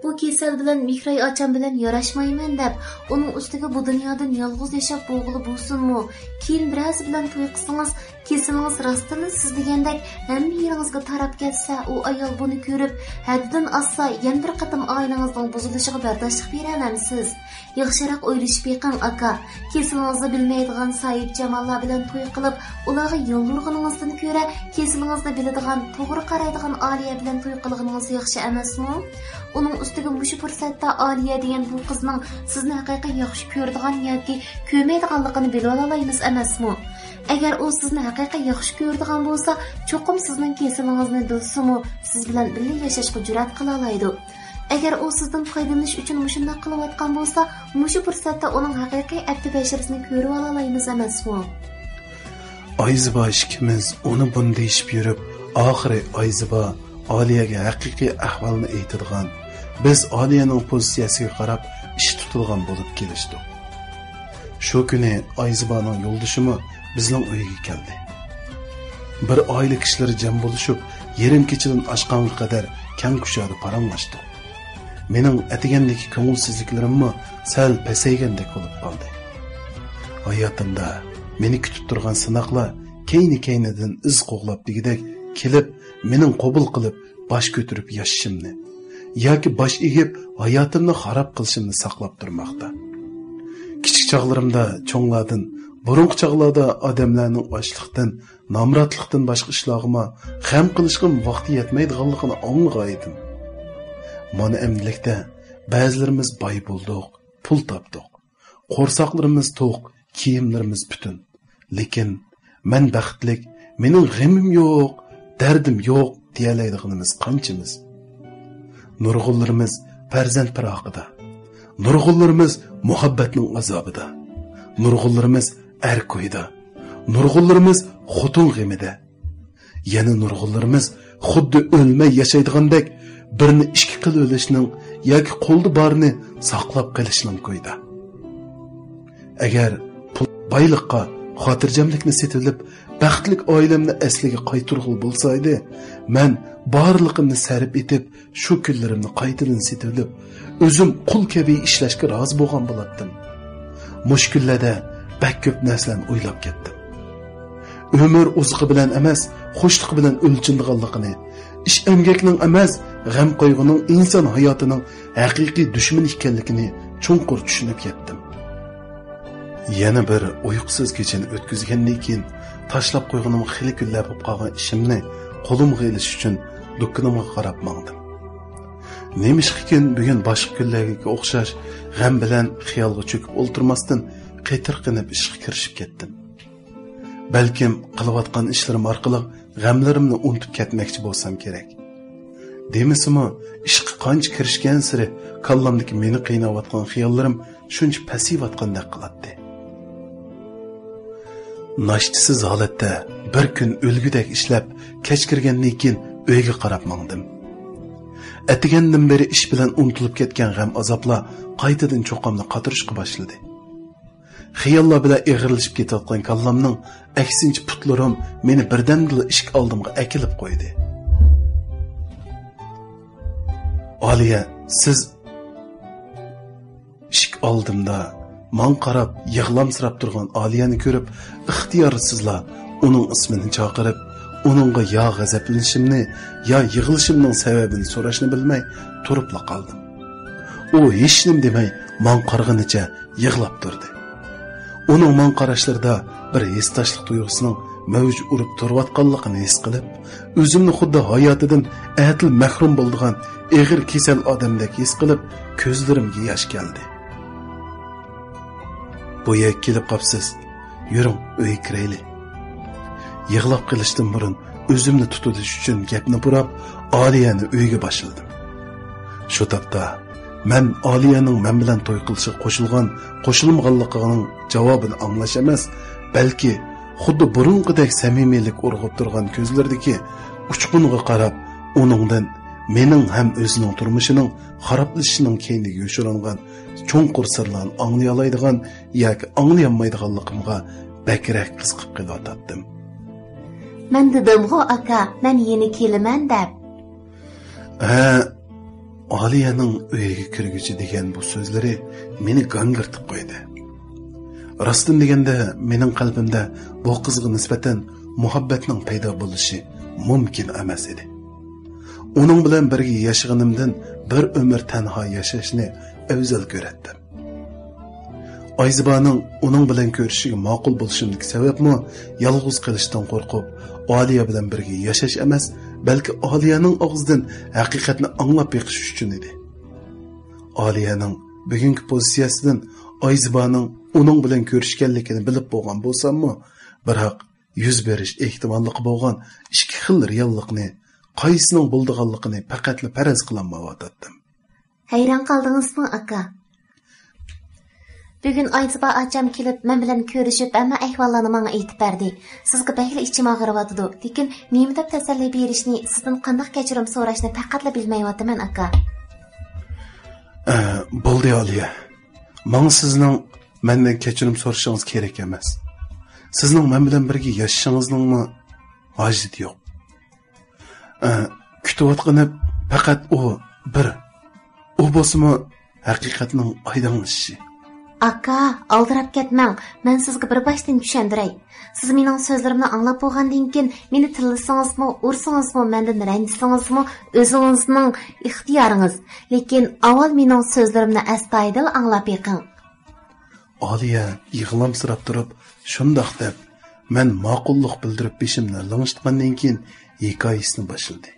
بۇ كېسەل بىلەن مېھراي ئاچام بىلەن ياراشمايمەن دەپ، ئۇنىڭ ئۈستىگە بۇ دۇنيادىن يالغۇز ياشاپ بولغىلى بولسۇنمۇ؟ كېيىن بىرەرسى بىلەن توي قىلسىڭىز، كېسىلىڭىز راستتىنلا سىز دېگەندەك ھەممە يېرىڭىزگە تاراپ كەتسە، ئۇ ئايال بۇنى كۆرۈپ، ھەددىدىن ئاشسا، يەنە بىر قېتىم ئائىلىڭىزنىڭ بۇزۇلۇشىغا بەرداشلىق بېرەلەمسىز؟ ياخشىراق ئويلىشىپ بېقىڭ، ئاكا. كېسىلىڭىزنى بىلمەيدىغان ساھىبجاماللار بىلەن توي قىلىپ، ئۇلارغا يالۋۇرغىنىڭىزدىن كۆرە، كېسىلىڭىزنى بىلىدىغان، توغرا قارايدىغان ئالىيە بىلەن توي قىلغىنىڭىز ياخشى ئەمەسمۇ؟ ئۇنىڭ ئۈستىگە مۇشۇ پۇرسەتتە ئالىيە دېگەن بۇ قىزنىڭ سىزنى ھەقىقىي ياخشى كۆرىدىغان ياكى كۆرمەيدىغانلىقىنى بىلىۋالالايمىز ئەمەسمۇ؟ ئەگەر ئۇ سىزنى ھەقىقىي ياخشى كۆرىدىغان بولسا، چوقۇم سىزنىڭ كېسىلىڭىزنى بىلسىمۇ، سىز بىلەن بىللە ياشاشقا جۈرئەت قىلالايدۇ. ئەگەر ئۇ سىزدىن پايدىلىنىش ئۈچۈن مۇشۇنداق قىلىۋاتقان بولسا، مۇشۇ پۇرسەتتە ئۇنىڭ ھەقىقىي ئەپتى بەشىرىسىنى كۆرۈۋالالايمىز ئەمەسمۇ؟ ئايزىبا ئىككىمىز ئۇنى بۇنى دېيىشىپ يۈرۈپ، ئاخىرى ئايزىبا ئالىيەگە ھەقىقىي ئەھۋالنى ئېيتىدىغان، بىز ئالىيەنىڭ پوزىتسىيەسىگە قاراپ ئىش تۇتىدىغان بولۇپ كېلىشتۇق. شۇ كۈنى ئايزىبانىڭ يولدىشىمۇ بىزنىڭ ئۆيگە كەلدى. بىر ئائىلە كىشىلىرى جەم بولۇشۇپ، يېرىم كېچىدىن ئاشقانغا قەدەر كەڭ كۇشادە پاراڭلاشتۇق. مېنىڭ ئەتىگەندىكى كۆڭۈلسىزلىكلىرىممۇ سەل پەسەيگەندەك بولۇپ قالدى. ھاياتىمدا مېنى كۈتۈپ تۇرغان سىناقلار كەينى-كەينىدىن ئىز قوغلاپ دېگۈدەك كېلىپ، مېنىڭ قوبۇل قىلىپ باش كۆتۈرۈپ ياشىشىمنى ياكى باش ئېگىپ ھاياتىمنى خاراب قىلىشىمنى ساقلاپ تۇرماقتا. كىچىك چاغلىرىمدا چوڭلاردىن، بۇرۇنقى چاغلاردا ئادەملەرنىڭ ئاچلىقتىن، نامراتلىقتىن باشقا ئىشلارغىمۇ غەم قىلىشقىمۇ ۋاقتى يەتمەيدىغانلىقىنى ئاڭلىغانىدىم. مانا ئەمدىلىكتە بەزىلىرىمىز باي بولدۇق، پۇل تاپتۇق. قورساقلىرىمىز توق، كىيىملىرىمىز پۈتۈن. لېكىن مەن بەختلىك، مېنىڭ غېمىم يوق، دەردىم يوق دېيەلەيدىغىنىمىز قانچىمىز؟ نۇرغۇنلىرىمىز پەرزەنت پىراقىدا، نۇرغۇنلىرىمىز مۇھەببەتنىڭ ئازابىدا، نۇرغۇنلىرىمىز ئەر كويىدا، نۇرغۇنلىرىمىز خوتۇن غېمىدە، يەنە نۇرغۇنلىرىمىز خۇددى ئۆلمەي ياشايدىغاندەك، بىرنى ئىككى قىلىۋېلىشنىڭ ياكى قولدا بارنى ساقلاپ قېلىشنىڭ كويىدا. ئەگەر پۇل بايلىققا خاتىرجەملىكنى سېتىۋېلىپ، بەختلىك ئائىلەمنى ئەسلىگە قايتۇرغىلى بولسا ئىدى، مەن بارلىقىمنى سەرپ ئېتىپ، شۇ كۈنلىرىمنى قايتىدىن سېتىۋېلىپ، ئۆزۈم قۇل كەبى ئىشلەشكە رازى بولغان بولاتتىم. مۇشۇ كۈنلەردە بەك كۆپ نەرسىلەرنى ئويلاپ كەتتىم. ئۆمۈر ئوزۇقى بىلەن ئەمەس، خۇشلۇقى بىلەن ئۆلچىنىدىغانلىقىنى، ئىش ئەمگەكنىڭ ئەمەس، غەم-قايغۇنىڭ ئىنسان ھاياتىنىڭ ھەقىقىي دۈشمىنى ئىكەنلىكىنى چوڭقۇر چۈشىنىپ يەتتىم. يەنە بىر ئۇيقۇسىز كېچىنى ئۆتكۈزگەندىن كېيىن، تاشلاپ قويغىنىم خېلى كۈنلەر بولۇپ قالغان ئىشىمنى قولۇمغا ئېلىش ئۈچۈن دۇكىنىمغا قاراپ ماڭدىم. نېمىشقىكىن بۈگۈن باشقا كۈنلەرگە ئوخشاش غەم بىلەن خىيالغا چۆكۈپ ئولتۇرماستىن، قېتىرقىنىپ ئىشقا كىرىشىپ كەتتىم. بەلكىم قىلىۋاتقان ئىشلىرىم ئارقىلىق غەملىرىمنى ئۇنتۇپ كەتمەكچى بولسام كېرەك. دېمىسىمۇ، ئىشقا قانچە كىرىشكەنسېرى كاللامدىكى مېنى قىيناۋاتقان خىياللىرىم شۇنچە پەسىيىۋاتقاندەك قىلاتتى. ناشتىسىز ھالەتتە بىر كۈن ئۆلگۈدەك ئىشلەپ، كەچ كىرگەندىن كېيىن ئۆيگە قاراپ ماڭدىم. ئەتىگەندىن بېرى ئىش بىلەن ئۇنتۇلۇپ كەتكەن غەم-ئازابلار قايتىدىن چوقامنى قاتۇرۇشقا باشلىدى. خىياللار بىلەن ئېغىرلىشىپ كېتىۋاتقان كاللامنىڭ ئەكسىنچە پۇتلىرىم مېنى بىردەمدىلا ئىشىك ئالدىمغا ئەكېلىپ قويدى. ئالىيە، سىز ئىشىك ئالدىمدا ماڭا قاراپ يىغلامسىراپ تۇرغان ئالىيەنى كۆرۈپ، ئىختىيارسىزلا ئۇنىڭ ئىسمىنى چاقىرىپ، ئۇنىڭغا يا غەزەپلىنىشىمنى، يا يىغلىشىمنىڭ سەۋەبىنى سوراشنى بىلمەي تۇرۇپلا قالدىم. ئۇ ھېچنېمە دېمەي ماڭا قارىغىنىچە يىغلاپ تۇردى. ئۇنىڭ ماڭا قاراشلىرىدا بىر ھېسداشلىق تۇيغۇسىنىڭ مەۋج ئۇرۇپ تۇرۇۋاتقانلىقىنى ھېس قىلىپ، ئۆزۈمنى خۇددى ھاياتىدىن ئەتىل مەھرۇم بولىدىغان ئېغىر كېسەل ئادەمدەك ھېس قىلىپ، كۆزلىرىمگە ياش كەلدى. بۇ يەرگە كېلىپ قاپسىز. يۈرۈڭ، ئۆيگە كىرەيلى. يىغلاپ قېلىشتىن بۇرۇن ئۆزۈمنى تۇتۇۋېلىش ئۈچۈن گەپنى بۇراپ، ئالىيەنى ئۆيگە باشلىدىم. شۇ تاپتا مەن ئالىيەنىڭ مەن بىلەن توي قىلىشىغا قوشۇلغان، قوشۇلمىغانلىقىنىڭ جاۋابىنى ئاڭلاش ئەمەس، بەلكى خۇددى بۇرۇنقىدەك سەمىمىيلىك ئۇرغۇپ تۇرغان كۆزلىرىدىكى ئۇچقۇنغا قاراپ، ئۇنىڭدىن مېنىڭ ھەم ئۆزىنىڭ تۇرمۇشىنىڭ خارابلىشىشىنىڭ كەينىگە يوشۇرۇنغان چوڭقۇر سىرلارنى ئاڭلىيالايدىغان ياكى ئاڭلىيالمايدىغانلىقىمغا بەكرەك قىزىقىپ قېلىۋاتاتتىم. مەن دېدىمغۇ، ئاكا، مەن يەنە كېلىمەن دەپ. ھە، ئالىيەنىڭ ئۆيىگە كىرگۈچى دېگەن بۇ سۆزلىرى مېنى گاڭگىرىتىپ قويدى. راستىنى دېگەندە، مېنىڭ قەلبىمدە بۇ قىزغا نىسبەتەن مۇھەببەتنىڭ پەيدا بولۇشى مۇمكىن ئەمەس ئىدى. ئۇنىڭ بىلەن بىرگە ياشىغىنىمدىن بىر ئۆمۈر تەنھا ياشاشنى ئەۋزەل كۆرەتتىم. ئايزىبانىڭ ئۇنىڭ بىلەن كۆرۈشۈشىگە ماقۇل بولۇشۇمدىكى سەۋەبمۇ يالغۇز قېلىشتىن قورقۇپ، ئالىيە بىلەن بىرگە ياشاش ئەمەس، بەلكى ئالىيەنىڭ ئاغزىدىن ھەقىقەتنى ئاڭلاپ بېقىش ئۈچۈن ئىدى. ئالىيەنىڭ بۈگۈنكى پوزىتسىيەسىدىن ئايزىبانىڭ ئۇنىڭ بىلەن كۆرۈشكەنلىكىنى بىلىپ بولغان بولساممۇ، بىراق يۈز بېرىش ئېھتىماللىقى بولغان ئىككى خىل رېئاللىقنى قايسىنىڭ بولىدىغانلىقىنى پەقەتلا پەرەز قىلالمايۋاتاتتىم. ھەيران قالدىڭىزمۇ، ئاكا؟ بۈگۈن ئايزىبا ئاچام كېلىپ، مەن بىلەن كۆرۈشۈپ، ھەممە ئەھۋاللارنى ماڭا ئېيتىپ بەردى. سىزگە بەكلا ئىچىم ئاغرىۋاتىدۇ، لېكىن نېمە دەپ تەسەللى بېرىشنى، سىزدىن قانداق كەچۈرۈم سوراشنى پەقەتلا بىلمەيۋاتىمەن، ئاكا. ئە، بولدى، ئالىيە. ماڭا سىزنىڭ مەندىن كەچۈرۈم سورىشىڭىز كېرەك ئەمەس. سىزنىڭ مەن بىلەن بىرگە ياشىشىڭىزنىڭمۇ ھاجىتى يوق. ئە، كۈتۈۋاتقىنىم پەقەت ئۇ بىر. ئۇ بولسىمۇ ھەقىقەتنىڭ ئايدىڭلىشىشى. ئاكا، ئالدىراپ كەتمەڭ. مەن سىزگە بىر باشتىن چۈشەندۈرەي. سىز مېنىڭ سۆزلىرىمنى ئاڭلاپ بولغاندىن كېيىن، مېنى تىللىسىڭىزمۇ، ئۇرسىڭىزمۇ، مەندىن رەنجىسىڭىزمۇ، ئۆزىڭىزنىڭ ئىختىيارىڭىز. لېكىن ئاۋۋال مېنىڭ سۆزلىرىمنى ئەستايىدىل ئاڭلاپ بېقىڭ. ئالىيە يىغلامسىراپ تۇرۇپ، شۇنداق دەپ، مەن ماقۇللۇق بىلدۈرۈپ بېشىمنى لىڭشىتقاندىن كېيىن ھېكايىسىنى باشلىدى.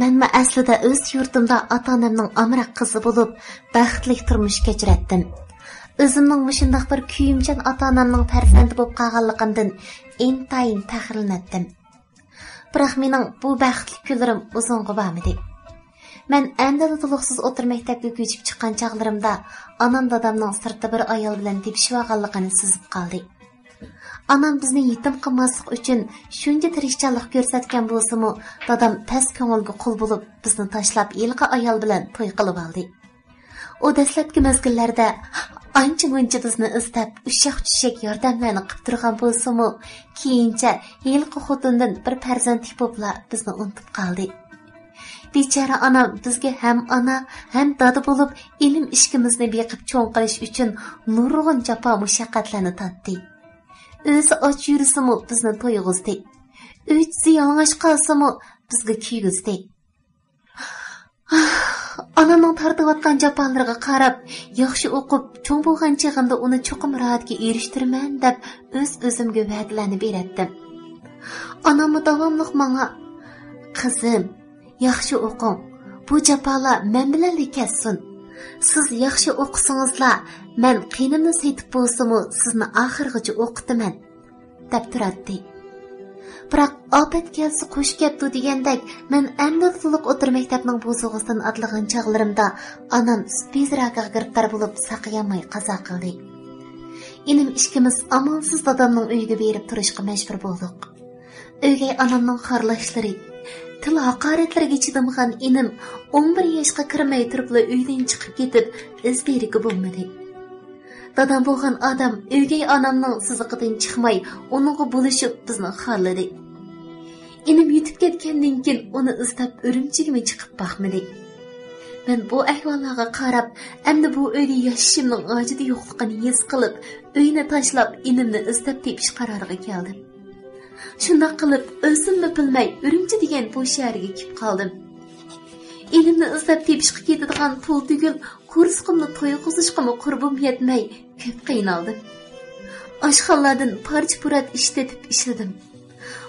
مەنمۇ ئەسلىدە ئۆز يۇرتۇمدا ئاتا-ئانامنىڭ ئامراق قىزى بولۇپ، بەختلىك تۇرمۇش كەچۈرەتتىم. ئۆزۈمنىڭ مۇشۇنداق بىر كۆيۈمچان ئاتا-ئانامنىڭ پەرزەنتى بولۇپ قالغانلىقىمدىن ئىنتايىن پەخىرلىنەتتىم. بىراق مېنىڭ بۇ بەختلىك كۈنلىرىم ئۇزۇنغا بارمىدى. مەن ئەمدىلا تولۇقسىز ئوتتۇرا مەكتەپكە كۆچۈپ چىققان چاغلىرىمدا ئانام دادامنىڭ سىرتتا بىر ئايال بىلەن تېپىشىۋالغانلىقىنى سېزىپ قالدى. ئانام بىزنى يېتىم قىلماسلىق ئۈچۈن شۇنچە تىرىشچانلىق كۆرسەتكەن بولسىمۇ، دادام پەس كۆڭۈلگە قۇل بولۇپ، بىزنى تاشلاپ ھېلىقى ئايال بىلەن توي قىلىۋالدى. ئۇ دەسلەپكى مەزگىللەردە ئانچە-مۇنچە بىزنى ئىزدەپ، ئۇششاق-چۈششەك ياردەملەرنى قىپ تۇرغان بولسىمۇ، كېيىنچە ھېلىقى خوتۇندىن بىر پەرزەنت تېپىپلا بىزنى ئۇنتۇپ قالدى. بىچارە ئانام بىزگە ھەم ئانا، ھەم دادا بولۇپ، ئىنىم ئىككىمىزنى بېقىپ چوڭ قىلىش ئۈچۈن نۇرغۇن جاپا-مۇشەققەتلەرنى تارتتى. ئۆزى ئاچ يۈرسىمۇ بىزنى تويغۇزدى. ئۆزى يالىڭاچ قالسىمۇ بىزگە كىيگۈزدى. ئانامنىڭ تارتىۋاتقان جاپالىرىغا قاراپ، ياخشى ئوقۇپ، چوڭ بولغان چېغىمدا ئۇنى چوقۇم مۇرادىگە ئېرىشتۈرىمەن دەپ ئۆز-ئۆزۈمگە ۋەدىلەرنى بېرەتتىم. ئاناممۇ داۋاملىق ماڭا، «قىزىم، ياخشى ئوقۇڭ. بۇ جاپالار مەن بىلەنلا كەتسۇن. سىز ياخشى ئوقۇسىڭىزلا، مەن قېنىمنى سېتىپ بولسىمۇ سىزنى ئاخىرغىچە ئوقۇتىمەن» دەپ تۇراتتى. بىراق، «ئاپەت كەلسە قوش كەپتۇ» دېگەندەك، مەن ئەمدىلا تولۇق ئوتتۇرا مەكتەپنىڭ بوزۇغىسىدىن ئاتلىغان چاغلىرىمدا ئانام سۈت بېزى راكىغا گىرىپتار بولۇپ، ساقىيالماي قازا قىلدى. ئىنىم ئىككىمىز ئامالسىز دادامنىڭ ئۆيىگە بېرىپ تۇرۇشقا مەجبۇر بولدۇق. ئۆگەي ئانامنىڭ خارلاشلىرى، تىل ھاقارەتلىرىگە چىدىمىغان ئىنىم ئون بىر ياشقا كىرمەي تۇرۇپلا ئۆيدىن چىقىپ كېتىپ، ئىز دېرىكى بولمىدى. دادام بولغان ئادەم ئۆگەي ئانامنىڭ سىزىقىدىن چىقماي، ئۇنىڭغا بولۇشۇپ بىزنى خارلىدى. ئىنىم يېتىپ كەتكەندىن كېيىن ئۇنى ئىزدەپ ئۈرۈمچىگىمۇ چىقىپ باقمىدى. مەن بۇ ئەھۋاللارغا قاراپ، ئەمدى بۇ ئۆيدە ياشىشىمنىڭ ھاجىتى يوقلۇقىنى ھېس قىلىپ، ئۆينى تاشلاپ ئىنىمنى ئىزدەپ تېپىش قارارىغا كەلدىم. شۇنداق قىلىپ، ئۆزۈممۇ بىلمەي ئۈرۈمچى دېگەن بۇ شەھەرگە كېلىپ قالدىم. ئىنىمنى ئىزدەپ تېپىشقا كېتىدىغان پۇل تۈگۈل، قورسىقىمنى تويغۇزۇشقىمۇ قۇربۇم يەتمەي، كۆپ قىينالدىم. ئاشخانىلاردىن پارچە-پۇرات ئىش تېپىپ ئىشلىدىم.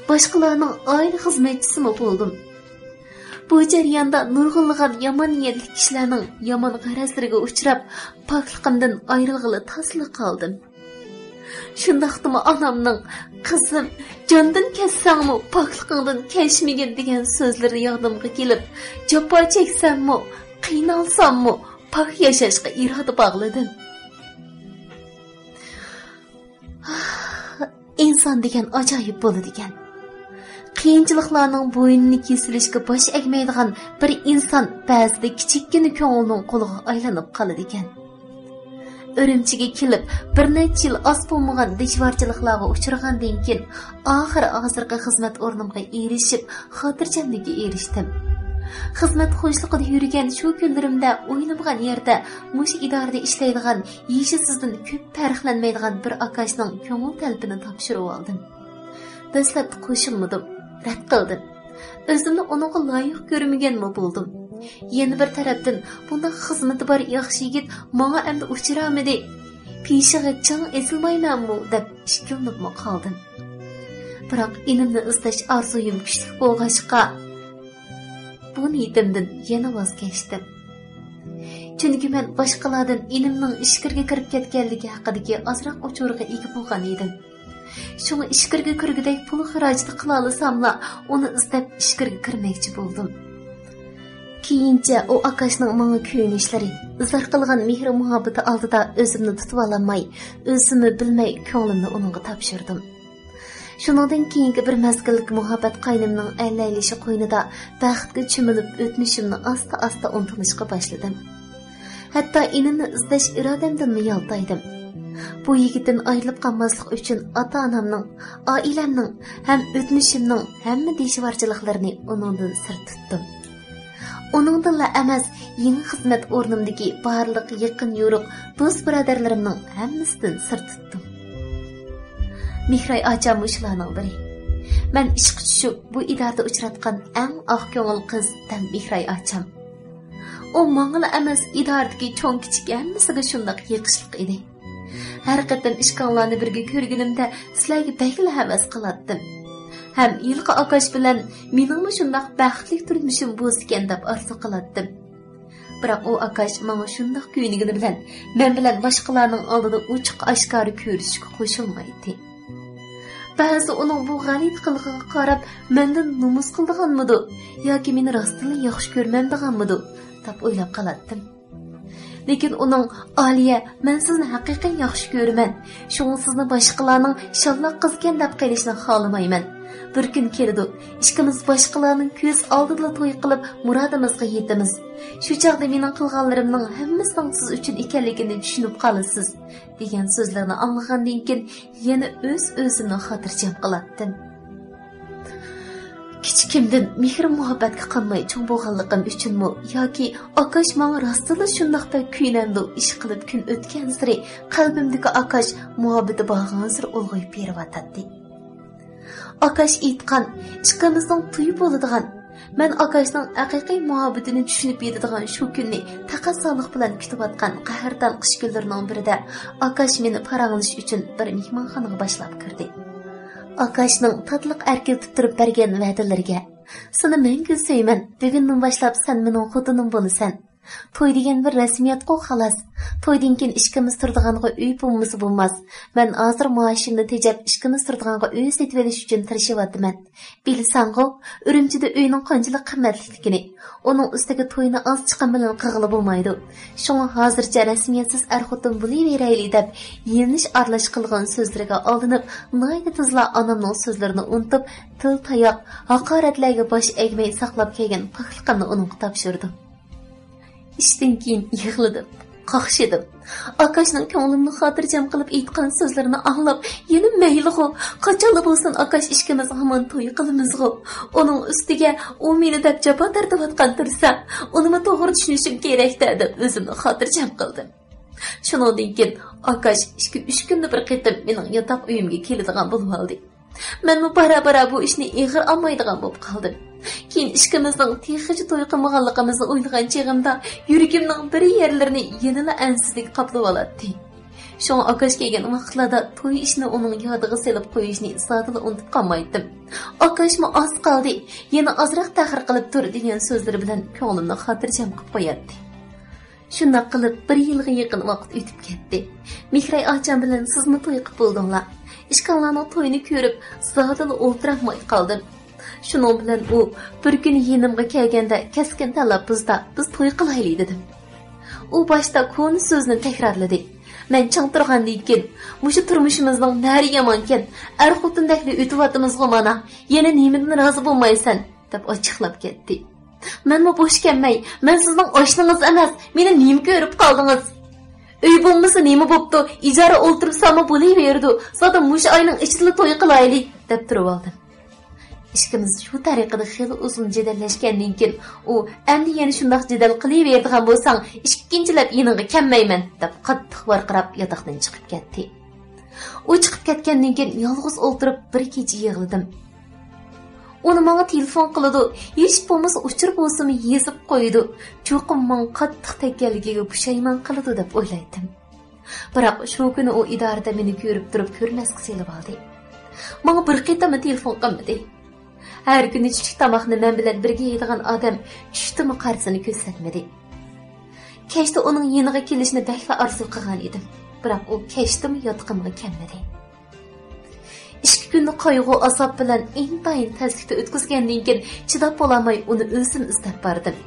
باشقىلارنىڭ ئائىلە خىزمەتچىسىمۇ بولدۇم. بۇ جەرياندا نۇرغۇنلىغان يامان نىيەتلىك كىشىلەرنىڭ يامان غەرەزلىرىگە ئۇچراپ، پاكلىقىمدىن ئايرىلغىلى تازلا قالدىم. شۇنداقتىمۇ ئانامنىڭ، «قىزىم، جاندىن كەچسەڭمۇ پاكلىقىڭدىن كەچمىگىن» دېگەن سۆزلىرى يادىمغا كېلىپ، جاپا چەكسەممۇ، قىينالساممۇ، پاك ياشاشقا ئىرادە باغلىدىم. ئىنسان دېگەن ئاجايىپ بولىدىكەن. قىيىنچىلىقلارنىڭ بوينىنى كېسىۋېلىشكە باش ئەگمەيدىغان بىر ئىنسان بەزىدە كىچىككىنە كۆڭۈلنىڭ قۇلىغا ئايلىنىپ قالىدىكەن. ئۈرۈمچىگە كېلىپ، بىر نەچچە يىل ئاز بولمىغان دىشۋارچىلىقلارغا ئۇچرىغاندىن كېيىن، ئاخىرى ھازىرقى خىزمەت ئورنۇمغا ئېرىشىپ، خاتىرجەملىككە ئېرىشتىم. خىزمەت خوشلۇقىدا يۈرگەن شۇ كۈنلىرىمدە ئويلىمىغان يەردە مۇشۇ ئىدارىدە ئىشلەيدىغان، يېشى سىزدىن كۆپ پەرقلەنمەيدىغان بىر ئاكاشنىڭ كۆڭۈل تەلىپىنى تاپشۇرۇۋالدىم. دەسلەپتە قوشۇلمىدىم، رەت قىلدىم. ئۆزۈمنى ئۇنىڭغا لايىق كۆرمىگەنمۇ بولدۇم. يەنە بىر تەرەپتىن، بۇنداق خىزمىتى بار ياخشى يىگىت ماڭا ئەمدى ئۇچرامىدى؟ پېشىغا چىڭ ئېسىلمايمەنمۇ دەپ ئىككىلىنىپمۇ قالدىم. بىراق ئىنىمنى ئىزدەش ئارزۇيۇم كۈچلۈك بولغاچقا، بۇ نىيىتىمدىن يەنە ۋاز كەچتىم. چۈنكى مەن باشقىلاردىن ئىنىمنىڭ ئىچكىرىگە كىرىپ كەتكەنلىكى ھەققىدىكى ئازراق ئۇچۇرغا ئىگە بولغان ئىدىم. شۇڭا ئىچكىرىگە كىرگۈدەك پۇل خىراجىتى قىلالىساملا، ئۇنى ئىزدەپ ئىچكىرىگە كىرمەكچى بولدۇم. كېيىنچە ئۇ ئاكاشنىڭ ماڭا كۆيۈنۈشلىرى، ئىزھار قىلغان مېھرى-مۇھەببىتى ئالدىدا ئۆزۈمنى تۇتۇۋالالماي، ئۆزۈممۇ بىلمەي كۆڭلۈمنى ئۇنىڭغا تاپشۇردۇم. شۇنىڭدىن كېيىنكى بىر مەزگىللىك مۇھەببەت قاينىمنىڭ ئەللەيلىشى قوينىدا بەختكە چۆمۈلۈپ، ئۆتمۈشۈمنى ئاستا-ئاستا ئۇنتۇمۇشقا باشلىدىم. ھەتتا ئىنىمنى ئىزدەش ئىرادەمدىنمۇ يالتايدىم. بۇ يىگىتتىن ئايرىلىپ قالماسلىق ئۈچۈن ئاتا-ئانامنىڭ، ئائىلەمنىڭ ھەم ئۆتمۈشۈمنىڭ ھەممە دىشۋارچىلىقلىرىنى ئۇنىڭدىن سىر تۇتتۇم. ئۇنىڭدىنلا ئەمەس، يېڭى خىزمەت ئورنۇمدىكى بارلىق يېقىن-يورۇق، دوست-بۇرادەرلىرىمنىڭ ھەممىسىدىن سىر تۇتتۇم. مېھراي ئاچام مۇشۇلارنىڭ بىرى. مەن ئىشقا چۈشۈپ، بۇ ئىدارىدە ئۇچراتقان ئەڭ ئاق كۆڭۈل قىز دەم مېھراي ئاچام. ئۇ ماڭىلا ئەمەس، ئىدارىدىكى چوڭ-كىچىك ھەممىسىگە شۇنداق يېقىشلىق ئىدى. ھەر قېتىم ئىككىڭلارنى بىرگە كۆرگىنىمدە، سىلەرگە بەكلا ھەۋەس قىلاتتىم. ھەم ھېلىقى ئاكاش بىلەن مېنىڭمۇ شۇنداق بەختلىك تۇرمۇشۇم بولسىكەن دەپ ئارزۇ قىلاتتىم. بىراق ئۇ ئاكاش ماڭا شۇنداق كۆيۈنگىنى بىلەن، مەن بىلەن باشقىلارنىڭ ئالدىدا ئوچۇق-ئاشكارا كۆرۈشۈشكە قوشۇلمايتتى. بەزىدە ئۇنىڭ بۇ غەلىتە قىلىقىغا قاراپ، مەندىن نومۇس قىلىدىغانمىدۇ ياكى مېنى راستتىنلا ياخشى كۆرمەمدىغانمىدۇ دەپ ئويلاپ قالاتتىم. لېكىن ئۇنىڭ، «ئالىيە، مەن سىزنى ھەقىقەتەن ياخشى كۆرىمەن، شۇڭا سىزنى باشقىلارنىڭ شاللاق قىزكەن دەپ قېلىشىنى خالىمايمەن. بىر كۈن كېلىدۇ، ئىككىمىز باشقىلارنىڭ كۆز ئالدىدىلا توي قىلىپ، مۇرادىمىزغا يېتىمىز. شۇ چاغدا مېنىڭ قىلغانلىرىمنىڭ ھەممىسىنىڭ سىز ئۈچۈن ئىكەنلىكىنى چۈشىنىپ قالىسىز، دېگەن سۆزلەرنى ئاڭلىغاندىن كېيىن، يەنە ئۆز-ئۆزۈمنى خاتىرجەم قىلاتتىم. كىچىكىمدىن مېھىر-مۇھەببەتكە قانماي چوڭ بولغانلىقىم ئۈچۈنمۇ ياكى ئاكاش ماڭا راستتىنلا شۇنداق بەك كۆيۈنەمدۇ، ئىشقىلىپ كۈن ئۆتكەنسېرى قەلبىمدىكى ئاكاش مۇھەببىتى بارغانسېرى ئۇلغىيىپ بېرىۋاتاتتى. ئاكاش ئېيتقان، ئىككىمىزنىڭ تويى بولىدىغان، مەن ئاكاشنىڭ ھەقىقىي مۇھەببىتىنى چۈشىنىپ يېتىدىغان شۇ كۈننى تەقەززالىق بىلەن كۈتۈۋاتقان قەھرىتان قىش كۈنلىرىنىڭ بىرىدە ئاكاش مېنى پاراڭلىشىش ئۈچۈن بىر مېھمانخانىغا باشلاپ كىردى. ئاكاشنىڭ تاتلىق ئەركىلىتىپ تۇرۇپ بەرگەن ۋەدىلىرىگە، سېنى مەڭگۈ سۆيىمەن، بۈگۈندىن باشلاپ سەن مېنىڭ خوتۇنۇم بولىسەن. توي دېگەن بىر رەسمىيەتقۇ، خالاس. تويدىن كېيىن ئىككىمىز تۇرىدىغانغا ئۆي بولمىسا بولماس. مەن ھازىر مائاشىمنى تېجەپ، ئىككىمىز تۇرىدىغانغا ئۆي سېتىۋېلىش ئۈچۈن تىرىشىۋاتىمەن. بىلىسەنغۇ، ئۈرۈمچىدە ئۆينىڭ قانچىلىك قىممەتلىكلىكىنى. ئۇنىڭ ئۈستىگە توينى ئاز چىقىم بىلەن قىلغىلى بولمايدۇ. شۇڭا ھازىرچە رەسمىيەتسىز ئەر-خوتۇن بولۇۋېرەيلى دەپ، يېلىنىش ئارىلاش قىلغان سۆزلىرىگە ئالدىنىپ، ناھايىتى تېزلا ئانامنىڭ سۆزلىرىنى ئۇنتۇپ، تىل-تاياق، ھاقارەتلەرگە باش ئەگمەي ساقلاپ كەلگەن پاكلىقىمنى ئۇنىڭغا تاپشۇردۇم. ئىشتىن كېيىن يىغلىدىم، قاقشىدىم. ئاكاشنىڭ كۆڭلۈمنى خاتىرجەم قىلىپ ئېيتقان سۆزلىرىنى ئاڭلاپ، يەنە مەيلىغۇ، قاچانلا بولسۇن ئاكاش ئىككىمىز ھامان توي قىلىمىزغۇ. ئۇنىڭ ئۈستىگە ئۇ مېنى دەپ جاپا تارتىۋاتقان تۇرسا، ئۇنىمۇ توغرا چۈشىنىشىم كېرەكتە دەپ ئۆزۈمنى خاتىرجەم قىلدىم. شۇنىڭدىن كېيىن ئاكاش ئىككى-ئۈچ كۈندە بىر قېتىم مېنىڭ ياتاق ئۆيۈمگە كېلىدىغان بولۇۋالدى. مەنمۇ بارا-بارا بۇ ئىشنى ئېغىر ئالمايدىغان بولۇپ قالدىم. كېيىن ئىككىمىزنىڭ تېخىچە توي قىلمىغانلىقىمىزنى ئويلىغان چېغىمدا يۈرىكىمنىڭ بىر يەرلىرىنى يەنىلا ئەنسىزلىك قاپلىۋالاتتى. شۇڭا ئاكاش كەلگەن ۋاقىتلاردا توي ئىشىنى ئۇنىڭ يادىغا سېلىپ قويۇشنى زادىلا ئۇنتۇپ قالمايتتىم. ئاكاشمۇ ئاز قالدى، يەنە ئازراق تەخىر قىلىپ تۇر دېگەن سۆزلىرى بىلەن كۆڭلۈمنى خاتىرجەم قىلىپ قوياتتى. شۇنداق قىلىپ، بىر يىلغا يېقىن ۋاقىت ئۆتۈپ كەتتى. مېھراي ئاچام بىلەن سىزمۇ توي قىپ بولدۇڭلار. ئىككىڭلارنىڭ تويىنى كۆرۈپ، زادىلا ئولتۇرالماي قالدىم. شۇنىڭ بىلەن ئۇ بىر كۈنى يېنىمغا كەلگەندە، كەسكىن تەلەپپۇزدا، «بىز توي قىلايلى» دېدىم. ئۇ باشتا كونا سۆزنى تەكرارلىدى. مەن چىڭ تۇرغاندىن كېيىن، «مۇشۇ تۇرمۇشىمىزنىڭ نەرى يامانكەن، ئەر-خوتۇندەكلا ئۆتۈۋاتىمىزغۇ مانا، يەنە نېمىدىن رازى بولمايسەن؟» دەپ ئاچچىقلاپ كەتتى. مەنمۇ بوش كەلمەي، «مەن سىزنىڭ ئاشنىڭىز ئەمەس، مېنى نېمە كۆرۈپ قالدىڭىز؟ ئۆي بولمىسا نېمە بوپتۇ، ئىجارە ئولتۇرساممۇ بولۇۋېرىدۇ، زادى مۇشۇ ئاينىڭ ئىچىدىلا توي قىلايلى» دەپ تۇرۇۋالدىم. ئىككىمىز شۇ تەرىقىدە خېلى ئۇزۇن جېدەللەشكەندىن كېيىن، ئۇ ئەمدى يەنە شۇنداق جېدەل قىلىۋېرىدىغان بولساڭ، ئىككىنچىلەپ يېنىڭغا كەلمەيمەن دەپ قاتتىق ۋارقىراپ ياتاقتىن چىقىپ كەتتى. ئۇ چىقىپ كەتكەندىن كېيىن يالغۇز ئولتۇرۇپ بىر كېچە يىغلىدىم. ئۇنى ماڭا تېلېفون قىلىدۇ، ھېچ بولمىسا ئۇچۇر بولسىمۇ يېزىپ قويىدۇ. چوقۇم ماڭا قاتتىق تەگكەنلىكىگە پۇشايمان قىلىدۇ دەپ ئويلايتتىم. بىراق شۇ كۈنى ئۇ ئىدارىدە مېنى كۆرۈپ تۇرۇپ كۆرمەسكە سېلىۋالدى. ماڭا بىر قېتىممۇ تېلېفون قىلمىدى. ھەر كۈنى چۈشلۈك تاماقنى مەن بىلەن بىرگە يەيدىغان ئادەم چۈشتىمۇ قارىسىنى كۆرسەتمىدى. كەچتە ئۇنىڭ يېنىغا كېلىشنى بەكلا ئارزۇ قىلغان ئىدىم. بىراق ئۇ كەچتىمۇ ياتىقىمغا كەلمىدى. ئىككى كۈندە قايغۇ-ئازاب بىلەن ئىنتايىن تەسلىكتە ئۆتكۈزگەندىن كېيىن، چىداپ بولالماي ئۇنى ئۆزۈم ئىزدەپ باردىم.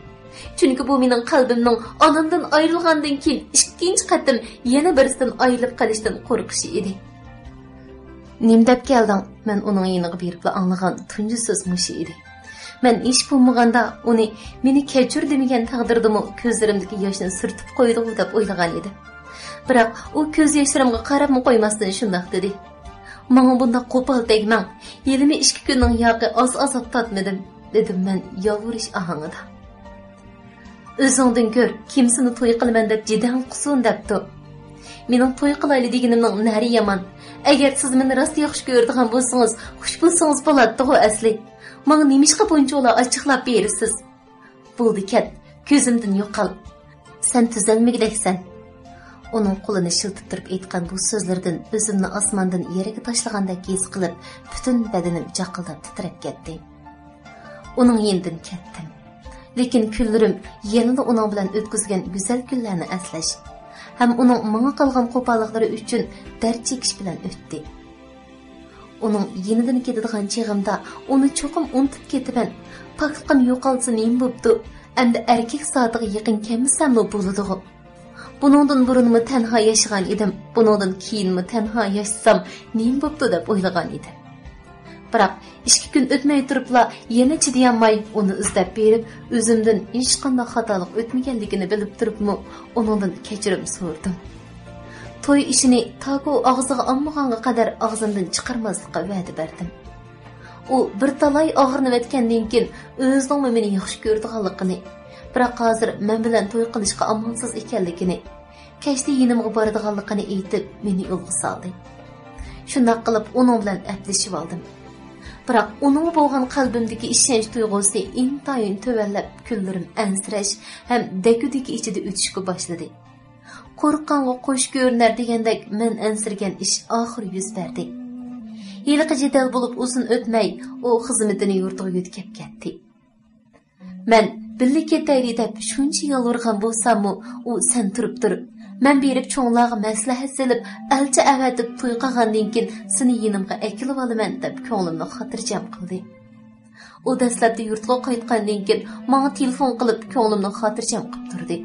چۈنكى بۇ مېنىڭ قەلبىمنىڭ ئانامدىن ئايرىلغاندىن كېيىن ئىككىنچى قېتىم يەنە بىرسىدىن ئايرىلىپ قېلىشتىن قورقۇشى ئىدى. «نېمە دەپ كەلدىڭ؟» مەن ئۇنىڭ يېنىغا بېرىپلا ئاڭلىغان تۇنجى سۆز مۇشۇ ئىدى. مەن ھېچ بولمىغاندا ئۇنى «مېنى كەچۈر» دېمىگەن تەقدىردىمۇ كۆزلىرىمدىكى ياشنى سۈرتۈپ قويىدىغۇ دەپ ئويلىغان ئىدىم. بىراق ئۇ كۆز ياشلىرىمغا قاراپمۇ قويماستىن شۇنداق دېدى. «ماڭا بۇنداق قوپال تەگمەڭ. ھېلىمۇ ئىككى كۈننىڭ ياقى ئاز ئازاب تارتمىدىم»، دېدىم مەن يالۋۇرۇش ئاھاڭىدا. «ئۆزۈڭدىن كۆر، كىم سېنى توي قىلىمەن دەپ جېدەل قىلسۇن دەپتۇ؟ مېنىڭ توي قىلايلى دېگىنىمنىڭ نەرى يامان؟ ئەگەر سىز مېنى راست ياخشى كۆرىدىغان بولسىڭىز، خۇش بولسىڭىز بولاتتىغۇ ئەسلى. ماڭا نېمىشقا بۇنچىۋالا ئاچچىقلاپ بېرىسىز؟ بولدى، كەت، كۆزۈمدىن يوقال. سەن تۈزەلمىگۈدەكسەن.» ئۇنىڭ قولىنى شىلتىپ تۇرۇپ ئېيتقان بۇ سۆزلىرىدىن ئۆزۈمنى ئاسماندىن يەرگە تاشلىغاندەك ھېس قىلىپ، پۈتۈن بەدىنىم جاقىلداپ تىترەپ كەتتى. ئۇنىڭ يېنىدىن كەتتىم. لېكىن كۈنلىرىم يەنىلا ئۇنىڭ بىلەن ئۆتكۈزگەن گۈزەل كۈنلەرنى ئەسلەش ھەم ئۇنىڭ ماڭا قىلغان قوپاللىقلىرى ئۈچۈن دەرد چېكىش بىلەن ئۆتتى. ئۇنىڭ يېنىدىن كېتىدىغان چېغىمدا ئۇنى چوقۇم ئۇنتۇپ كېتىمەن. پاكلىقىم يوقالسا نېمە بوپتۇ؟ ئەمدى ئەركەك سائىتىغا يېقىن كەلمىسەممۇ بولىدىغۇ. بۇنىڭدىن بۇرۇنمۇ تەنھا ياشىغان ئىدىم، بۇنىڭدىن كېيىنمۇ تەنھا ياشىسام نېمە بوپتۇ دەپ ئويلىغان ئىدىم. بىراق ئىككى كۈن ئۆتمەي تۇرۇپلا يەنە چىدىيالماي ئۇنى ئىزدەپ بېرىپ، ئۆزۈمدىن ھېچقانداق خاتالىق ئۆتمىگەنلىكىنى بىلىپ تۇرۇپمۇ ئۇنىڭدىن كەچۈرۈم سورىدىم. توي ئىشىنى تاكى ئۇ ئاغزىغا ئالمىغانغا قەدەر ئاغزىمدىن چىقارماسلىققا ۋەدە بەردىم. ئۇ بىر تالاي ئاغرىنىۋەتكەندىن كېيىن ئۆزىنىڭمۇ مېنى ياخشى كۆرىدىغانلىقىنى، بىراق ھازىر مەن بىلەن توي قىلىشقا ئامالسىز ئىكەنلىكىنى، كەچتە يېنىمغا بارىدىغانلىقىنى ئېيتىپ، مېنى يولغا سالدى. شۇنداق قىلىپ ئۇنىڭ بىلەن ئەپلىشىۋالدىم. بىراق ئۇنىڭغا بولغان قەلبىمدىكى ئىشەنچ تۇيغۇسى ئىنتايىن تۆۋەنلەپ، كۈنلىرىم ئەنسىرەش ھەم دەككە-دۈككە ئىچىدە ئۆتۈشكە باشلىدى. قورققانغا قوش كۆرۈنەر دېگەندەك مەن ئەنسىرىگەن ئىش ئاخىرى يۈز بەردى. ھېلىقى جېدەل بولۇپ ئۇزۇن ئۆتمەي ئۇ خىزمىتىنى يۇرتىغا يۆتكەپ كەتتى. مەن بىللە كېتەيلى دەپ شۇنچە يالۋۇرغان بولساممۇ، ئۇ سەن تۇرۇپ تۇر، مەن بېرىپ چوڭلارغا مەسلىھەت سېلىپ، ئەلچى ئەۋەتىپ توي قىلغاندىن كېيىن سېنى يېنىمغا ئەكېلىۋالىمەن دەپ كۆڭلۈمنى خاتىرجەم قىلدى. ئۇ دەسلەپتە يۇرتقا قايتقاندىن كېيىن ماڭا تېلېفون قىلىپ، كۆڭلۈمنى خاتىرجەم قىلىپ تۇردى.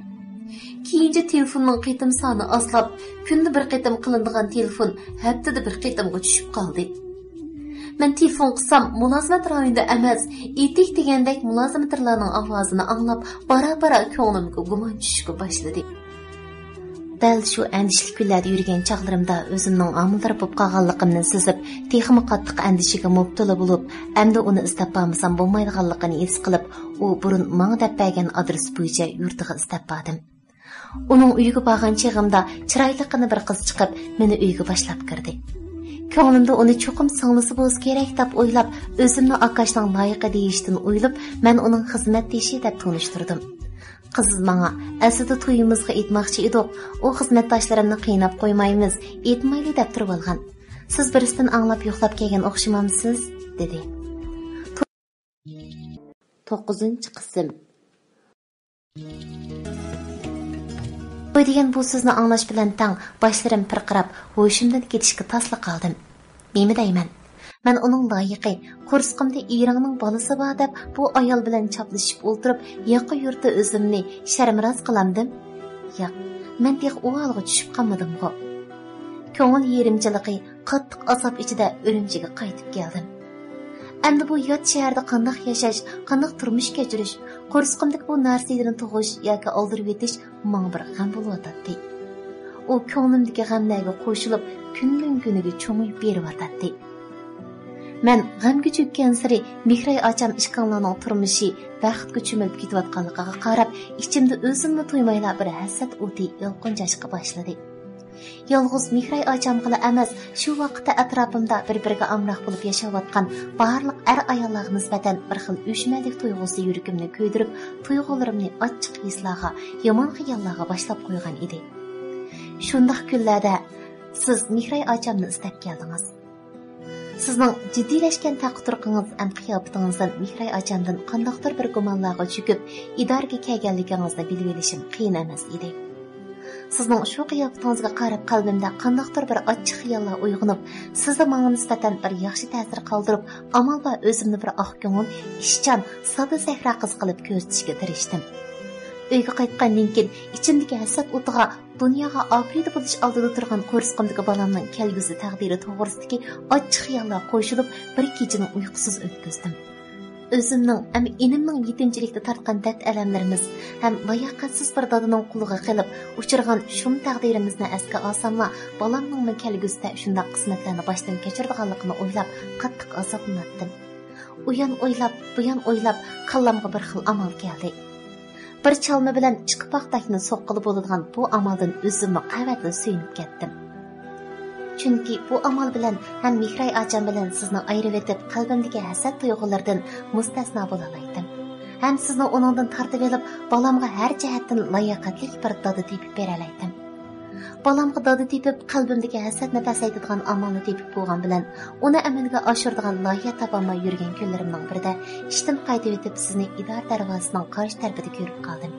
كېيىنچە تېلېفوننىڭ قېتىم سانى ئازلاپ، كۈندە بىر قېتىم قىلىنىدىغان تېلېفون ھەپتىدە بىر قېتىمغا چۈشۈپ قالدى. مەن تېلېفون قىلسام، مۇلازىمەت رايونىدا ئەمەس، ئېتىك دېگەندەك مۇلازىمەتچىلارنىڭ ئاۋازىنى ئاڭلاپ، بارا-بارا كۆڭلۈمگە گۇمان چۈشۈشكە باشلىدى. دەل شۇ ئەندىشىلىك كۈنلەردە يۈرگەن چاغلىرىمدا ئۆزۈمنىڭ ھامىلىدار بولۇپ قالغانلىقىمنى سېزىپ، تېخىمۇ قاتتىق ئەندىشىگە مۇپتىلا بولۇپ، ئەمدى ئۇنى ئىزدەپ بارمىسام بولمايدىغانلىقىنى ھېس قىلىپ، ئۇ بۇرۇن ماڭا دەپ بەرگەن ئادرېس بويىچە يۇرتىغا ئىزدەپ باردىم. ئۇنىڭ ئۆيىگە بارغان چېغىمدا چىرايلىققىنا بىر قىز چىقىپ، مېنى ئۆيگە باشلاپ كىردى. كۆڭلۈمدە ئۇنى چوقۇم سىڭلىسى بولسا كېرەك دەپ ئويلاپ، ئۆزۈمنى ئاكاشنىڭ لايىقى دېيىشتىن ئويلاپ، مەن ئۇنىڭ خىزمەتدىشى دەپ تونۇشتۇردۇم. قىز ماڭا، «ئەسلىدە تويىمىزغا ئېيتماقچى ئىدۇق، ئۇ خىزمەتداشلىرىمنى قىيناپ قويمايمىز، ئېيتمايلى دەپ تۇرۇۋالغان. سىز بىرسىدىن ئاڭلاپ يوقلاپ كەلگەن ئوخشىمامسىز؟» دېدى. توققۇزىنچى قىسىم. توي دېگەن بۇ سۆزنى ئاڭلاش بىلەن تەڭ باشلىرىم پىرقىراپ، ھوشۇمدىن كېتىشكە تاسلا قالدىم. نېمە دەيمەن؟ مەن ئۇنىڭ لايىقى، قورسىقىمدا ئېرىڭنىڭ بالىسى بار دەپ، بۇ ئايال بىلەن چاپلىشىپ ئولتۇرۇپ، ياقا يۇرتتا ئۆزۈمنى شەرمىراز قىلامدىم؟ ياق، مەن تېخى ئۇ ھالغا چۈشۈپ قالمىدىمغۇ. كۆڭۈل يېرىمچىلىقى، قاتتىق ئازاب ئىچىدە ئۈرۈمچىگە قايتىپ كەلدىم. ئەمدى بۇ يات شەھەردە قانداق ياشاش، قانداق تۇرمۇش كەچۈرۈش، قورسىقىمدىكى بۇ نارسىدىنى تۇغۇش ياكى ئالدۇرۇۋېتىش ماڭا بىر غەم بولۇۋاتاتتى. ئۇ كۆڭلۈمدىكى غەملەرگە قوشۇلۇپ، كۈندىن-كۈنگە چوڭىيىپ بېرىۋاتاتتى. مەن غەمگە چۆككەنسېرى مېھراي ئاچام ئىككىڭلارنىڭ تۇرمۇشى بەختكە چۆمۈلۈپ كېتىۋاتقانلىقىغا قاراپ، ئىچىمدە ئۆزۈممۇ تۇيمايلا بىر ھەسەت ئوتى يالقۇنجاشقا باشلىدى. يالغۇز مېھراي ئاچامغىلا ئەمەس، شۇ ۋاقىتتا ئەتراپىمدا بىر-بىرىگە ئامراق بولۇپ ياشاۋاتقان بارلىق ئەر-ئاياللارغا نىسبەتەن بىر خىل ئۆچمەنلىك تۇيغۇسى يۈرىكىمنى كۆيدۈرۈپ، تۇيغۇلىرىمنى ئاچچىق ھېسلارغا، يامان خىياللارغا باشلاپ قويغان ئىدى. شۇنداق كۈنلەردە سىز مېھراي ئاچامنى ئىزدەپ كەلدىڭىز. سىزنىڭ جىددىيلەشكەن تەقى-تۇرقىڭىز ھەم قىياپىتىڭىزدىن مېھراي ئاچامدىن قانداقتۇر بىر گۇمانلارغا چۆكۈپ، ئىدارىگە كەلگەنلىكىڭىزنى بىلىۋېلىشىم قىيىن ئەمەس ئىدى. سىزنىڭ شۇ قىياپىتىڭىزگە قاراپ قەلبىمدە قانداقتۇر بىر ئاچچىق خىياللار ئويغىنىپ، سىزدە ماڭا نىسبەتەن بىر ياخشى تەسىر قالدۇرۇپ، ئامال بار ئۆزۈمنى بىر ئاق كۆڭۈل، ئىشچان، ساددا سەھرا قىزى قىلىپ كۆرسىتىشكە تىرىشتىم. ئۆيگە قايتقاندىن كېيىن ئىچىمدىكى ھەسەت ئوتىغا دۇنياغا ئاپىرىدە بولۇش ئالدىدا تۇرغان قورسىقىمدىكى بالامنىڭ كەلگۈسى تەقدىرى توغرىسىدىكى ئاچچىق خىياللار قوشۇلۇپ، بىر كېچىنى ئۇيقۇسىز ئۆتكۈزدۈم. ئۆزۈمنىڭ ھەم ئىنىمنىڭ يېتىمچىلىكتە تارتقان دەرد-ئەلەملىرىمىز ھەم لاياقەتسىز بىر دادىنىڭ قولىغا قېلىپ ئۇچرىغان شۇم تەقدىرىمىزنى ئەسكە ئالساملا، بالامنىڭمۇ كەلگۈسىدە شۇنداق قىسمەتلەرنى باشتىن كەچۈرىدىغانلىقىنى ئويلاپ، قاتتىق ئازابلىناتتىم. ئۇيان ئويلاپ، بۇيان ئويلاپ، كاللامغا بىر خىل ئامال كەلدى. بىر چالما بىلەن ئىككى پاختەكنى سوققىلى بولىدىغان بۇ ئامالدىن ئۆزۈممۇ قەۋەتلا سۆيۈنۈپ كەتتىم. چۈنكى بۇ ئامال بىلەن ھەم مېھراي ئاچام بىلەن سىزنى ئايرىۋېتىپ، قەلبىمدىكى ھەسەت تۇيغۇلىرىدىن مۇستەسنا بولالايتتىم. ھەم سىزنى ئۇنىڭدىن تارتىۋېلىپ، بالامغا ھەر جەھەتتىن لاياقەتلىك بىر دادا تېپىپ بېرەلەيتتىم. بالامغا دادا تېپىپ، قەلبىمدىكى ھەسەتنى پەسەيتىدىغان ئامالنى تېپىپ بولغان بىلەن، ئۇنى ئەمەلگە ئاشۇرىدىغان لايىھە تاپالماي يۈرگەن كۈنلىرىمنىڭ بىرىدە، ئىشتىن قايتىۋېتىپ، سىزنى ئىدارە دەرۋازىسىنىڭ قارشى تەرىپىدە كۆرۈپ قالدىم.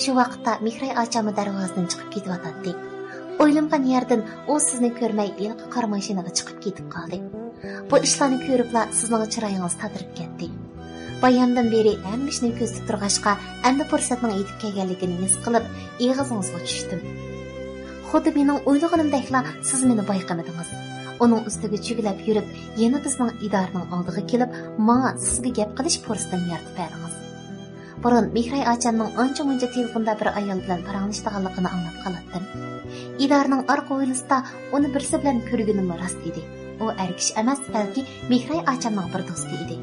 شۇ ۋاقىتتا مېھراي ئاچاممۇ دەرۋازىدىن چىقىپ كېتىۋاتاتتى. ئويلىمىغان يەردىن ئۇ سىزنى كۆرمەي، ھېلىقى قارا ماشىنىغا چىقىپ كېتىپ قالدى. بۇ ئىشلارنى كۆرۈپلا سىزنىڭ چىرايىڭىز تاتىرىپ كەتتى. بايامدىن بېرى ھەممە ئىشنى كۆزىتىپ تۇرغاچقا، ئەمدى پۇرسەتنىڭ يېتىپ كەلگەنلىكىنى ھېس قىلىپ، ئېغىزىڭىزغا چۈشتۈم. خۇددى مېنىڭ ئويلىغىنىمدەكلا سىز مېنى بايقىمىدىڭىز. ئۇنىڭ ئۈستىگە چۈگىلەپ يۈرۈپ، يەنە بىزنىڭ ئىدارىنىڭ ئالدىغا كېلىپ، ماڭا سىزگە گەپ قىلىش پۇرسىتىنى يارىتىپ بەردىڭىز. بۇرۇن مېھراي ئاچامنىڭ ئانچە-مۇنچە تېلېفوندا بىر ئايال بىلەن پاراڭلىشىدىغانلىقىنى ئاڭلاپ قالاتتىم. ئىدارىنىڭ ئارقا ھويلىسىدا ئۇنى بىرسى بىلەن كۆرگىنىممۇ راست ئىدى. ئۇ ئەر كىشى ئەمەس، بەلكى مېھراي ئاچامنىڭ بىر دوستى ئىدى.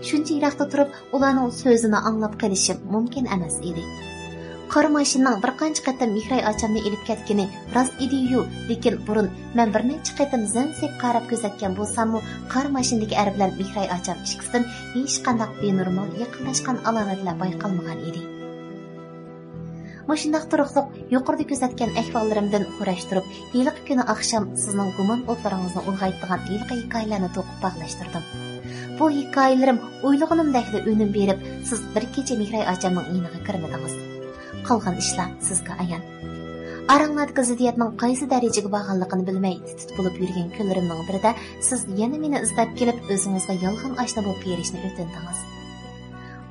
شۇنچە يىراقتا تۇرۇپ، ئۇلارنىڭ سۆزىنى ئاڭلاپ قېلىشىم مۇمكىن ئەمەس ئىدى. قارا ماشىنىنىڭ بىر قانچە قېتىم مېھراي ئاچامنى ئېلىپ كەتكىنى راست ئىدىيۇ، لېكىن بۇرۇن مەن بىر نەچچە قېتىم زەن سېلىپ قاراپ كۆزەتكەن بولساممۇ، قارا ماشىنىدىكى ئەر بىلەن مېھراي ئاچام ئىككىسىدىن ھېچقانداق بىنورمال يېقىنلاشقان ئالامەتلەر بايقالمىغان ئىدى. مۇشۇنداق تۇرۇقلۇق يۇقىرىدا كۆزەتكەن ئەھۋاللىرىمدىن قۇراشتۇرۇپ، ھېلىقى كۈنى ئاخشام سىزنىڭ گۇمان ئوتلىرىڭىزنى ئۇلغايتىدىغان ھېلىقى ھېكايىلەرنى توقۇپ باغلاشتۇردۇم. بۇ ھېكايىلىرىم ئويلىغىنىمدەكلا ئۈنۈم بېرىپ، سىز بىر كېچە مېھراي ئاچامنىڭ يېنىغا كىرمىدىڭىز. قالغان ئىشلار سىزگە ئايان. ئاراڭلاردىكى زىددىيەتنىڭ قايسى دەرىجىگە بارغانلىقىنى بىلمەي، تىت-تىت بولۇپ يۈرگەن كۈنلىرىمنىڭ بىرىدە سىز يەنە مېنى ئىزدەپ كېلىپ، ئۆزىڭىزگە يالغان ئاشنا بولۇپ بېرىشنى ئۆتۈندىڭىز.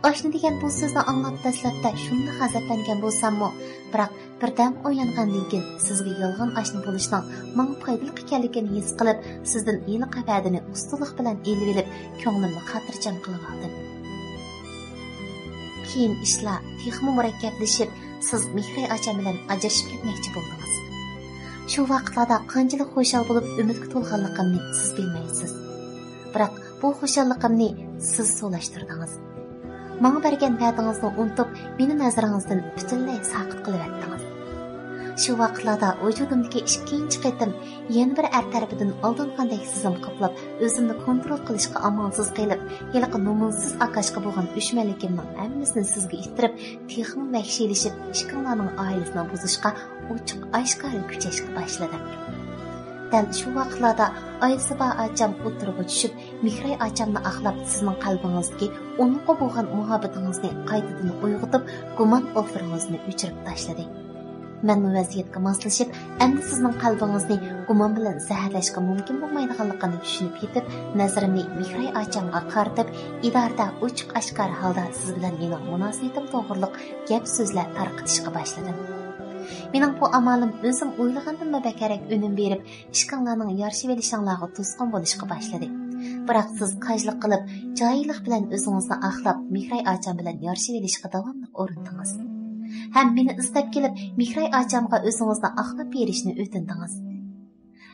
ئاشنا دېگەن بۇ سۆزنى ئاڭلاپ دەسلەپتە شۇنداق غەزەپلەنگەن بولساممۇ، بىراق بىردەم ئويلانغاندىن كېيىن سىزگە يالغان ئاشنا بولۇشنىڭ ماڭا پايدىلىق ئىكەنلىكىنى ھېس قىلىپ، سىزدىن ھېلىقى ۋەدىنى ئۇستىلىق بىلەن ئېلىۋېلىپ، كۆڭلۈمنى خاتىرجەم قىلىۋالدىم. كېيىن ئىشلار تېخىمۇ مۇرەككەپلىشىپ، سىز مېھراي ئاچام بىلەن ئاجرىشىپ كەتمەكچى بولدىڭىز. شۇ ۋاقىتلاردا قانچىلىك خۇشال بولۇپ، ئۈمىدكە تولغانلىقىمنى سىز بىلمەيسىز. بىراق بۇ خۇشاللىقىمنى سىز سۇلاشتۇردىڭىز. ماڭا بەرگەن ۋەدىڭىزنى ئۇنتۇپ، مېنى نەزىرىڭىزدىن پۈتۈنلەي ساقىت قىلىۋەتتىڭىز. شۇ ۋاقىتلاردا ۋۇجۇدۇمدىكى ئىككىنچى قېتىم يەنە بىر ئەر تەرىپىدىن ئالدانغاندەك سېزىم قاپلاپ، ئۆزۈمنى كونترول قىلىشقا ئامالسىز قېلىپ، ھېلىقى نومۇسسىز ئاكاشقا بولغان ئۆچمەنلىكىمنىڭ ھەممىسىنى سىزگە ئىتتىرىپ، تېخىمۇ ۋەھشىيلىشىپ، ئىككىڭلارنىڭ ئائىلىسىنى بۇزۇشقا ئوچۇق-ئاشكارا كۈچەشكە باشلىدىم. دەل شۇ ۋاقىتلاردا ئايسىبا ئاچام ئوتتۇرىغا چۈشۈپ، مېھراي ئاچامنى ئاقلاپ، سىزنىڭ قەلبىڭىزدىكى ئۇنىڭغا بولغان مۇھەببىتىڭىزنى قايتىدىن ئويغىتىپ، گۇمان ئوتلىرىڭىزنى ئۆچۈرۈپ تاشلىدى. مەنمۇ ۋەزىيەتكە ماسلىشىپ، ئەمدى سىزنىڭ قەلبىڭىزنى گۇمان بىلەن زەھەرلەشكە مۇمكىن بولمايدىغانلىقىنى چۈشىنىپ يېتىپ، نەزىرىمنى مېھراي ئاچامغا قارىتىپ، ئىدارىدە ئوچۇق-ئاشكارا ھالدا سىز بىلەن مېنىڭ مۇناسىۋىتىم توغرۇلۇق گەپ-سۆزلەر تارقىتىشقا باشلىدىم. مېنىڭ بۇ ئامالىم ئۆزۈم ئويلىغاندىنمۇ بەكرەك ئۈنۈم بېرىپ، ئىككىڭلارنىڭ يارىشىۋېلىشىڭلارغا توسقۇن بولۇشقا باشلىدى. بىراق سىز كاجلىق قىلىپ، جاھىللىق بىلەن ئۆزىڭىزنى ئاقلاپ، مېھراي ئاچام بىلەن يارىشىۋېلىشكە داۋاملىق ئۇرۇندىڭىز. ھەم مېنى ئىزدەپ كېلىپ، مېھراي ئاچامغا ئۆزىڭىزنى ئاقلاپ بېرىشنى ئۆتۈندىڭىز.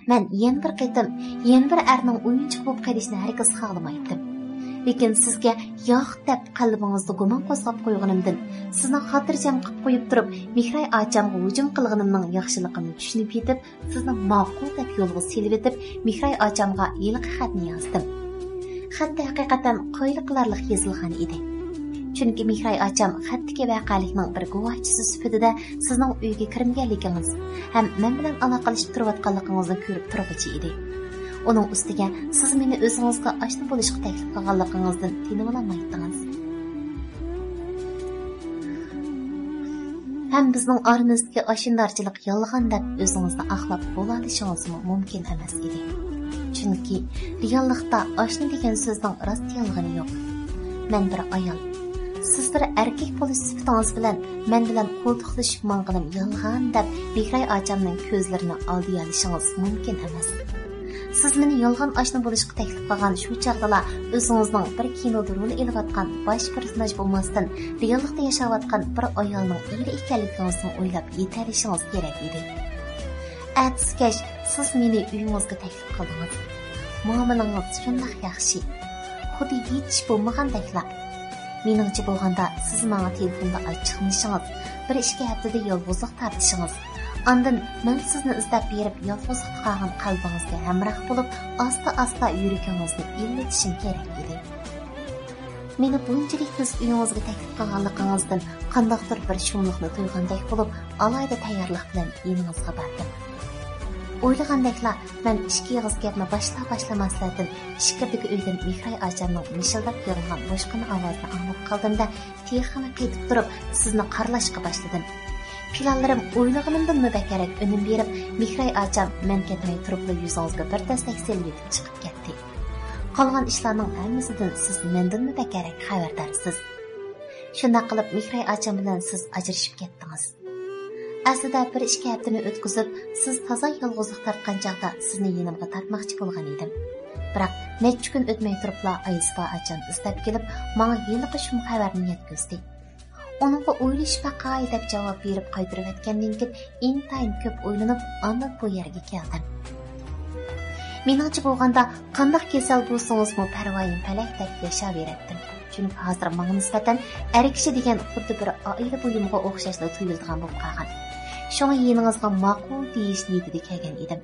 مەن يەنە بىر قېتىم، يەنە بىر ئەرنىڭ ئويۇنچۇقى بولۇپ قېلىشنى ھەرگىز خالىمايتتىم. لېكىن سىزگە ياق دەپ قەلبىڭىزدە گۇمان قوزغاپ قويغىنىمدىن، سىزنى خاتىرجەم قىلىپ قويۇپ تۇرۇپ، مېھراي ئاچامغا ھۇجۇم قىلغىنىمنىڭ ياخشىلىقىنى چۈشىنىپ يېتىپ، سىزنى ماقۇل دەپ يولغا سېلىۋېتىپ، مېھراي ئاچامغا ھېلىقى خەتنى يازدىم. خەتتە ھەقىقەتەن قايىل قىلارلىق يېزىلغان ئىدى. چۈنكى مېھراي ئاچام خەتتىكى ۋەقەلىكنىڭ بىر گۇۋاھچىسى سۈپىتىدە سىزنىڭ ئۆيگە كىرمىگەنلىكىڭىز ھەم مەن بىلەن ئالاقىلىشىپ تۇرۇۋاتقانلىقىڭىزنى كۆرۈپ تۇرغۇچى ئىدى. ئۇنىڭ ئۈستىگە سىز مېنى ئۆزىڭىزگە ئاشنا بولۇشقا تەكلىپ قىلغانلىقىڭىزدىن تىنىۋالالمايتتىڭىز. ھەم بىزنىڭ ئارىمىزدىكى ئاشنىدارچىلىق يالغان دەپ ئۆزىڭىزنى ئاقلاپ بولالىشىڭىزمۇ مۇمكىن ئەمەس ئىدى. چۈنكى رېئاللىقتا ئاشنا دېگەن سۆزنىڭ راست يالغىنى يوق. مەن بىر ئايال. سىز بىر ئەركەك بولۇش سۈپىتىڭىز بىلەن مەن بىلەن قولتۇقلىشىپ ماڭغىنىم يالغان دەپ مېھراي ئاچامنىڭ كۆزلىرىنى ئالدىيالىشىڭىز مۇمكىن ئەمەس. سىز مېنى يالغان ئاشنا بولۇشقا تەكلىپ قىلغان شۇ چاغدىلا ئۆزىڭىزنىڭ بىر كىنودا رول ئېلىۋاتقان باش پېرسوناژ بولماستىن، رېئاللىقتا ياشاۋاتقان بىر ئايالنىڭ ئېرى ئىكەنلىكىڭىزنى ئويلاپ يېتەلىشىڭىز كېرەك ئىدى. ئەتىسى كەچ سىز مېنى ئۆيىڭىزگە تەكلىپ قىلدىڭىز. مۇئامىلىڭىز شۇنداق ياخشى. خۇددى ھېچ ئىش بولمىغاندەكلا. مېنىڭچە بولغاندا، سىز ماڭا تېلېفوندا ئاچچىقلىنىشىڭىز، بىر ئىككى ھەپتىدە يالغۇزلۇق تارتىشىڭىز، ئاندىن مەن سىزنى ئىزدەپ بېرىپ، يالغۇزلۇقتا قالغان قەلبىڭىزگە ھەمراھ بولۇپ، ئاستا-ئاستا يۈرىكىڭىزنى ئىللىتىشىم كېرەك ئىدى. مېنى بۇنچىلىك تېز ئۆيىڭىزگە تەكلىپ قىلغانلىقىڭىزدىن قانداقتۇر بىر شۇملۇقنى تۇيغاندەك بولۇپ، ئالاھىدە تەييارلىق بىلەن يېنىڭىزغا باردىم. ئويلىغاندەكلا، مەن ئىككى ئېغىز گەپنى باشلار-باشلىماسلاردىن ئىچكىرىدىكى ئۆيدىن مېھراي ئاچامنىڭ مىشىلداپ يىغلىغان بوشقىنا ئاۋازىنى ئاڭلاپ قالدىم-دە، تېخىمۇ قېتىپ تۇرۇپ، سىزنى قارىلاشقا باشلىدىم. پىلانلىرىم ئويلىغىنىمدىنمۇ بەكرەك ئۈنۈم بېرىپ، مېھراي ئاچام مەن كەتمەي تۇرۇپلا يۈزىڭىزگە بىر دەستەك سېلىۋېتىپ چىقىپ كەتتى. قالغان ئىشلارنىڭ ھەممىسىدىن سىز مەندىنمۇ بەكرەك خەۋەردارسىز. شۇنداق قىلىپ، مېھراي ئاچام بىلەن سىز ئاجرىشىپ كەتتىڭىز. ئەسلىدە بىر ئىككى ھەپتىنى ئۆتكۈزۈپ، سىز تازا يالغۇزلۇق تارتقان چاغدا سىزنى يېنىمغا تارتماقچى بولغان ئىدىم. بىراق نەچچە كۈن ئۆتمەي تۇرۇپلا ئايسىپا ئاچام ئىزدەپ كېلىپ، ماڭا ھېلىقى شۇم خەۋەرنى يەتكۈزدى. ئۇنىڭغا ئويلىشىپ باقاي دەپ جاۋاب بېرىپ قايتۇرۇۋەتكەندىن كېيىن، ئىنتايىن كۆپ ئويلىنىپ، ئاندىن بۇ يەرگە كەلدىم. مېنىڭچە بولغاندا، قانداق كېسەل بولسىڭىزمۇ پەرۋايىم پەلەك دەپ ياشاۋېرەتتىم. چۈنكى ھازىر ماڭا نىسبەتەن ئەر كىشى دېگەن خۇددى بىر ئائىلە بۇيۇمىغا ئوخشاشلا تۇيۇلىدىغان بولۇپ قالغان. شۇڭا يېنىڭىزغا ماقۇل دېيىش نىيىتىدە كەلگەن ئىدىم.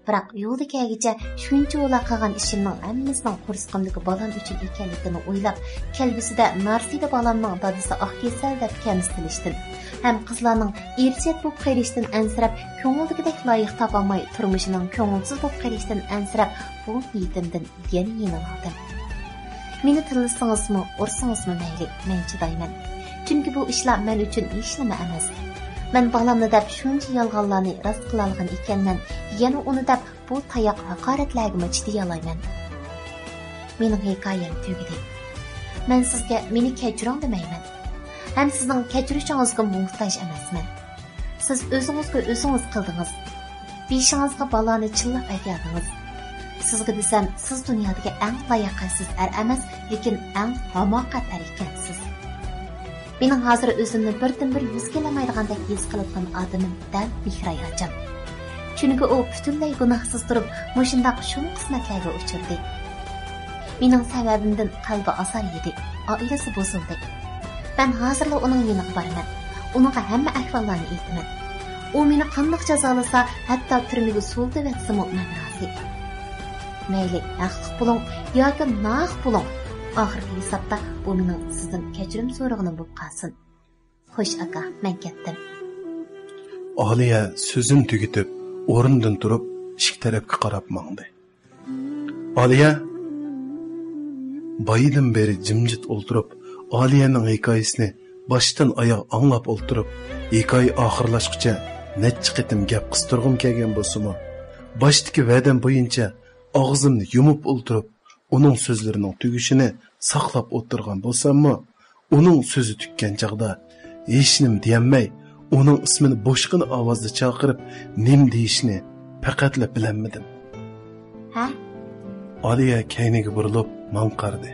بىراق يولدا كەلگۈچە شۇنچىۋالا قىلغان ئىشىمنىڭ ھەممىسىنىڭ قورسىقىمدىكى بالام ئۈچۈن ئىكەنلىكىنى ئويلاپ، كەلگۈسىدە نارسىدە بالامنىڭ دادىسى ئاق كېسەل دەپ كەمسىتىلىشتىن ھەم قىزلارنىڭ ئىرسىيەت بولۇپ قېلىشتىن ئەنسىرەپ، كۆڭۈلدىكىدەك لايىق تاپالماي تۇرمۇشىنىڭ كۆڭۈلسىز بولۇپ قېلىشتىن ئەنسىرەپ، بۇ نىيىتىمدىن يەنە يېنىۋالدىم. مېنى تىللىسىڭىزمۇ، ئۇرسىڭىزمۇ مەيلى، مەن چىدايمەن. چۈنكى بۇ ئىشلار مەن ئۈچۈن ھېچنېمە ئەمەس. مەن بالامنى دەپ شۇنچە يالغانلارنى راست قىلالىغان ئىكەنمەن، يەنە ئۇنى دەپ بۇ تاياق ھاقارەتلەرگىمۇ چىدىيالايمەن. مېنىڭ ھېكايەم تۈگىدى. مەن سىزگە مېنى كەچۈرۈڭ دېمەيمەن. ھەم سىزنىڭ كەچۈرۈشىڭىزگە موھتاج ئەمەسمەن. سىز ئۆزىڭىزگە ئۆزىڭىز قىلدىڭىز. بېشىڭىزغا بالانى چىللاپ ئەكەلدىڭىز. سىزگە دېسەم، سىز دۇنيادىكى ئەڭ لاياقەتسىز ئەر ئەمەس، لېكىن ئەڭ ھاماقەت ئەر ئىكەنسىز. مېنىڭ ھازىر ئۆزۈمنى بىردىنبىر يۈز كېلەلمەيدىغاندەك ھېس قىلىدىغان ئادىمىم دەل مېھراي ئاچام. چۈنكى ئۇ پۈتۈنلەي گۇناھسىز تۇرۇپ، مۇشۇنداق شۇم قىسمەتلەرگە ئۇچرىدى. مېنىڭ سەۋەبىمدىن قەلبى ئازار يېدى، ئائىلىسى بۇزۇلدى. مەن ھازىرلا ئۇنىڭ يېنىغا بارىمەن. ئۇنىڭغا ھەممە ئەھۋاللارنى ئېيتىمەن. ئۇ مېنى قانداق جازالىسا، ھەتتا تۈرمىگە سولىتىۋەتسىمۇ مەن رازى. مەيلى، ھەقلىق بولۇڭ ياكى ناھەق بولۇڭ، ئاخىرقى ھېسابتا بۇ مېنىڭ سىزدىن كەچۈرۈم سورىغىنىم بولۇپ قالسۇن. خوش ئاكا، مەن كەتتىم. ئالىيە سۆزىنى تۈگىتىپ، ئورنىدىن تۇرۇپ، ئىشىك تەرەپكە قاراپ ماڭدى. ئالىيە! بايىدىن بېرى جىمجىت ئولتۇرۇپ، ئالىيەنىڭ ھېكايىسىنى باشتىن ئاياغ ئاڭلاپ ئولتۇرۇپ، ھېكايە ئاخىرلاشقۇچە نەچچە قېتىم گەپ قىستۇرغۇم كەلگەن بولسىمۇ، باشتىكى ۋەدەم بويىچە ئاغزىمنى يۇمۇپ ئولتۇرۇپ، ئۇنىڭ سۆزلىرىنىڭ تۈگىشىنى ساقلاپ ئولتۇرغان بولساممۇ، ئۇنىڭ سۆزى تۈگىگەن چاغدا ھېچنېمە دېيەلمەي، ئۇنىڭ ئىسمىنى بوشقىنا ئاۋازدا چاقىرىپ، نېمە دېيىشنى پەقەتلا بىلەلمىدىم. ھە؟ ئالىيە كەينىگە بۇرۇلۇپ ماڭا قارىدى.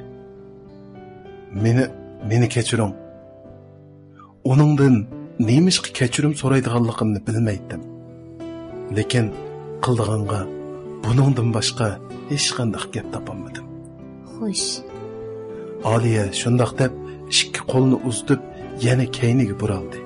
مېنى، مېنى كەچۈرۈڭ. ئۇنىڭدىن نېمىشقا كەچۈرۈم سورايدىغانلىقىمنى بىلمەيتتىم. لېكىن قىلىدىغانغا بۇنىڭدىن باشقا ھېچقانداق گەپ تاپالمىدىم. خوش. ئالىيە شۇنداق دەپ ئىككى قولىنى ئۇزىتىپ يەنە كەينىگە بۇرالدى.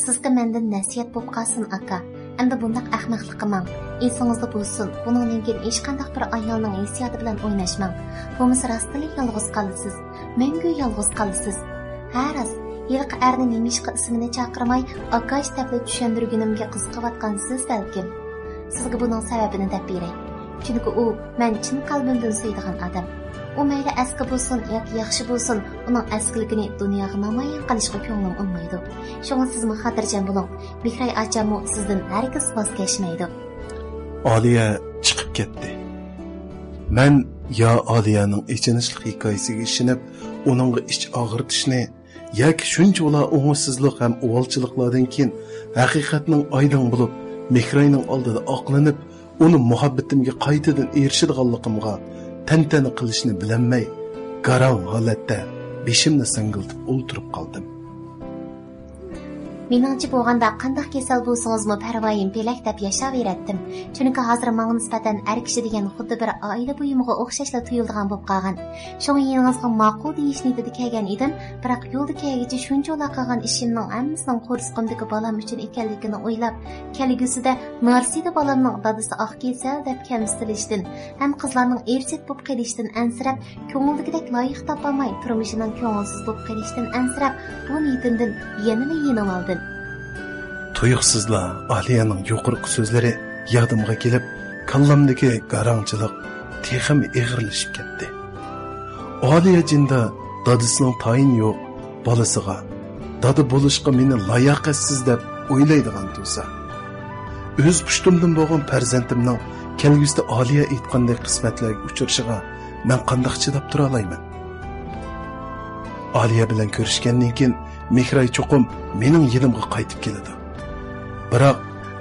سىزگە مەندىن نەسىھەت بولۇپ قالسۇن، ئاكا. ئەمدى بۇنداق ئەخمەقلىق قىلماڭ. ئېسىڭىزدە بولسۇن، بۇنىڭدىن كېيىن ھېچقانداق بىر ئايالنىڭ ھېسسىياتى بىلەن ئويناشماڭ. بولمىسا راستتىنلا يالغۇز قالىسىز. مەڭگۈ يالغۇز قالىسىز. ھە، راست، ھېلىقى ئەرنى نېمىشقا ئىسمىنى چاقىرماي، ئاكاش دەپلا چۈشەندۈرگىنىمگە قىزىقىۋاتقانسىز بەلكىم. سىزگە بۇنىڭ سەۋەبىنى دەپ بېرەي. چۈنكى ئۇ مەن چىن قەلبىمدىن سۆيىدىغان ئادەم. ئۇ مەيلى ئەسكى بولسۇن ياكى ياخشى بولسۇن، ئۇنىڭ ئەسكىلىكىنى دۇنياغا نامايان قىلىشقا كۆڭلۈم ئۇنىمايدۇ. شۇڭا سىزمۇ خاتىرجەم بولۇڭ، مېھراي ئاچاممۇ سىزدىن ھەرگىز ۋاز كەچمەيدۇ. ئالىيە چىقىپ كەتتى. مەن يا ئالىيەنىڭ ئېچىنىشلىق ھېكايىسىگە ئىشىنىپ، ئۇنىڭغا ئىچ ئاغرىتىشنى ياكى شۇنچىۋالا ئوڭۇشسىزلىق ھەم ئۇۋالچىلىقلاردىن كېيىن ھەقىقەتنىڭ ئايدىڭ بولۇپ، مېھراينىڭ ئالدىدا ئاقلىنىپ، ئۇنى مۇھەببىتىمگە قايتىدىن ئېرىشىدىغانلىقىمغا تەنتەنە قىلىشنى بىلەلمەي، گاراڭ ھالەتتە بېشىمنى سىڭگىلتىپ ئولتۇرۇپ قالدىم. مېنىڭچە بولغاندا، قانداق كېسەل بولسىڭىزمۇ پەرۋايىم پېلەك دەپ ياشاۋېرەتتىم. چۈنكى ھازىر ماڭا نىسبەتەن ئەر كىشى دېگەن خۇددى بىر ئائىلە بۇيۇمىغا ئوخشاشلا تۇيۇلىدىغان بولۇپ قالغان. شۇڭا يېنىڭىزغا ماقۇل دېيىش نىيىتىدە كەلگەن ئىدىم، بىراق يولدا كەلگۈچە شۇنچىۋالا قىلغان ئىشىمنىڭ ھەممىسىنىڭ قورسىقىمدىكى بالام ئۈچۈن ئىكەنلىكىنى ئويلاپ، كەلگۈسىدە نارسىدە بالامنىڭ دادىسى ئاق كېسەل دەپ كەمسىتىلىشتىن ھەم قىزلارنىڭ ئىرسىيەت بولۇپ قېلىشتىن ئەنسىرەپ، كۆڭلىدىكىدەك لايىق تاپالماي، تۇرمۇشىنىڭ كۆڭۈلسىز بولۇپ قېلىشتىن ئەنسىرەپ، بۇ نىيىتىمدىن يەنىلا يېنىۋالدىم. تۇيۇقسىزلا ئالىيەنىڭ يۇقىرىقى سۆزلىرى يادىمغا كېلىپ، كاللامدىكى گاراڭچىلىق تېخىمۇ ئېغىرلىشىپ كەتتى. ئالىيە جىندا دادىسىنىڭ تايىنى يوق بالىسىغا دادا بولۇشقا مېنى لاياقەتسىز دەپ ئويلايدىغان تۇرسا، ئۆز پۇشتۇمدىن بولغان پەرزەنتىمنىڭ كەلگۈسىدە ئالىيە ئېيتقاندەك قىسمەتلەرگە ئۇچرىشىغا مەن قانداق چىداپ تۇرالايمەن؟ ئالىيە بىلەن كۆرۈشكەندىن كېيىن مېھراي چوقۇم مېنىڭ يېنىمغا قايتىپ كېلىدۇ. بىراق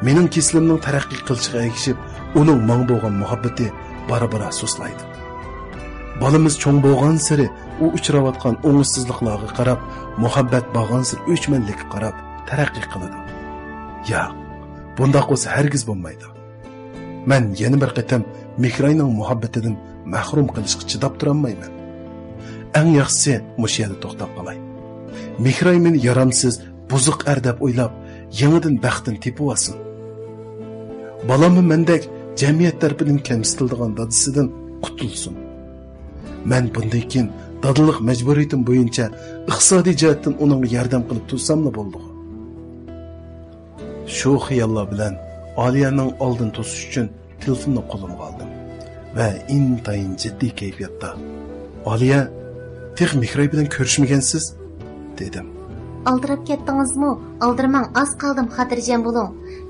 مېنىڭ كېسىلىمنىڭ تەرەققىي قىلىشىغا ئەگىشىپ، ئۇنىڭ ماڭا بولغان مۇھەببىتى بارا-بارا سۇسلايدۇ. بالىمىز چوڭ بولغانسېرى ئۇ ئۇچراۋاتقان ئوڭۇشسىزلىقلارغا قاراپ، مۇھەببەت بارغانسېرى ئۆچمەنلىككە قاراپ تەرەققىي قىلىدۇ. ياق، بۇنداق بولسا ھەرگىز بولمايدۇ. مەن يەنە بىر قېتىم مېھراينىڭ مۇھەببىتىدىن مەھرۇم قېلىشقا چىداپ تۇرالمايمەن. ئەڭ ياخشىسى مۇشۇ يەردە توختاپ قالاي. مېھراي مېنى يارامسىز، بۇزۇق ئەر دەپ ئويلاپ، يېڭىدىن بەختىنى تېپىۋالسۇن. بالاممۇ مەندەك جەمئىيەت تەرىپىدىن كەمسىتىلىدىغان دادىسىدىن قۇتۇلسۇن. مەن بۇندىن كېيىن دادىلىق مەجبۇرىيىتىم بويىچە ئىقتىسادىي جەھەتتىن ئۇنىڭغا ياردەم قىلىپ تۇرساملا بولىدىغۇ. شۇ خىياللار بىلەن ئالىيەنىڭ ئالدىنى توسۇش ئۈچۈن تېلېفوننى قولۇمغا ئالدىم ۋە ئىنتايىن جىددىي كەيپىياتتا، «ئالىيە، تېخى مېھراي بىلەن كۆرۈشمىگەنسىز؟» دېدىم. «ئالدىراپ كەتتىڭىزمۇ؟ ئالدىرىماڭ، ئاز قالدىم، خاتىرجەم بولۇڭ.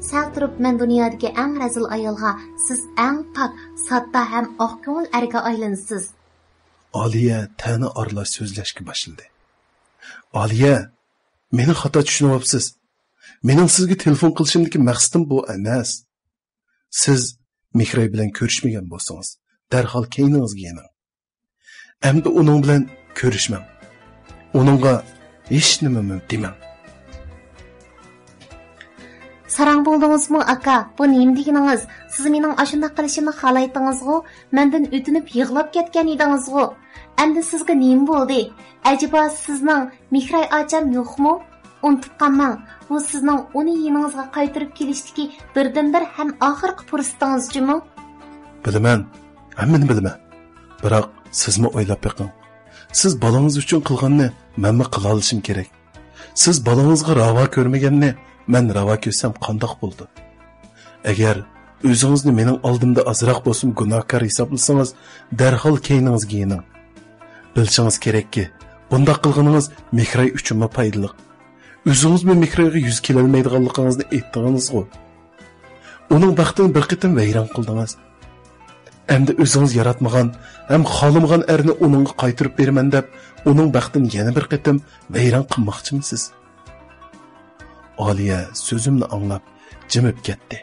سەل تۇرۇپ مەن دۇنيادىكى ئەڭ رەزىل ئايالغا سىز ئەڭ پاك، ساددا ھەم ئاق كۆڭۈل ئەرگە ئايلىنىسىز.» ئالىيە تەنە ئارىلاش سۆزلەشكە باشلىدى. «ئالىيە، مېنى خاتا چۈشىنىۋاپسىز. مېنىڭ سىزگە تېلېفون قىلىشىمدىكى مەقسىتىم بۇ ئەمەس. سىز مېھراي بىلەن كۆرۈشمىگەن بولسىڭىز، دەرھال كەينىڭىزگە يېنىڭ. ئەمدى ئۇنىڭ بىلەن كۆرۈشمەڭ. ئۇنىڭغا ھېچنېمىمۇ دېمەڭ.» «ساراڭ بولدىڭىزمۇ، ئاكا؟ بۇ نېمە دېگىنىڭىز؟ سىز مېنىڭ ئاشۇنداق قىلىشىمنى خالايتتىڭىزغۇ؟ مەندىن ئۆتۈنۈپ يىغلاپ كەتكەن ئىدىڭىزغۇ؟ ئەمدى سىزگە نېمە بولدى؟ ئەجەبا سىزنىڭ مېھراي ئاچام يوقمۇ؟ ئۇنتۇپ قالماڭ، بۇ سىزنىڭ ئۇنى يېنىڭىزغا قايتۇرۇپ كېلىشتىكى بىردىنبىر ھەم ئاخىرقى پۇرسىتىڭىز جۇمۇ.» «بىلىمەن، ھەممىنى بىلىمەن. بىراق سىزمۇ ئويلاپ بېقىڭ. سىز بالىڭىز ئۈچۈن قىلغاننى مەنمۇ قىلالىشىم كېرەك. سىز بالىڭىزغا راۋا كۆرمىگەننى مەن راۋا كۆرسەم قانداق بولىدۇ؟ ئەگەر ئۆزىڭىزنى مېنىڭ ئالدىمدا ئازراق بولسىمۇ گۇناھكار ھېسابلىسىڭىز، دەرھال كەينىڭىزگە يېنىڭ. بىلىشىڭىز كېرەككى، بۇنداق قىلغىنىڭىز مېھراي ئۈچۈنمۇ پايدىلىق. ئۆزىڭىزمۇ مېھرايغا يۈز كېلەلمەيدىغانلىقىڭىزنى ئېيتتىڭىزغۇ. ئۇنىڭ بەختىنى بىر قېتىم ۋەيران قىلدىڭىز. ئەمدى ئۆزىڭىز ياراتمىغان ھەم خالىمىغان ئەرنى ئۇنىڭغا قايتۇرۇپ بېرىمەن دەپ، ئۇنىڭ بەختىنى يەنە بىر قېتىم ۋەيران قىلماقچىمۇ سىز؟» ئالىيە سۆزۈمنى ئاڭلاپ جىمىپ كەتتى.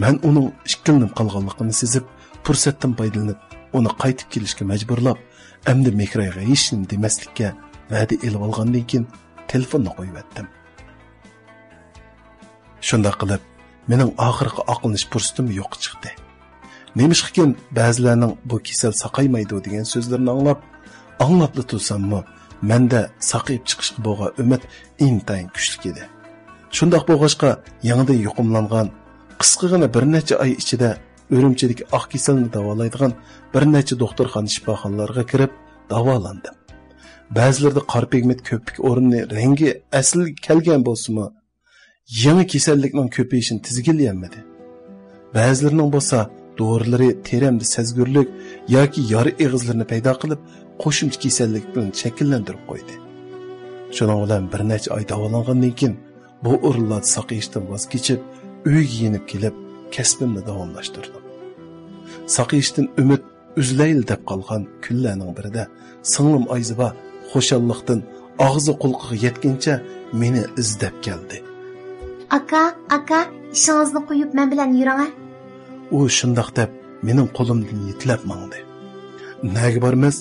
مەن ئۇنىڭ ئىككىلىنىپ قالغانلىقىنى سېزىپ، پۇرسەتتىن پايدىلىنىپ، ئۇنى قايتىپ كېلىشكە مەجبۇرلاپ، ئەمدى مېھرايغا ھېچنېمە دېمەسلىككە ۋەدە ئېلىۋالغاندىن كېيىن، تېلېفوننى قويۇۋەتتىم. شۇنداق قىلىپ، مېنىڭ ئاخىرقى ئاقلىنىش پۇرسىتىم يوققا چىقتى. نېمىشقىكىن، بەزىلەرنىڭ «بۇ كېسەل ساقايمايدۇ» دېگەن سۆزلىرىنى ئاڭلاپ، ئاڭلاپلا تۇرساممۇ، مەندە ساقىيىپ چىقىشقا بولغان ئۈمىد ئىنتايىن كۈچلۈك ئىدى. شۇنداق بولغاچقا، يېڭىدىن يۇقۇملانغان، قىسقىغىنە بىر نەچچە ئاي ئىچىدە ئۈرۈمچىدىكى ئاق كېسەلنى داۋالايدىغان بىر نەچچە دوختۇرخانا، شىپاخانىلارغا كىرىپ داۋالاندىم. بەزىلىرىدە قارا پىگمېنت كۆپۈك ئورنى، رەڭگى ئەسلىگە كەلگەن بولسىمۇ، يېڭى كېسەللىكنىڭ كۆپىيىشىنى تىزگىنلىيەلمىدى. بەزىلىرىنىڭ بولسا دورىلىرى تېرەمدە سەزگۈرلۈك ياكى يارا ئېغىزلىرىنى پەيدا قىلىپ، قوشۇمچە كېسەللىك بىلەن شەكىللەندۈرۈپ قويدى. شۇنىڭ بىلەن بىر نەچچە ئاي داۋالانغاندىن كېيىن، بۇ ئورۇنلاردا ساقىيىشتىن ۋاز كېچىپ، ئۆيگە يېنىپ كېلىپ، كەسپىمنى داۋاملاشتۇردۇم. ساقىيىشتىن ئۈمىد ئۈزۈلەيلى دەپ قالغان كۈنلەرنىڭ بىرىدە سىڭلىم ئايزىبا خۇشاللىقتىن ئاغزى قۇلىقىغا يەتكىنىچە مېنى ئىزدەپ كەلدى. «ئاكا، ئاكا، ئىشىڭىزنى قويۇپ مەن بىلەن يۈرۈڭە.» ئۇ شۇنداق دەپ مېنىڭ قولۇمدىن يېتىلەپ ماڭدى. «نەگە بارىمىز؟»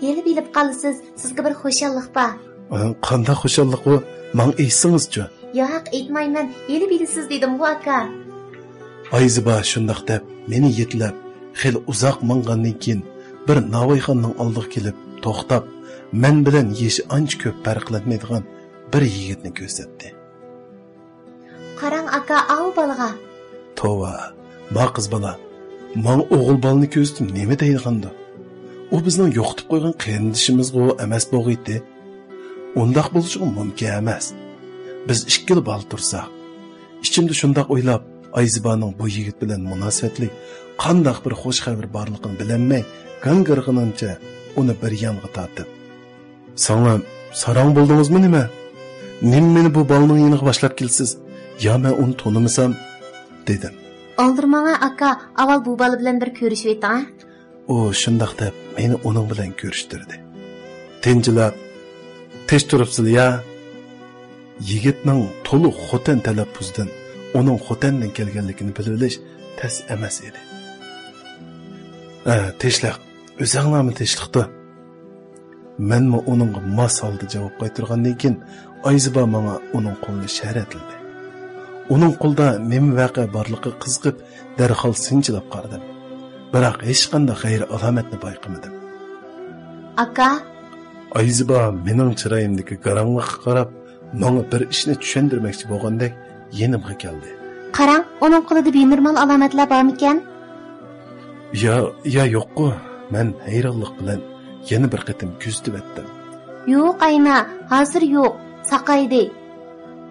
«ھېلى بىلىپ قالىسىز، سىزگە بىر خۇشاللىق بار.» «ئە، قانداق خۇشاللىق ئۇ؟ ماڭا ئېيتسىڭىزچۇ؟» «ياق، ئېيتمايمەن، ھېلى بىلىسىز دېدىمغۇ، ئاكا.» ئايزىبا شۇنداق دەپ مېنى يېتىلەپ، خېلى ئۇزاق ماڭغاندىن كېيىن، بىر ناۋايخانىنىڭ ئالدىغا كېلىپ توختاپ، مەن بىلەن يېشى ئانچە كۆپ پەرقلەنمەيدىغان بىر يىگىتنى كۆرسەتتى. «قاراڭ، ئاكا، ئاۋۇ بالىغا.» توۋا، ما قىز بالا، ماڭا ئوغۇل بالىنى كۆرسىتىپ نېمە دەيدىغاندۇ؟ ئۇ بىزنىڭ يوقىتىپ قويغان قېرىندىشىمىزغۇ ئەمەس بولغىيتى؟ ئۇنداق بولۇشىغۇ مۇمكىن ئەمەس. بىز ئىككىلا بالا تۇرساق. ئىچىمدە شۇنداق ئويلاپ، ئايزىبانىڭ بۇ يىگىت بىلەن مۇناسىۋەتلىك قانداق بىر خۇش خەۋىرى بارلىقىنى بىلەلمەي، گاڭگىرىغىنىمچە ئۇنى بىر يانغا تارتىپ، «سىڭلىم، ساراڭ بولدىڭىزمۇ نېمە؟ نېمە مېنى بۇ بالىنىڭ يېنىغا باشلاپ كېلىسىز؟ يا مەن ئۇنى تونۇمىسام؟» دېدىم. «ئالدىرىماڭە، ئاكا، ئاۋۋال بۇ بالا بىلەن بىر كۆرۈشۈۋېتىڭە.» ئۇ شۇنداق دەپ مېنى ئۇنىڭ بىلەن كۆرۈشتۈردى. تىنچلاپ، تىنچ تۇرۇپسىلە يا؟ يىگىتنىڭ تولۇق خوتەن تەلەپپۇزىدىن ئۇنىڭ خوتەندىن كەلگەنلىكىنى بىلىۋېلىش تەس ئەمەس ئىدى. ئە، تىنچلىق. ئۆزۈڭلارمۇ تىنچلىقتا. مەنمۇ ئۇنىڭغا ماس ھالدا جاۋاب قايتۇرغاندىن كېيىن، ئايزىبا ماڭا ئۇنىڭ قولىنى شەرەتلىدى. ئۇنىڭ قولىدا نېمە ۋەقە بارلىقىغا قىزىقىپ، دەرھال سىنچىلاپ قارىدىم. بىراق ھېچقانداق غەيرىي ئالامەتنى بايقىمىدىم. ئاكا؟ ئايزىبا مېنىڭ چىرايىمدىكى گاراڭلىققا قاراپ، ماڭا بىر ئىشنى چۈشەندۈرمەكچى بولغاندەك يېنىمغا كەلدى. قاراڭ، ئۇنىڭ قولىدا بىنورمال ئالامەتلەر بارمىكەن؟ يا، يا يوققۇ، مەن ھەيرانلىق بىلەن يەنە بىر قېتىم كۆزىتىۋەتتىم. يوق، ئاينا، ھازىر يوق، ساقايدى.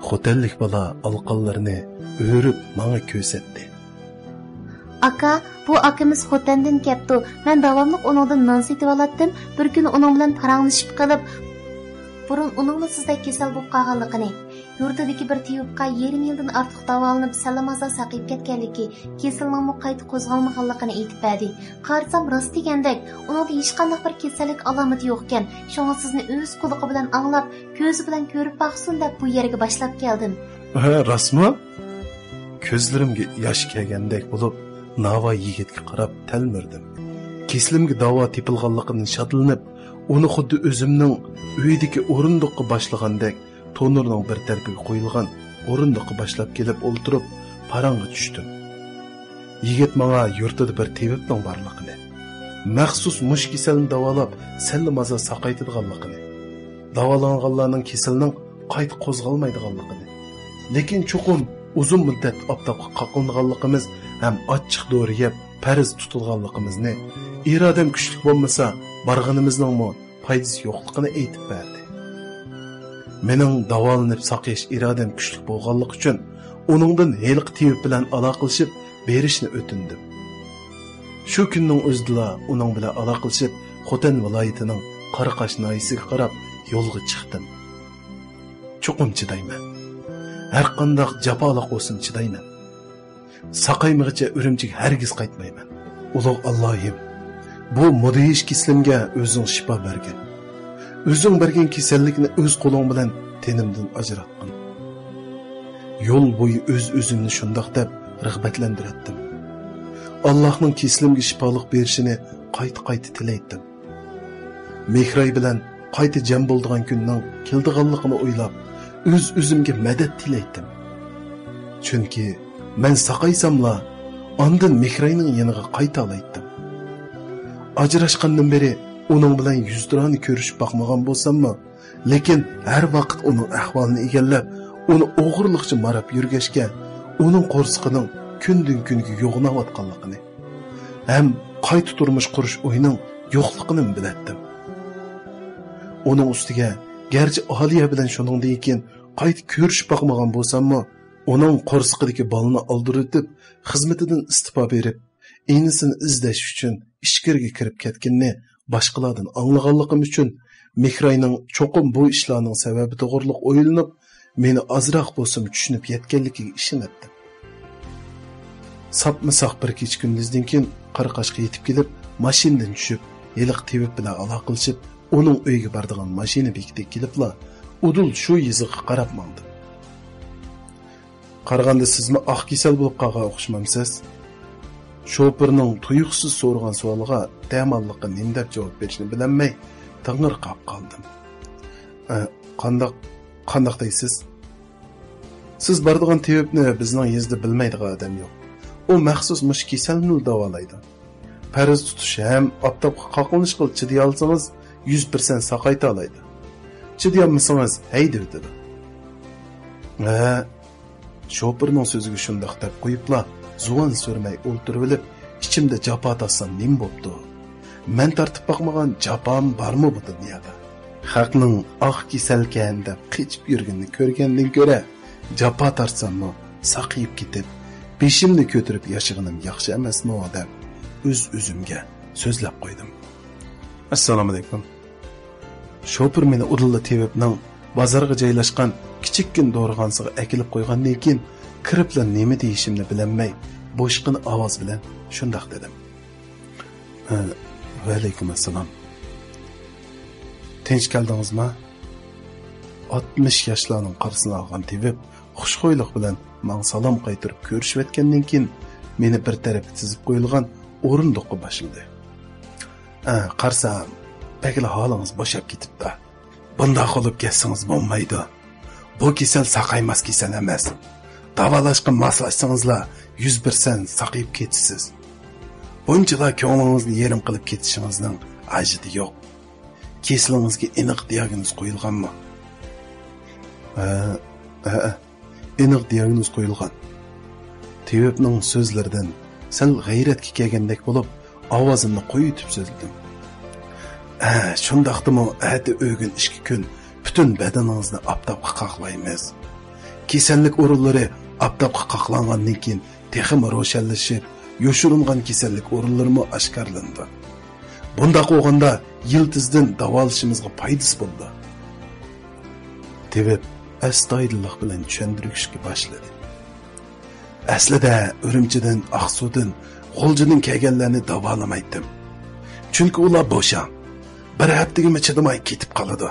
خوتەنلىك بالا ئالىقانلىرىنى ئۆرۈپ ماڭا كۆرسەتتى. ئاكا، بۇ ئاكىمىز خوتەندىن كەپتۇ. مەن داۋاملىق ئۇنىڭدىن نان سېتىۋالاتتىم. بىر كۈنى ئۇنىڭ بىلەن پاراڭلىشىپ قېلىپ، بۇرۇن ئۇنىڭمۇ سىزدەك كېسەل بولۇپ قالغانلىقىنى، يۇرتىدىكى بىر تېۋىپقا يېرىم يىلدىن ئارتۇق داۋالىنىپ، سەللىمازا ساقىيىپ كەتكەنلىكى، كېسىلنىڭمۇ قايتا قوزغالمىغانلىقىنى ئېيتىپ بەردى. قارىسام، راست دېگەندەك، ئۇنىڭدا ھېچقانداق بىر كېسەللىك ئالامىتى يوقكەن. شۇڭا سىزنى ئۆز قۇلىقى بىلەن ئاڭلاپ، كۆزى بىلەن كۆرۈپ باقسۇن دەپ بۇ يەرگە باشلاپ كەلدىم. ھە، راستمۇ؟ كۆزلىرىمگە ياش كەلگەندەك بولۇپ، ناۋاي يىگىتكە قاراپ تەلمۈردۈم. كېسىلىمگە داۋا تېپىلغانلىقىدىن شادلىنىپ، ئۇنى خۇددى ئۆزۈمنىڭ ئۆيدىكى ئورۇندۇققا باشلىغاندەك، تونۇرنىڭ بىر تەرىپىگە قويۇلغان ئورۇندۇققا باشلاپ كېلىپ ئولتۇرۇپ، پاراڭغا چۈشتۈم. يىگىت ماڭا يۇرتىدا بىر تېۋىپنىڭ بارلىقىنى، مەخسۇس مۇشۇ كېسەلنى داۋالاپ، سەللىمازا ساقايتىدىغانلىقىنى، داۋالانغانلارنىڭ كېسىلىنىڭ قايتا قوزغالمايدىغانلىقىنى، لېكىن چوقۇم ئۇزۇن مۇددەت ئاپتاپقا قاقلىنىدىغانلىقىمىز ھەم ئاچچىق دورا يەپ، پەرز تۇتىدىغانلىقىمىزنى، ئىرادەم كۈچلۈك بولمىسا، بارغىنىمىزنىڭمۇ پايدىسى يوقلۇقىنى ئېيتىپ بەردى. مېنىڭ داۋالىنىپ ساقىيىش ئىرادەم كۈچلۈك بولغانلىقى ئۈچۈن، ئۇنىڭدىن ھېلىقى تېۋىپ بىلەن ئالاقىلىشىپ بېرىشنى ئۆتۈندۈم. شۇ كۈننىڭ ئۆزىدىلا ئۇنىڭ بىلەن ئالاقىلىشىپ، خوتەن ۋىلايىتىنىڭ قاراقاش ناھىيەسىگە قاراپ يولغا چىقتىم. چوقۇم چىدايمەن. ھەرقانداق جاپالىق بولسۇن، چىدايمەن. ساقايمىغىچە ئۈرۈمچىگە ھەرگىز قايتمايمەن. ئۇلۇغ ئاللاھىم، بۇ مۇدھىش كېسىلىمگە ئۆزۈڭ شىپا بەرگىن. ئۆزۈڭ بەرگەن كېسەللىكنى ئۆز قولۇڭ بىلەن تېنىمدىن ئاجراتقىن. يول بويى ئۆز-ئۆزۈمنى شۇنداق دەپ رىغبەتلەندۈرەتتىم. ئاللاھنىڭ كېسىلىمگە شىپالىق بېرىشىنى قايتا-قايتا تىلەيتتىم. مېھراي بىلەن قايتا جەم بولىدىغان كۈننىڭ كېلىدىغانلىقىنى ئويلاپ، ئۆز-ئۆزۈمگە مەدەت تىلەيتتىم. چۈنكى مەن ساقايساملا، ئاندىن مېھراينىڭ يېنىغا قايتالايتتىم. ئاجراشقاندىن بېرى ئۇنىڭ بىلەن يۈزتۇرانە كۆرۈشۈپ باقمىغان بولساممۇ، لېكىن ھەر ۋاقىت ئۇنىڭ ئەھۋالىنى ئىگىلەپ، ئۇنى ئوغرىلىقچە ماراپ يۈرگەچكە، ئۇنىڭ قورسىقىنىڭ كۈندىن-كۈنگە يوغىناۋاتقانلىقىنى ھەم قايتا تۇرمۇش قۇرۇش ئويىنىڭ يوقلۇقىنىمۇ بىلەتتىم. ئۇنىڭ ئۈستىگە، گەرچە ئالىيە بىلەن شۇنىڭدىن كېيىن قايتا كۆرۈشۈپ باقمىغان بولساممۇ، ئۇنىڭ قورسىقىدىكى بالىنى ئالدۇرۇۋېتىپ، خىزمىتىدىن ئىستېپا بېرىپ، ئىنىسىنى ئىزدەش ئۈچۈن ئىچكىرىگە كىرىپ كەتكىنىنى باشقىلاردىن ئاڭلىغانلىقىم ئۈچۈن، مېھراينىڭ چوقۇم بۇ ئىشلارنىڭ سەۋەبى توغرىلىق ئويلىنىپ، مېنى ئازراق بولسىمۇ چۈشىنىپ يەتكەنلىكىگە ئىشىنەتتىم. ساپمۇ ساق بىر كېچە-كۈندۈزدىن كېيىن قاراقاشقا يېتىپ كېلىپ، ماشىنىدىن چۈشۈپ، ھېلىقى تېۋىپ بىلەن ئالاقىلىشىپ، ئۇنىڭ ئۆيىگە بارىدىغان ماشىنا بېكىتىگە كېلىپلا، ئۇدۇل شۇ يېزىغا قاراپ ماڭدىم. قارىغاندا سىزمۇ ئاق كېسەل بولۇپ قالغان ئوخشىمامسىز؟ شوپۇرنىڭ تۇيۇقسىز سورىغان سوئالىغا دەماللىققا نېمە دەپ جاۋاب بېرىشنى بىلەلمەي، تېڭىرقاپ قالدىم. ئە، قانداق، قانداق دەيسىز؟ سىز بارىدىغان تېۋىپنى بىزنىڭ يېزىدا بىلمەيدىغان ئادەم يوق. ئۇ مەخسۇس مۇشۇ كېسەلنىلا داۋالايدۇ. پەرز تۇتۇش ھەم ئاپتاپقا قاقلىنىشقا چىدىيالسىڭىز، يۈز پىرسەنت ساقايتالايدۇ. چىدىيالمىسىڭىز، ھەيدىۋېتىدۇ. ھە، شوپۇرنىڭ سۆزىگە شۇنداق دەپ قويۇپلا، زۇۋان سۈرمەي ئولتۇرۇۋېلىپ، ئىچىمدە جاپا تارتسام نېمە بوپتۇ؟ مەن تارتىپ باقمىغان جاپام بارمۇ بۇ دۇنيادا؟ خەقنىڭ ئاق كېسەلكەن دەپ قېچىپ يۈرگىنىنى كۆرگەندىن كۆرە، جاپا تارتساممۇ ساقىيىپ كېتىپ، بېشىمنى كۆتۈرۈپ ياشىغىنىم ياخشى ئەمەسمۇ دەپ ئۆز-ئۆزۈمگە سۆزلەپ قويدۇم. ئەسسالامۇئەلەيكۇم. شوپۇر مېنى ئۇدۇللا تېۋىپنىڭ بازارغا جايلاشقان كىچىككىنە دورىخانىسىغا ئەكېلىپ قويغاندىن كېيىن، كىرىپلا نېمە دېيىشىمنى بىلەلمەي، بوشقىنا ئاۋاز بىلەن شۇنداق دېدىم. ھە، ۋەئەلەيكۇم ئەسسالام. تىنچ كەلدىڭىزما؟ ئاتمىش ياشلارنىڭ قارىسىنى ئالغان تېۋىپ خۇشخۇيلۇق بىلەن ماڭا سالام قايتۇرۇپ كۆرۈشۈۋەتكەندىن كېيىن، مېنى بىر تەرەپكە تىزىپ قويۇلغان ئورۇندۇققا باشلىدى. ئە، قارىسام، بەكلا ھالىڭىز بوشاپ كېتىپتۇ. بۇنداق بولۇپ كەتسىڭىز بولمايدۇ. بۇ كېسەل ساقايماس كېسەل ئەمەس. داۋالاشقا ماسلاشسىڭىزلا، يۈز پىرسەنت ساقىيىپ كېتىسىز. بۇنچىلا كۆڭلىڭىزنى يېرىم قىلىپ كېتىشىڭىزنىڭ ھاجىتى يوق. كېسىلىڭىزگە ئېنىق دىياگنوز قويۇلغانمۇ؟ ھە، ھە، ئېنىق دىياگنوز قويۇلغان. تېۋىپنىڭ سۆزلىرىدىن سەل غەيرەتكە كەلگەندەك بولۇپ، ئاۋازىمنى قويۇۋېتىپ سۆزلىدىم. ھە، شۇنداقتىمۇ ئەتە ئۆگۈن ئىككى كۈن پۈتۈن بەدىنىڭىزنى ئاپتاپقا قاقلايمىز. كېسەللىك ئورۇنلىرى ئاپتاپقا قاقلانغاندىن كېيىن تېخىمۇ روشەنلىشىپ، يوشۇرۇنغان كېسەللىك ئورۇنلىرىمۇ ئاشكارىلىنىدۇ. بۇنداق بولغاندا يىلتىزدىن داۋالىشىمىزغا پايدىسى بولىدۇ. تېۋىپ ئەستايىدىللىق بىلەن چۈشەندۈرۈشكە باشلىدى. ئەسلىدە ئۈرۈمچىدىن، ئاقسۇدىن، غۇلجىدىن كەلگەنلەرنى داۋالىمايتتىم. چۈنكى ئۇلار بوشاڭ. بىر ھەپتىگىمۇ چىدىماي كېتىپ قالىدۇ.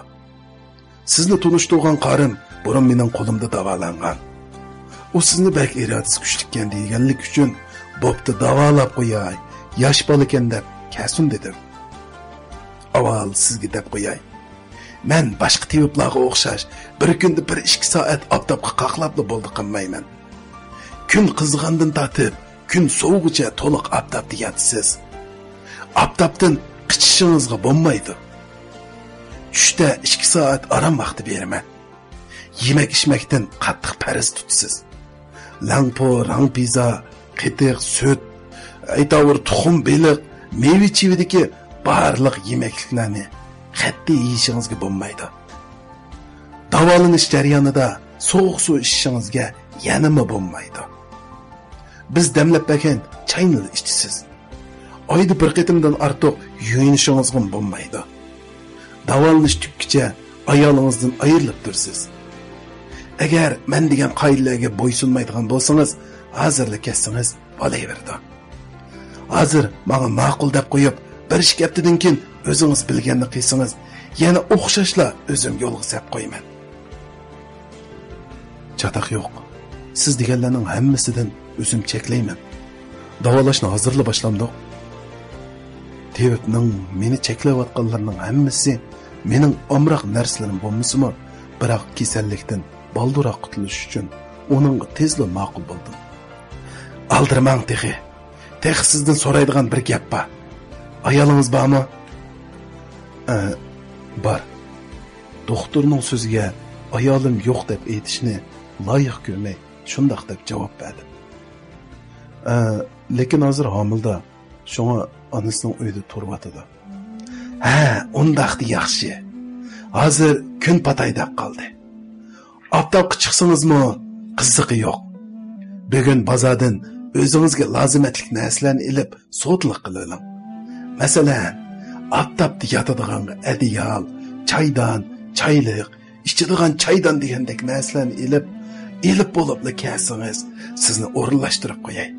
سىزنى تونۇشتۇرغان قارىم بۇرۇن مېنىڭ قولۇمدا داۋالانغان. ئۇ سىزنى بەك ئىرادىسى كۈچلۈككەن دېگەنلىك ئۈچۈن، بوپتۇ، داۋالاپ قوياي، ياش بالىكەن دەپ كەلسۇن دېدىم. ئاۋۋال سىزگە دەپ قوياي. مەن باشقا تېۋىپلارغا ئوخشاش بىر كۈندە بىر ئىككى سائەت ئاپتاپقا قاقلاپلا بولدى قىلمايمەن. كۈن قىزىغاندىن تارتىپ كۈن سوۋۇغىچە تولۇق ئاپتاپتا ياتىسىز. ئاپتاپتىن قېچىشىڭىزغا بولمايدۇ. چۈشتە ئىككى سائەت ئارام ۋاقتى بېرىمەن. يېمەك-ئىچمەكتىن قاتتىق پەرەز تۇتىسىز. لەڭپۇ، راڭپىزا، قېتىق، سۈت، ئەيتاۋۇر تۇخۇم، بېلىق، مېۋە-چېۋىدىكى بارلىق يېمەكلىكلەرنى قەتئىي يېيىشىڭىزگە بولمايدۇ. داۋالىنىش جەريانىدا سوغۇق سۇ ئىچىشىڭىزگە يەنىمۇ بولمايدۇ. بىز دەملەپ بەرگەن چاينىلا ئىچىسىز. ئايدا بىر قېتىمدىن ئارتۇق يۇيۇنۇشىڭىزغىمۇ بولمايدۇ. داۋالىنىش تۈگىگىچە ئايالىڭىزدىن ئايرىلىپ تۇرىسىز. ئەگەر مەن دېگەن قائىدىلەرگە بويسۇنمايدىغان بولسىڭىز، ھازىرلا كەتسىڭىز بولۇۋېرىدۇ. ھازىر ماڭا ماقۇل دەپ قويۇپ، بىر ئىككى ھەپتىدىن كېيىن ئۆزىڭىز بىلگەننى قىلسىڭىز، يەنە ئوخشاشلا ئۆزۈم يولغا سەپ قويىمەن. چاتاق يوق. سىز دېگەنلەرنىڭ ھەممىسىدىن ئۆزۈم چەكلەيمەن. داۋالاشنى ھازىرلا باشلامدۇق؟ تېۋىپنىڭ مېنى چەكلەۋاتقانلىرىنىڭ ھەممىسى مېنىڭ ئامراق نەرسىلىرىم بولمىسىمۇ، بىراق كېسەللىكتىن بالدۇرراق قۇتۇلۇش ئۈچۈن ئۇنىڭغا تېزلا ماقۇل بولدۇم. ئالدىرىماڭ تېخى. تېخى سىزدىن سورايدىغان بىر گەپ بار. ئايالىڭىز بارمۇ؟ ئە، بار. دوختۇرنىڭ سۆزىگە ئايالىم يوق دەپ ئېيتىشنى لايىق كۆرمەي، شۇنداق دەپ جاۋاب بەردىم. ئە، لېكىن ھازىر ھامىلىدار، شۇڭا ئانىسىنىڭ ئۆيىدە تۇرۇۋاتىدۇ. ھە، ئۇنداقتا ياخشى. ھازىر كۈن پاتاي دەپ قالدى. ئاپتاپقا چىقسىڭىزمۇ قىزىقى يوق. بۈگۈن بازاردىن ئۆزىڭىزگە لازىمەتلىك نەرسىلەرنى ئېلىپ سودىلىق قىلىۋېلىڭ. مەسىلەن، ئاپتاپتا ياتىدىغانغا ئەدىيال، چايدان، چايلىق، ئىچىدىغان چايدان دېگەندەك نەرسىلەرنى ئېلىپ، ئېلىپ بولۇپلا كەلسىڭىز، سىزنى ئورۇنلاشتۇرۇپ قوياي.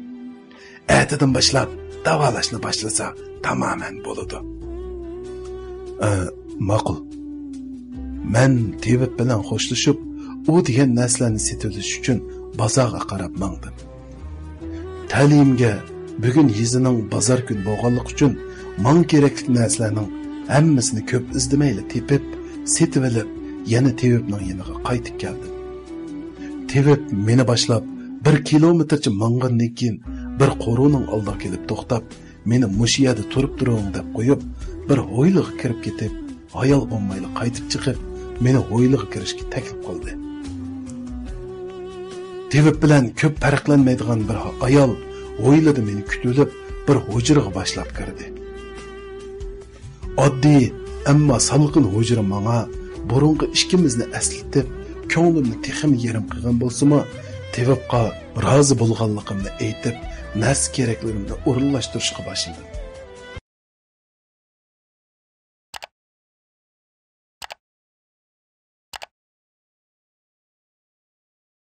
ئەتىدىن باشلاپ داۋالاشنى باشلىسا تامامەن بولىدۇ. ئە، ماقۇل. مەن تېۋىپ بىلەن خوشلىشىپ، ئۇ دېگەن نەرسىلەرنى سېتىۋېلىش ئۈچۈن بازارغا قاراپ ماڭدىم. تەلىيىمگە بۈگۈن يېزىنىڭ بازار كۈنى بولغانلىقى ئۈچۈن ماڭا كېرەكلىك نەرسىلەرنىڭ ھەممىسىنى كۆپ ئىزدىمەيلا تېپىپ، سېتىۋېلىپ، يەنە تېۋىپنىڭ يېنىغا قايتىپ كەلدىم. تېۋىپ مېنى باشلاپ بىر كىلومېتىرچە ماڭغاندىن كېيىن، بىر قورۇنىڭ ئالدىغا كېلىپ توختاپ، مېنى مۇشۇ يەردە تۇرۇپ تۇرۇڭ دەپ قويۇپ، بىر ھويلىغا كىرىپ كېتىپ، ھايال بولمايلا قايتىپ چىقىپ، مېنى ھويلىغا كىرىشكە تەكلىپ قىلدى. تېۋىپ بىلەن كۆپ پەرقلەنمەيدىغان بىر ئايال ھويلىدا مېنى كۈتۈۋېلىپ، بىر ھۇجرىغا باشلاپ كىردى. ئاددىي، ئەمما سالقىن ھۇجرا ماڭا بۇرۇنقى ئىككىمىزنى ئەسلىتىپ، كۆڭلۈمنى تېخىمۇ يېرىم قىلغان بولسىمۇ، تېۋىپقا رازى بولغانلىقىمنى ئېيتىپ، نەرسە كېرەكلىرىمنى ئورۇنلاشتۇرۇشقا باشلىدىم.